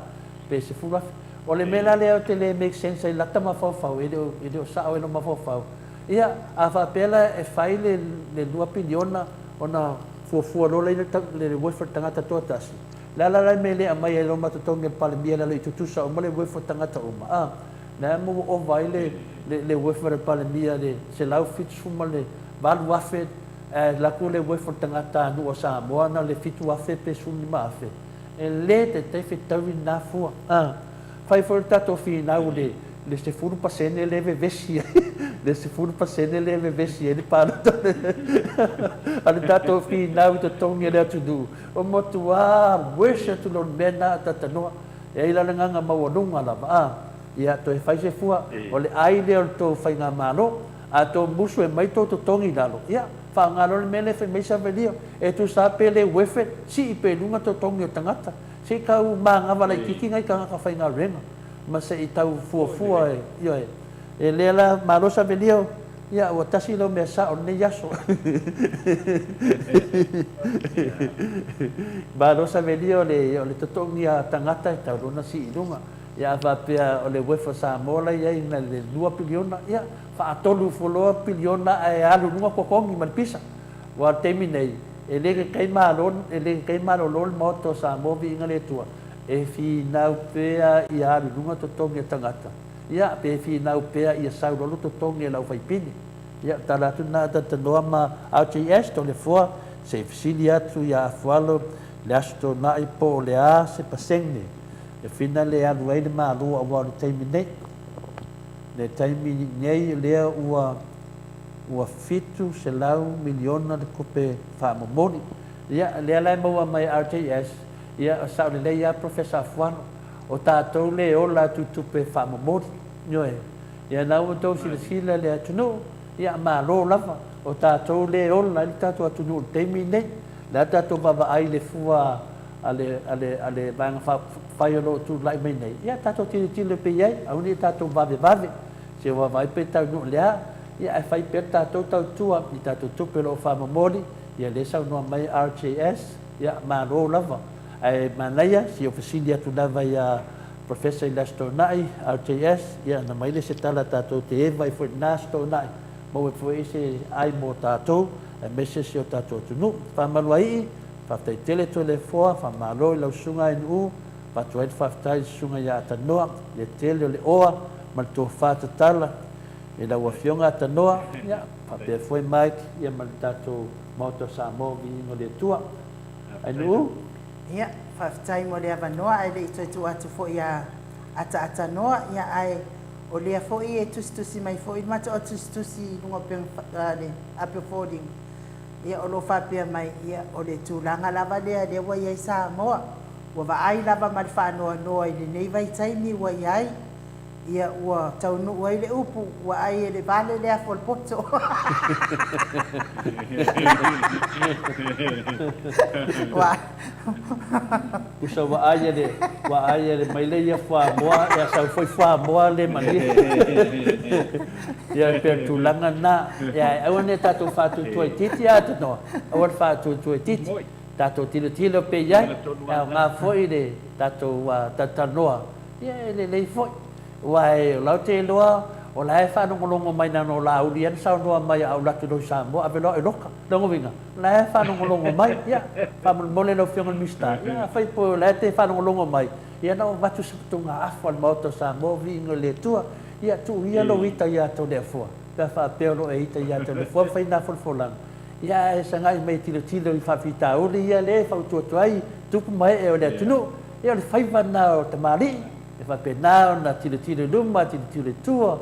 B: pe 10,000. O le mea la lea ou te le make sense ai i lata mafaufau, e le o, e le o sao ai lou mafaufau. Ia, a faapea la e fai le, le lua piliona ona fuafua loa lea le, le worth o le tagata toatasi, o le a la le mea e le aumai ai loa ma totogi e le Palemia i lalo i tutusa uma le worth o tagata uma, a? Lea ma ua ova ai le, le, le worth o le Palemia i le 178,000, ae alu atu le worth o le tagatanuu o Samoa na o le 7,000 pe 15,000. E le taitai fetaui lena fua. A fai foi le tatou finau i le, le 10% lea e vevesi ai, le 10% lea e vevesi ai le palota a le tatou finau i totogi o le atunuu, ua matua worse atu loa le mea lena a talanoa. E ai la le agaga maualuga lava, a ia toe fai se fua, o le ai lea o le tou faigamalo. A tou musu e mai tou totogi i lalo, ia, faaaoga loa le mea lea e fai mai Savelio, e tusa lava pe le worth it, sii pea i luga totogi o tagata, se i tau manava laitiiti nai tagata faigaluega, ma se i tau fuafua e, ioe. E lea la, malo Savelio, ia, ua tasi lau mea sao i lenei aso. Malo Savelio, o le totogi a tagata e tau loa ona sii i luga. Ia a faapea o le worth o Samoa la i ai na le lua piliona, ia, faatolu ifo loa piliona ae alu i luga totogi ma le pisa. Aua o le taimi nei, e le kekai malo, e le kekai malolo le Maota o Samoa viiga le Atua, e finau pea ia alu i luga totogi o tagata. Ia, pe finau pea ia sau loa le totogi e le aufaipine. Ia, tala atu lena a Talanoa ma RJS, Toleafoa, se i fesili atu ia Afualo i le Aso Toonai po o le a se pasene e fina le alu ai le Malo aua o le taimi nei, le taimi nei lea ua ua 700 miliona le tupe faamomoli. Ia, lea la e maua mai e RJS, ia, sao lelei lava Professor Afualo, o tatou le ola atu i tupe faamomoli. Ioe. Ia na ua outou silasila le atunuu, ia malo lava, o tatou le ola ai le tatou atunuu i le taimi lenei. O le a tatou vaavaai i le fua a le, a le, a le Vaega Faaupufai o lo o tulai mai nei, ia tatou tilotilo pea i ai, aua ne i tatou vavevave, se i vaavaai pe taunuu i le a, ia ae fai pea le tatou tautua i tatou tupe o lo o faamomoli, ia lea e saunoa mai RJS, ia malo lava. Ae manaia, se i ou fesili atu lava ia Professor Elias Toonai, RJS, ia ona aumai lea se tala tatou te eva ai foi i lena Aso Toonai, maua ai foi se ai mo tatou, aemaise si o tatou atunuu. Faamaluaii, faafetai tele Toleafoa, faamalo i lau susuga Ainuu, avatu ai le faafetai i le susuga ia Atanoa, i le tele o le oa ma le tofa tatala i lau Afioga Atanoa, ia faapea foi Mike ia ma le tatou Maota o Samoa, viiga o le Atua. Ainuu.
A: Ia, faafetai mo le avanoa ae le i toe tuu atu foi ia Ataatanoa, ia ae o lea foi e tusitusi mai foi le matou autusitusi i luga o upega, le api o foliga, ia o lo o faapea mai, ia o le tulaga lava lea lea ua i ai Samoa, ua vaai lava ma le faanoanoa i lenei vaitaimi ua i ai, Ia ua taunuu ai le upu, ua ai e le vale le afu o le poto. Ua.
B: Usa ua ai e le, ua ai e le maile ia fuamoa, ia sau foi fuamoa le malie. Ia e pei o le tulaga lena. Ia e aua ne i tatou faatuatua itiiti a Tanoa, aua le faatuatua itiiti. Tatou tilotilo pea i ai, e aoga foi le tatou talatalanoa. Ia e lelei foi, aua e o la ou te iloa o la e faalogologo mai na ona o Laauli ia na saunoa mai a ou alu atu loa i Samoa ave loa au i loka. Lona uiga, o la e faalogologo mai. Ia, faamolemole lau Afioga i le Minisita, ia afai po o la e te faalogologo mai, ia na ou avatu se motugaafa a le Maota o Samoa, viiga i le Atua, ia tuu ia lou ita ia Toleafoa, pe a faapea o lo o e ita ia Toleafoa ma fai na folafolaga, ia ae sagai mai e tilotilo i faafitauli ia lea e fautua atu ai tupu ma ee o le atunuu. Ia o le faiva lena o tamalii, e faapena ona tilotilo i luma, tilotilo i tua,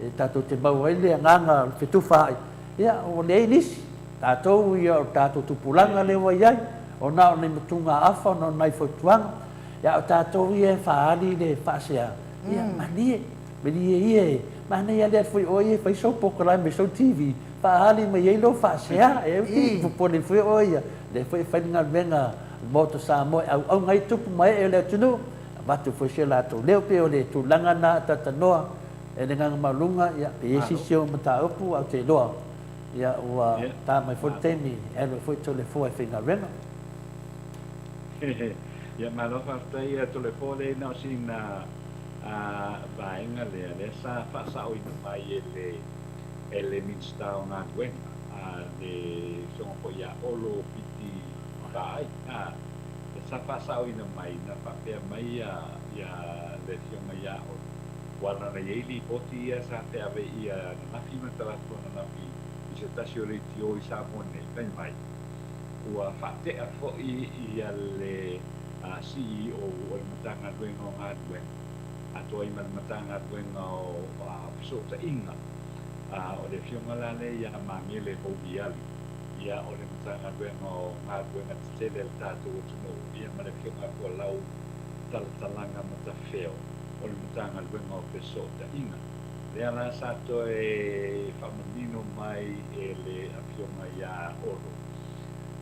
B: e tatou te maua ai le agaga o le fetufaai, ia ua leai nisi, tatou ia o le tatou tupulaga lea ua i ai, Ona o nai matugaafa, ona o nai fautuaga, ia a o tatou ia e faaali le faasea, ia malie, malie ia e manaia lava le alu foi oe ia e fai sou polokalame i sou TV, faaali mai ai lou faasea, e ui popole foi oe ia, lea foi e fai le galuega a le Maota o Samoa e auauna ai tupu ma ee o le atunuu, avatu foi se latou leo, pei o le tulaga lena a talanoa e le agaga maualuga, ia pe i ai se isi ou mataupu, ae ou te iloa Ia, ua ta mai foi le taimi e alu ai foi Toleafoa e faigaluega.
C: Ia, malo faafetai ia Toleafoa, leai na o sina vaega lea, lea sa faasaoina mai e le e le Minisita o Galuega, le Afioga foi ia Olo Piti Vaai, lea sa faasaoina mai, na faapea mai ia le Afioga ia Olo, Aua na i ai lipoti ia sa feave ia ananafi ma talaatu ananafi i se tasi o leitio i Samoa nei, fai mai, ua faatea foi ia le CEO o le Matagaluega o Galuega atoa ai ma le Matagaluega o Fesootaiga, o le afioga la lea ia Magele Houliali, ia o le Matagaluega o Galuega Tetele a le tatou atunuu, ia ma le afioga ia Fualau Talatalaga Matafeo. O le Matagaluega o Fesootaiga. Lea la sa toe faamanino mai e le Afioga ia Olo,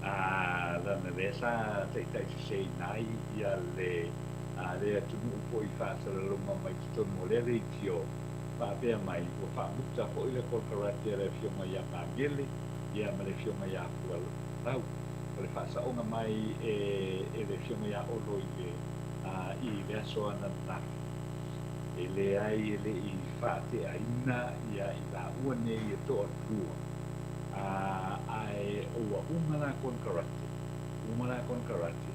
C: a lana lea sa taitaiseseina ai ia le le atunuu foi i faasalalauga mai totonu o lea leitio, faapea mai ua faamuta foi le konekarate a le Afioga ia Magele ia ma le Afioga ia Fualau. O le faasaoga mai e le Afioga ia Olo i le i le aso ananafi, e leai e le i faateaina ia i laua nei e toalua, ae ua uma la konekarate, uma la konekarate,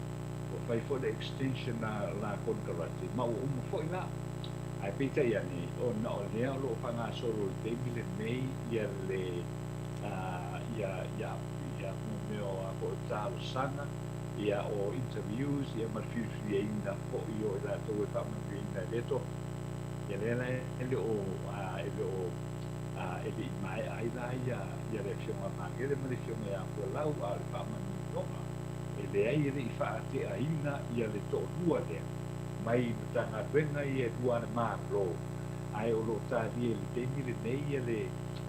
C: ua fai foi le extension a la konekarate ma ua uma foi la. Ae peitai ane, ona o lea o lo o faagasolo i le taimi lenei ia le ia ia ia mea o a foi talosaga, ia o interviews ia ma le filifiliaina foi o i latou e faamanuiaina i lea tofi. Ia lea la e le o e le o e le i maea ai la ia ia le Afioga a Magele ma le Afioga ia Fualau, a o le faamaninoga e leai e le i faateaina ia le toalua lea mai Matagaluega ia e lua a le Malo, ae o lo o talia i le taimi lenei ia le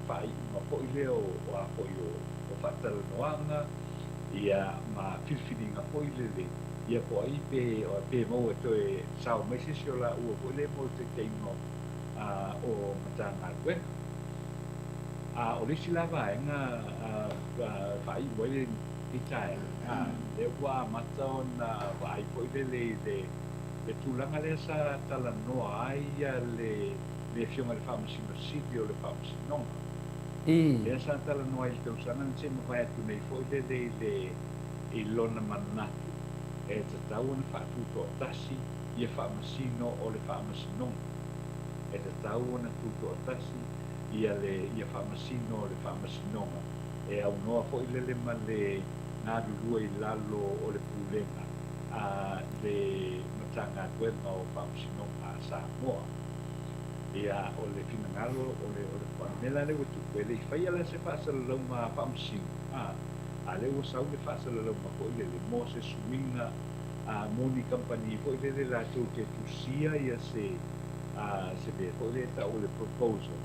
C: faaiuga foi lea o a foi o faatalanoaga ia ma filifiliga foi lele, ia po o ai pe, pe maua e toe sao mai se isi o laua foi lea mo le taitaiga o, o Matagaluega. A o le isi la vaega a, faaiu ai lenei taeao, a, lea ua amata ona vaai foi lele i le, le tulaga lea sa talanoa ai le, le Afioga i le Faamasino Sili o le Faamasinoga. Lea sa talanoa ai i le tausaga na se i mavae atu nei foi lele i le i lona manatu e tatau ona faatutoatasi ia faamasino o le faamasinoga. E tatau ona tutoatasi ia le ia faamasino o le faamasinoga e aunoa foi lele ma le galulue i lalo o le pulega a le Matagaluega o Faamasinoga a Samoa. Ia, o le finagalo, o le, o le, o le mea la lea ua tupu, e le i faia la se faasalalauga faamasino, a, a lea ua sau le faasalalauga foi lele mo se suiga, a, mo ni kamupani foi lele latou te tusia ia se, a, se mea foi lea e tau o le proposal,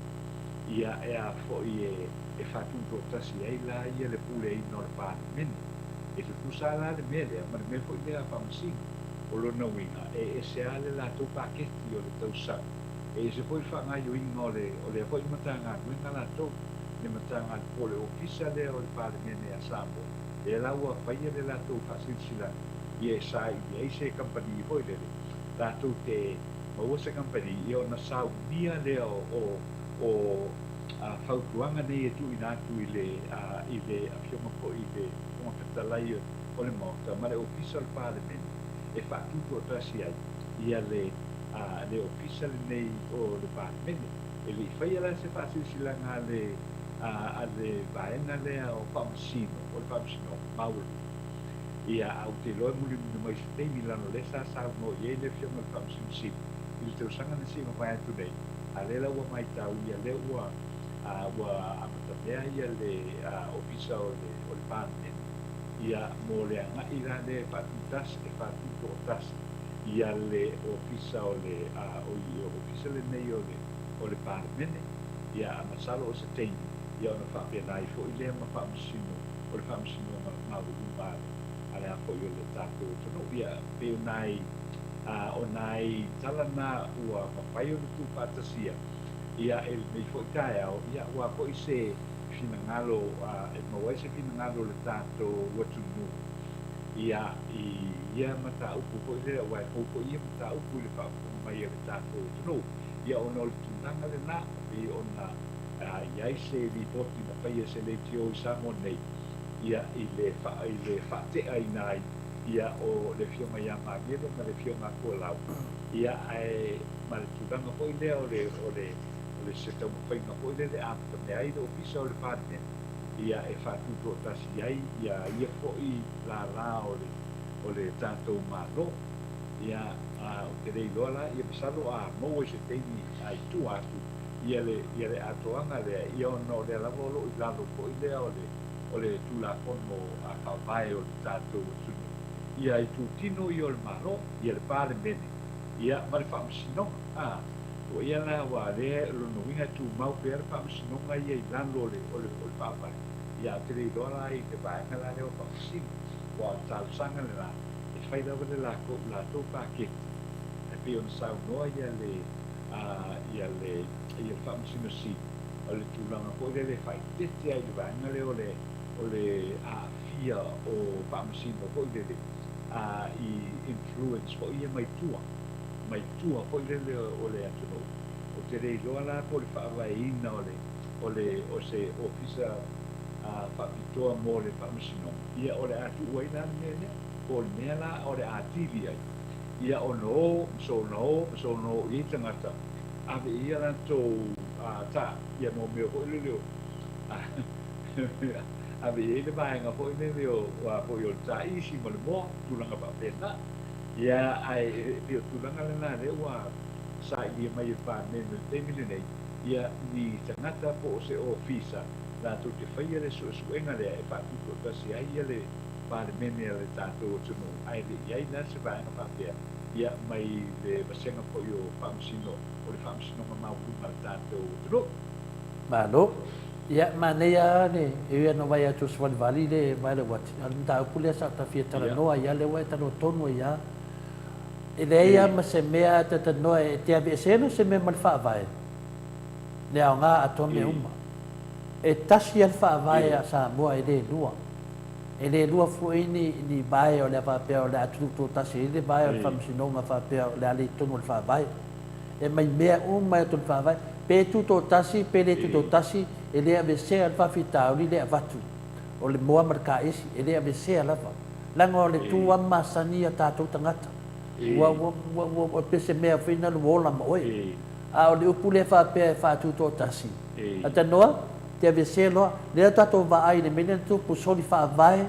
C: ia, e a foi e, e faatutoatasi ai la ia le puleaina o le Palemene. E tutusa lava la le mea lea ma le mea foi lea a faamasino. O lona uiga, e ese lava le latou paketi o le tausaga, e ese foi le faagaoioiga o le o lea foi Matagaluega latou, le Matagaluega po o le Ofisa lea o le Palemene a Samoa, lea la ua faia le latou faasilasilaga, ia e saili ai se kamupani foi lele, latou te maua se kamupani, ia ona saunia lea o o fautuaga nei e tuuina atu i le i le Afioga foi i le Fofoga Fetalai o le Maota ma le Ofisa o le Palemene e faatutoatasi ai ia le le Ofisa lenei o le Palemene. E le i faia la se faasilasilaga a le a le vaega lea o Faamasino, o le Faamasinoga Maualuga. Ia, ae ou te iloa e mulimuli mai i se taimi leaga o lea sa saunoa i ai le Afioga i le Faamasino Sili i le tausaga na se i mavae atu nei, a lea la ua maitau ia lea ua ua amatamea ia le Ofisa o le o le Palemene. Ia, mo le agai la lea e faatutasi, e faatutoatasi ia le Ofisa o le, a, o i, o le Ofisa lenei o le, o le Palemene. Ia, a masalo o se taimi, ia ona faapena ai foi lea ma Faamasino, o le Faamasinoga Maualuga a le, a le a foi o le tatou atunuu. Ia, pei o nai, a, o nai tala na ua mafai ona tuufaatasia, ia, e lenei foi taeao, ia, aua foi se finagalo, a, e maua ai se finagalo o le tatou atunuu, ia, i ia mataupu foi lea, aua e fou foi ia mataupu i le faafofoga mai a le tatou atunuu, ia, ona o le tulaga lena, e pei ona i ai se lipoti na faia e se leitio i Samoa nei, ia, i le, i le faateaina ai, ia, o le Afioga ia Magele ma le Afioga a Tualau, ia, ae ma le tulaga foi lea o le, o le, o le se taumafaiga foi lele e amatamea ai le Ofisa o le Palemene, ia, e faatutoatasi ai ia ia foi lālā o le, o le tatou Malo. Ia, a, ou te le iloa la, ia masalo a maua i se taimi a i tua atu, ia le, ia le atoaga lea, ia ona o lea lava o lo o i lalo foi lea o le, o le Tulafono Faavae o le tatou atunuu, ia itutino ia o le Malo, ia le Palemene, ia ma le Faamasinoga. A, ua ia la, aua o lea, o lona uiga e tumau pea le Faamasinoga ia i lalo o le, o le, o le Faavae, ia ae ou te le iloa la i le vaega la lea o Faamasino, aua o le talosaga lena, e fai lava le lakou, latou paketi, e pei ona saunoa ia le, a, ia le, ia le Faamasino Sili, o le tulaga foi lele e faaeteete ai i le vaega lea o le, o le aafia o Faamasino foi lele, a, i influence foi ia mai tua, mai tua foi lele o le atunuu. Ou te le iloa la po o le faavaeina o le, o le, o se ofisa a, faapitoa mo le Faamasinoga, ia o le a tuu ai la le mea lea, po o le mea la o le a atili ai, ia ona o ma soona o ma soona o i ai tagata, ave i ai a latou ta, ia mo mea foi lele o, ave i ai le vaega foi lele o, a foi o le taisi ma le moa, tulaga faapena. Ia, ae e pei o le tulaga lena lea ua sailia mai e le Palemene i le taimi lenei, ia ni tagata po o se ofisa latou te faia le suesuega lea e faatutoatasi ai ia le Palemene a le tatou atunuu, ae le i ai la se vaega faapea, ia, mai le vasega foi o Faamasino, o le Faamasinoga Maualuga a le tatou atunuu.
B: Malo. Ia, manaia lava le, e ui lava ina vaai atu o savalivali le vae o le uati, a o le mataupu lea sa ou ta fia talanoa ai lava, lea ua e talanoa tonu ai lava. E leai lava ma se mea e ta talanoa e te aveeseina se mea ma le Faavae, le aoga atoa mea uma. E tasi lava le Faavae a Samoa e le lua. E le lua foi ni, ni vae o le a faapea o le a tutoatasi ai le vae o le Faamasinoga faapea o le a le i totonu o le Faavae. E aumai mea uma i totonu o le Faavae. Pe tutoatasi pe le tutoatasi, e le aveesea le faafitauli lea e avatu, o le moa ma le taisi, e le aveesea lava. Leaga o le tu lava masani a tatou tagata. Ua, ua, ua, ua, ua pei se mea foi na ua ola ma oe. A o le upu lea faapea e faatutoatasi, Atanoa, te aveesea loa. Lea tatou vaai i le mea lea na tupu, soli faavae,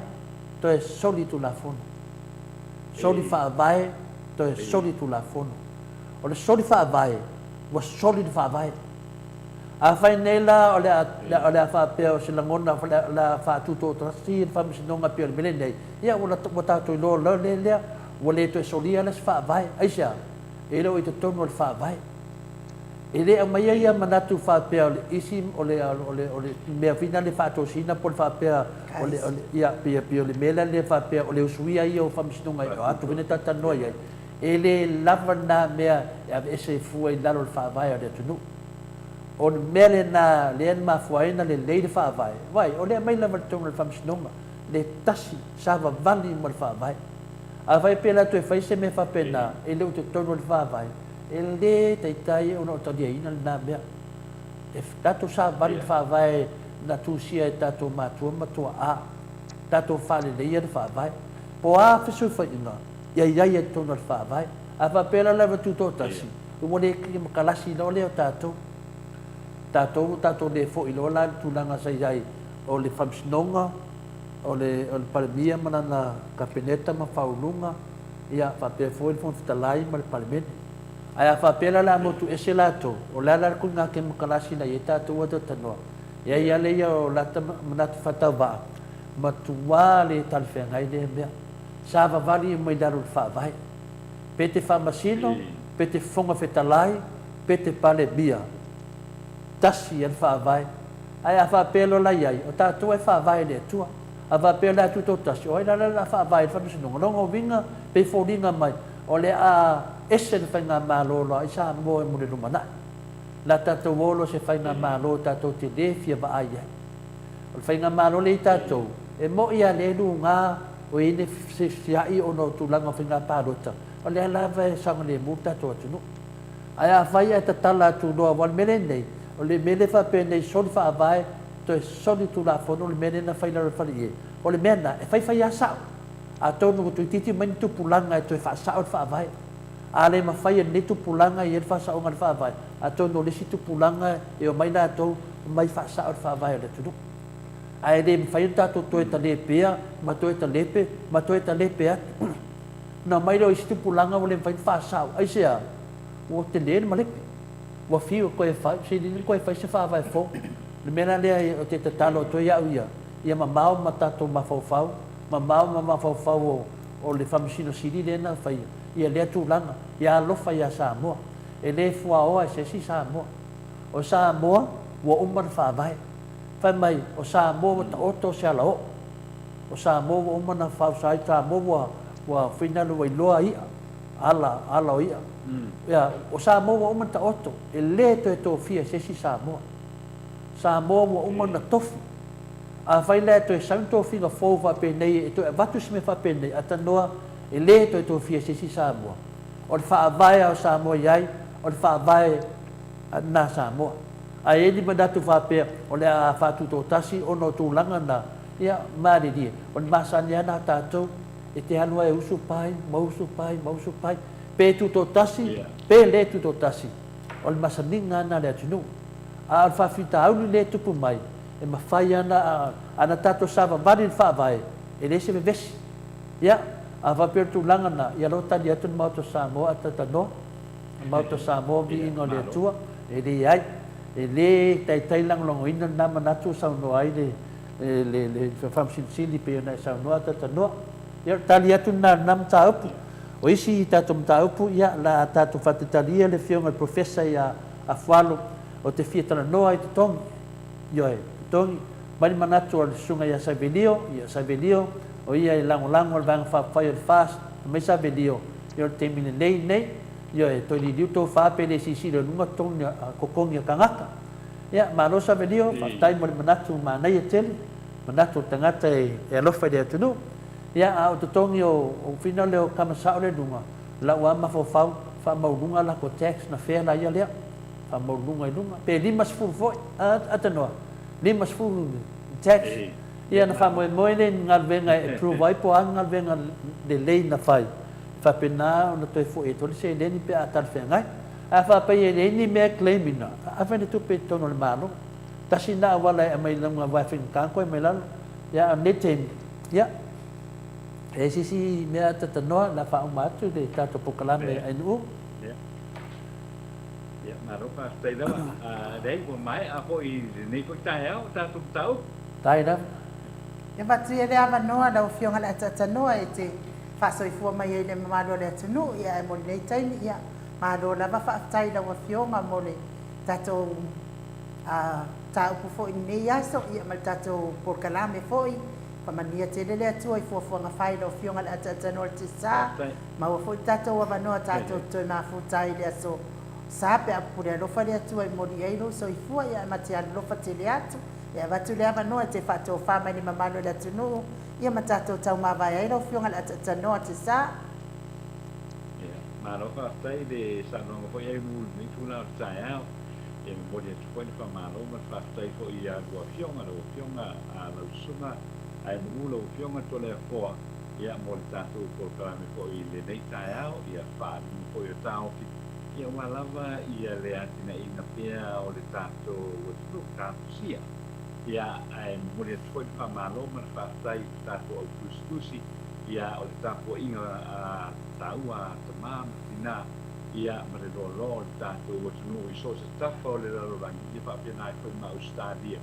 B: toe soli tulafono. Soli faavae, toe soli tulafono. O le soli faavae, ua soli le faavae. Afai nei la o le a, o le a faapea o se lagona o le a faatutoatasi le Faamasinoga pei o le mea lenei, ia ua, ua tatou iloa loa le lea, ua le toe solia la se faavae. Aisea? E le o i totonu o le faavae. E le aumaia ia manatu faapea o le isi, o le, o le, o le mea foi lea faatosina po o le faapea, o le, o le, ia, pei, pei o le mea lea faapea o le usuia ia o Faamasinoga e atu foi na talatalanoa i ai, e le lava lena mea e aveese fua i lalo o le Faavae o le atunuu. O le mea lena lea na mafua ai ona lelei le Faavae, vaai, o lea e aumai lava i totonu o le Faamasinoga le tasi savavali ma le Faavae. Afai pe la toe fai se mea faapena e le o i totonu o le Faavae, E le taitai ona o taliaina lena mea. E tatou savali le faavae na tusia e tatou matua ma tuaa. Tatou faaleleia le faavae. Po o a fesuifaiga, ia i ai i totonu o le faavae. A faapea la lava tutoatasi, ua le makalasi loa lea o tatou. Tatou ua tatou le foi loa la i le tulaga sa i ai o le Faamasinoga, o le Palemia ma lana Kapeneta ma Faauluga, Ia, faapea foi le Fofoga Fetalai ma le Palemene. Ae a faapea la o le a motu ese latou, o le a la le kuiga kemokarasi na i ai tatou ua talatalanoa? E ai lava ia o lata manatu faatauvaa, Matua le talafeagai lea mea. Savavali uma i lalo o le Faavae. Pe te Faamasino, pe te Fofoga Fetalai, pe te Palemia. Tasi ia le Faavae. Ae a faapea loa la i ai, o tatou e faavae e le Atua. A faapea o le a tutoatasi, o ai la lea o le a faavae i le Faamasinoga? O lona uiga, pei foliga mai, o le a ese le Faigamalo loa i Samoa mo le lumanai. O le a tatou o loa i se Faigamalo tatou te le fia vaai ai. O le Faigamalo lea i tatou, e mo'i lava lea e luga o i ai le fesuisuiai ona o tulaga o faiga palota, o lea lava e saogalemu le tatou atunuu. Ae afai ae tatala atu loa, aua o le mea lenei, o le mea lea faapenei soli faavae, toe soli tulafono le mea lea na fai i lalo o le faleie, o le mea lena, e faifai lava sao. Atonu ua toeitiiti mai ni tupulaga e toe faasao le faavae. A le mafai e lenei tupulaga e i ai le faasaoga o le faavae, atonu o le isi tupulaga e omai latou, omai faasao le faavae o le atunuu. Ae le mafai ona tatou toe talepea ma toe talepe ma toe talepe atu. Ona omai lea o isi tupulaga ua le mafai ona faasao. Aisea? Ua tele le malepe. Ua fiu e toe fai, sili ona toe fai se faavae fou. O le mea la lea ou te tatalo atu ai au ia, ia mamao ma tatou mafaufau, mamao ma mafaufau o le Faamasino Sili lea na faia, ia lea tulaga, ia alofa ia Samoa. E le fuaoa e se isi Samoa. O Samoa ua uma ona faavae. Fai mai, o Samoa ua taoto se alaoo. O Samoa ua uma ona fausa ai Samoa ua ua finalo ua iloa i'a, ala, ala o i'a. Ia, o Samoa ua uma ona taoto, e le toe tofia e se isi Samoa. Samoa ua uma ona tofi. Afai la e toe sau ni tofiga fou faapenei e toe avatu se mea faapenei, atanoa e le toe tofia e se isi Samoa. O le faavae a o Samoa i ai, o le faavae na Samoa. Ae i ai ni manatu faapea o le a faatutoatasi ona o tulaga na, ia, malilie, o le masani lava na tatou e te alu ai e usu pai, ma usu pai, ma usu pai, pe tutoatasi, pe le tutoatasi, o le masaniga lava na a le atunuu. A o le faafitauli lea e tupu mai, e mafai lava ona, ana tatou savavali i le Faavae, e leai se vevesi. Ia, a faapea o le tulaga lena, ia loo tali atu le Maota o Samoa a tatanoa. Maota o Samoa, viiga o le Atua, e leai, e le taitai lagolagoina lena manatu ua saunoa ai le, le, le Faamasino Sili pei ona e saunoa Tatanoa. Ia, o le tali atu lena i lena mataupu. O isi tatou mataupu, ia, o le a tatou faataitalia le Afioga i le Professor ia Afualo ou te fia talanoa i totogi. Ioe, totogi. Mai le manatu a le Susuga ia Savelio, ia Savelio, o ia e lagolago le Vaega Faaupufai o le FAST, fai mai Savelio, Ia o le taimi lenei nei, ioe, toe liliu tofa pe le silasila i luga totogi a, totogi a tagata. Ia, malo Savelio, faafetai mo le manatu manaia tele, manatu o le tagata e, e alofa i le atunuu. Ia, a o totogi o, o fina lea o tama sao lea i luga, lau lava mafaufau, faamaualuga lako tax na fea la ia lea, faamaualuga i luga, pe 50 foi, a, Atanoa, 50 tax, Ia ona faamoemoe lea i ni galuega e approve ai po o a ni galuega lelei na fai, e faapena ona toe foi atu ai le seleni pe a talafeagai. Ae a faapea e leai ni mea e claim ina, ave le tupe i totonu o le Malo. Tasi lena auala e aumai i luga aua e faigata ona toe aumai i lalo. Ia a o lenei taimi, ia, e i ai se isi mea a talanoa o le a faauma atu le tatou polokalame a NU.
C: Ia, malo faafetai lava. Leai, ua maea foi i lenei foi taeao o tatou mataupu.
B: Tai lava.
A: E avatu ia le avanoa lau Afioga i le Ataatanoa e te faasoifua mai ai i le mamalu o le atunuu, ia ae mo lenei taimi, ia, malo lava faafetai i lau Afioga mo le tatou mataupu foi i lenei aso, ia ma le tatou polokalame foi. Faamanuia tele le Atua i fuafuaga fai i lau Afioga i le Ataatanoa o le Tiasa. Maua foi le tatou avanoa tatou te toe mafuta ai i le aso Sa pe a pupule alofa le Atua e moli ai lou soifua, ia ae ma te alolofa tele atu. E avatu le avanoa e te faatofa mai le mamalu o le atunuu, ia ma tatou taumavae ai lau Afioga i le Ataatanoa te Sa.
C: Ia, malo faafetai i le saunoaga foi ai mu i lenei itula o le taeao. E momoli atu foi le faamalo ma le faafetai foi ia lua Afioga, lau Afioga a lau Susuga Aenu'u, lau Afioga Toleafoa, ia mo le tatou polokalame foi i lenei taeao, ia faaaliga foi o taofi, ia aua lava ia le atinaeina pea o le tatou atunuu talosia. Ia ae momoli atu foi le faamalo ma le faafetai i tatou au tusitusi, ia o le tapuaiga a taua a tama ma tina, ia ma le loaloa o le tatou atunuu i so o se tafa o le lalolagi, ia faapena ai foi ma Ausetalia.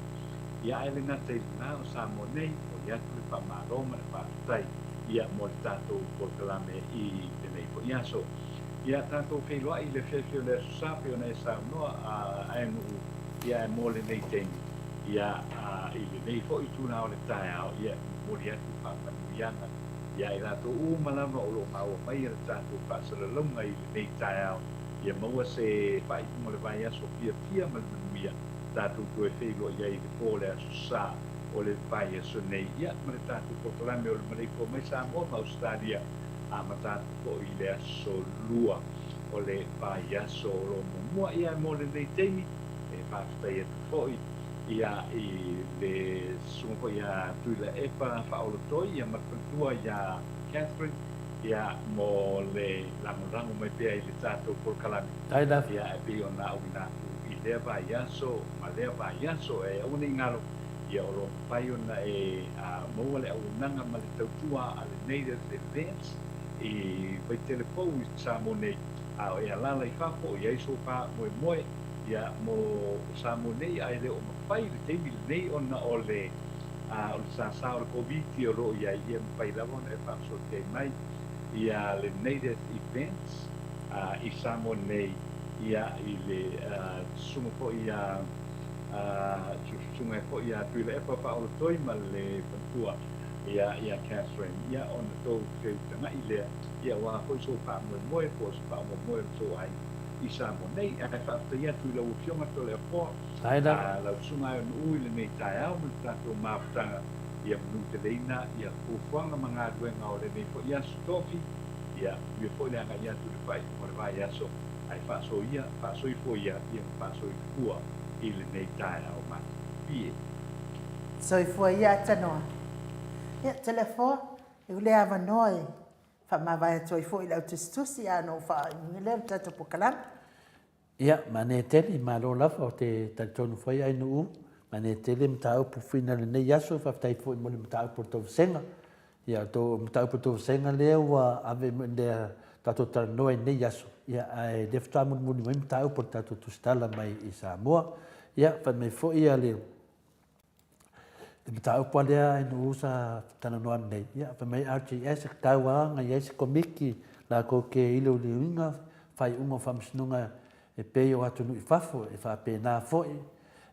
C: Ia ae le gata i lena o Samoa nei, momoli atu le faamalo ma le faafetai ia mo le tatou polokalame i lenei foi aso. Ia tatou feiloai i le afiafi o le Aso Sa pei ona e saunoa Aenuu ia ae mo lenei taimi ia i lenei foi itula o le taeao ia e momoli atu faamanuiaga ia i latou uma lava o lo o maua mai le tatou faasalalauga i lenei taeao ia maua se faaiuga o le vaiaso fiafia ma le manuia tatou toe feiloai ai i le po o le Aso Sa o le vaiaso nei ia ma le tatou polokalame o le Maleifua Mai Samoa ma Ausetalia amata atu foi i le aso Lua o le vaiaso o lo o muamua. Ia mo lenei taimi, e faafetai atu foi ia i le susuga foi ia Tuilaepa Faaolotoi ia ma le faletua ia Catherine ia mo le lagolago mai pea i le tatou polokalame ia e pei ona auina atu i lea vaiaso ma lea vaiaso. E aua ne i galo ia o lo o mafai ona e maua le auaunaga ma le tautua a le Native Events i Vaitele Fou i Samoa nei, a o e alaala i fafo o i ai sou faamoemoe ia mo Samoa nei, ae le o mafai i le taimi lenei ona o le o le sasa o le Koviti o lo o i ai, ia e mafai lava ona e faafesootai mai ia le Native Events i Samoa nei ia i le susuga foi ia susuga foi ia Tuilaepa Faaolotoi ma le faletua ia ia Catherine ia ona tou feutagai lea ia aua foi sou faamoemoe po o se faamoemoe o le tou aiga i Samoa nei. Ae faafetai atu i lau Afioga Toleafoa, lau Susuga Aeonuu i lenei taeao ma le tatou mafutaga ia manuteleina ia fuafuaga ma galuega o lenei foi aso tofi ia manuia foi le agai atu i le faaiuga o le vaiaso ae faasoia, faasoifua ia ma faasoifua i lenei taeao matagofie.
A: Soifua ia Atanoa. Ia, Toleafoa, e ule avanoa e faamavae atu ai foi i le au tusitusi a na ou faaiuina lea o le tatou polokalame.
B: Ia, manaia tele, malo lava, ou te talitonu foi Ainuu, manaia tele mataupu fuina i lenei aso, faafetai foi mo le mataupu o le tou vasega. Ia, o tou mataupu o le tou vasega lea ua ave lea tatou talanoa i lenei aso, ia, ae lea faatoa mulimuli mai mataupu o le tatou tusitala mai i Samoa. Ia, fai mai foi ia le Le mataupu lava lea NU sa talanoa atu nei, ia, fai mai RJS e tatau lava ona i ai se komiti latou te iloiloina faaiuga o faamasinoga e pei o atunuu i fafo, e faapena foi,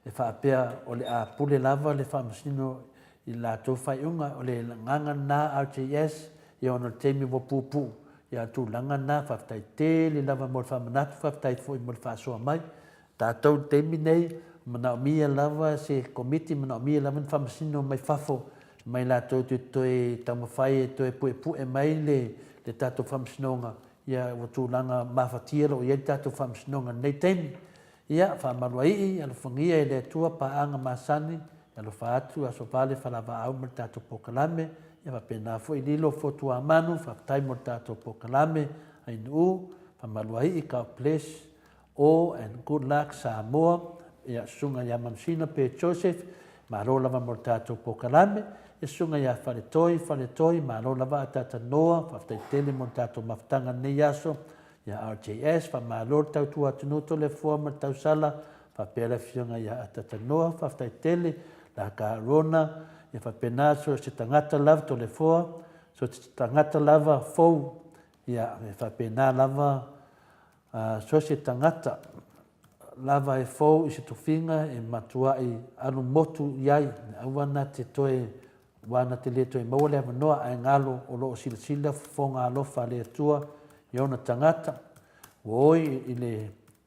B: e faapea o le a pule lava le faamasino i le latou faaiuga. O le agaga lena RJS, ia ona o le taimi ua puupuu, ia o le tulaga lena, faafetai tele lava mo le faamanatu, faafetai foi mo le faasoa mai. Tatou i le taimi nei, manaomia lava se Komiti, manaomia lava ni Faamasino mai fafo mai latou te toe taumafai e toe puepue mai le le tatou Faamasinoga, ia ua tulaga mafatia lo o i ai le tatou Faamasinoga i lenei taimi. Ia, faamaluaii, alofagia e le Atua paaga masani, e alofa atu, aso vale falavaau ma le tatou polokalame, ia faapena foi lilo Fotuamanu, faafetai mo le tatou polokalame, Ainuu, faamaluaii, God bless. All and good luck Samoa, ia Susuga ia Manusina pe Joseph, malo lava mo le tatou polokalame, ia Susuga ia Faletoi Faletoi, malo lava Atata Noa, faafetai tele mo le tatou mafutaga i lenei aso, ia RJS, faamalo le tautua atunuu Toleafoa ma le tausala, faapea le Afioga ia Atata Noa, faafetai tele, Laka Rona, ia faapena so se tagata lava Toleafoa, so se tagata lava fou, ia e faapena lava A so se tagata lava e fou i se tofiga e matuai alu motu i ai, aua na te toe, ua na te le toe maua le avanoa, ae galo o lo o silasila fofoga alofa a le Atua i ona tagata, ua oi i le,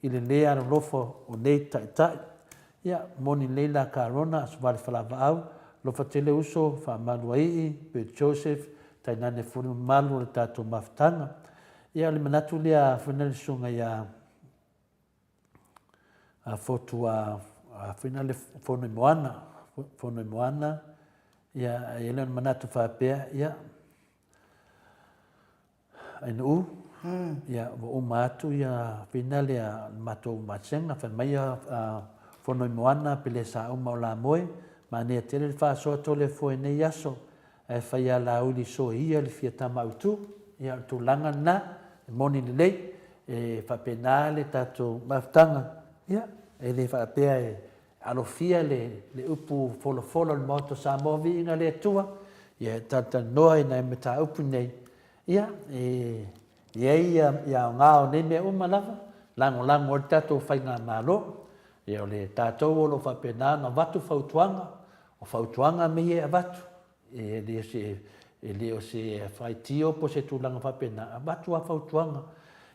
B: i le lē alolofa o nei taitai. Ia, moni lelei la Karona, Aso Vale Falavaau, alofa tele uso, faamaluaii, Bert Joseph, tainane foi le mamalu o le tatou mafutaga. Ia o le manatu lea foi na le susuga ia Fotu a foi na le Fonoimoana, Fonoimoana, ia e i ai le manatu faapea, ia Ainuu, ia ua uma atu ia foi na le matou vasega, fai mai ia Fonoimoana Pelesa uma o Lamoe, manaia tele le faasoa Toleafoa i nei aso, Ae fai a Laauli soe ia le fia tama autu. Ia o le tulaga lena, e moni lelei, e faapena le tatou mafutaga, ia, e le faapea e Alofia le le upu folafola o le Maota o Samoa Viiga i le Atua, ia e talatalanoa i nai mataupu nei, ia e i ai ia aoga o nei mea uma lava, lagolago ai le tatou Faigamalo. Ia o le tatou o lo o faapena ona avatu fautuaga, o fautuaga mea ia e avatu, E le o se, e le o se faitio po o se tulaga faapena, avatu lava fautuaga,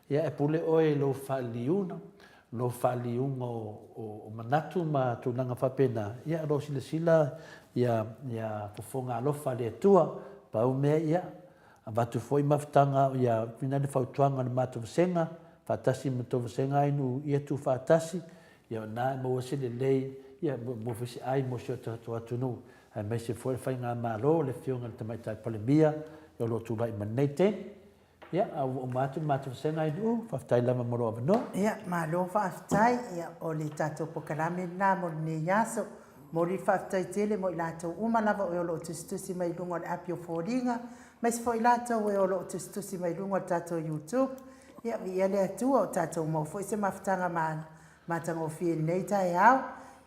B: ia e pule oe i lou faaliliuga, lou faaliliuga o manatu ma tulaga faapena, ia o lo o silasila ia, ia fofoga alofa a le Atua. Pau mea ia, avatu foi mafutaga, ia le fautuaga a le matou vasega, faatasi ma tou vasega ai nuu ia tuufaatasi, Ia o ina e maua se lelei, ia maua foi se ai mo si o tatou atunuu, aemaise foi le Faigamalo, le Afioga i le Tamaitai Palemia o lo o tulai mai nei taimi. Ia, a ua uma atu le matou vasega i Nu'u, faafetai lava mo lou avanoa.
A: Ia, malo faafetai. Ia, o le tatou polokalame lena mo lenei aso. Momoli le faafetai tele mo i latou uma lava o e o lo o tusitusi mai i luga o le api o foliga, aemaise foi i latou e o lo o tusitusi mai i luga o le tatou YouTube. Ia, viia le Atua, ua tatou maua foi se mafutaga matagofie i lenei taeao.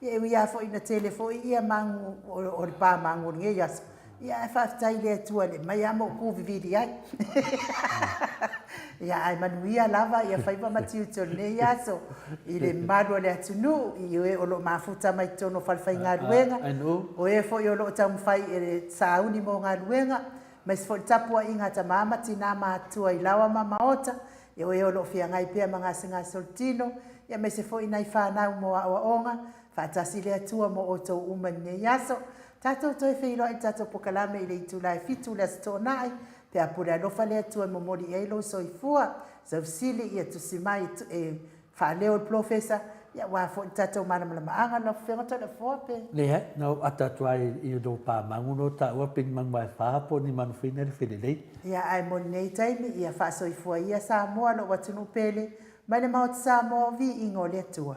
A: Ia, e ui lava foi ina tele foi ia magu o le pa magu o lenei aso, ia ae faafetai i le Atua e le mai lava ma ou kuvivili ai. Ia, ae manuia lava ia faiva ma tiute o lenei aso i le mamalu o le atunuu, i e o lo o mafuta mai totonu o falefaigaluega, o e foi o lo o taumafai e sauni mo galuega, Aemaise foi le tapuaiga a tama ma tina matutua i laoa ma maota, o e o lo o feagai pea ma gasegase o le tino, aemaise foi nai fanau mo aoaoga, faatasi le Atua mo outou uma i lenei aso. Tatou toe feiloai i le tatou pokalame i le itula e 7 i le Aso Toonai, pe a pule alofa le Atua e momoli i ai lou soifua. Sau fesili ia tusi mai e Faaleo e le Polofesa, ia aua foi le tatou malamalamaaga lau Afioga Toleafoa pe.
B: Leai, na ou ata atu lava i lou pamagu lea ua taua pe ni manu aefa po o ni manu foi na le felelei.
A: Ia ae mo lenei taimi, ia faasoifua ia Samoa lou atunuu pele, mai le Maota Samoa, viiga o le Atua.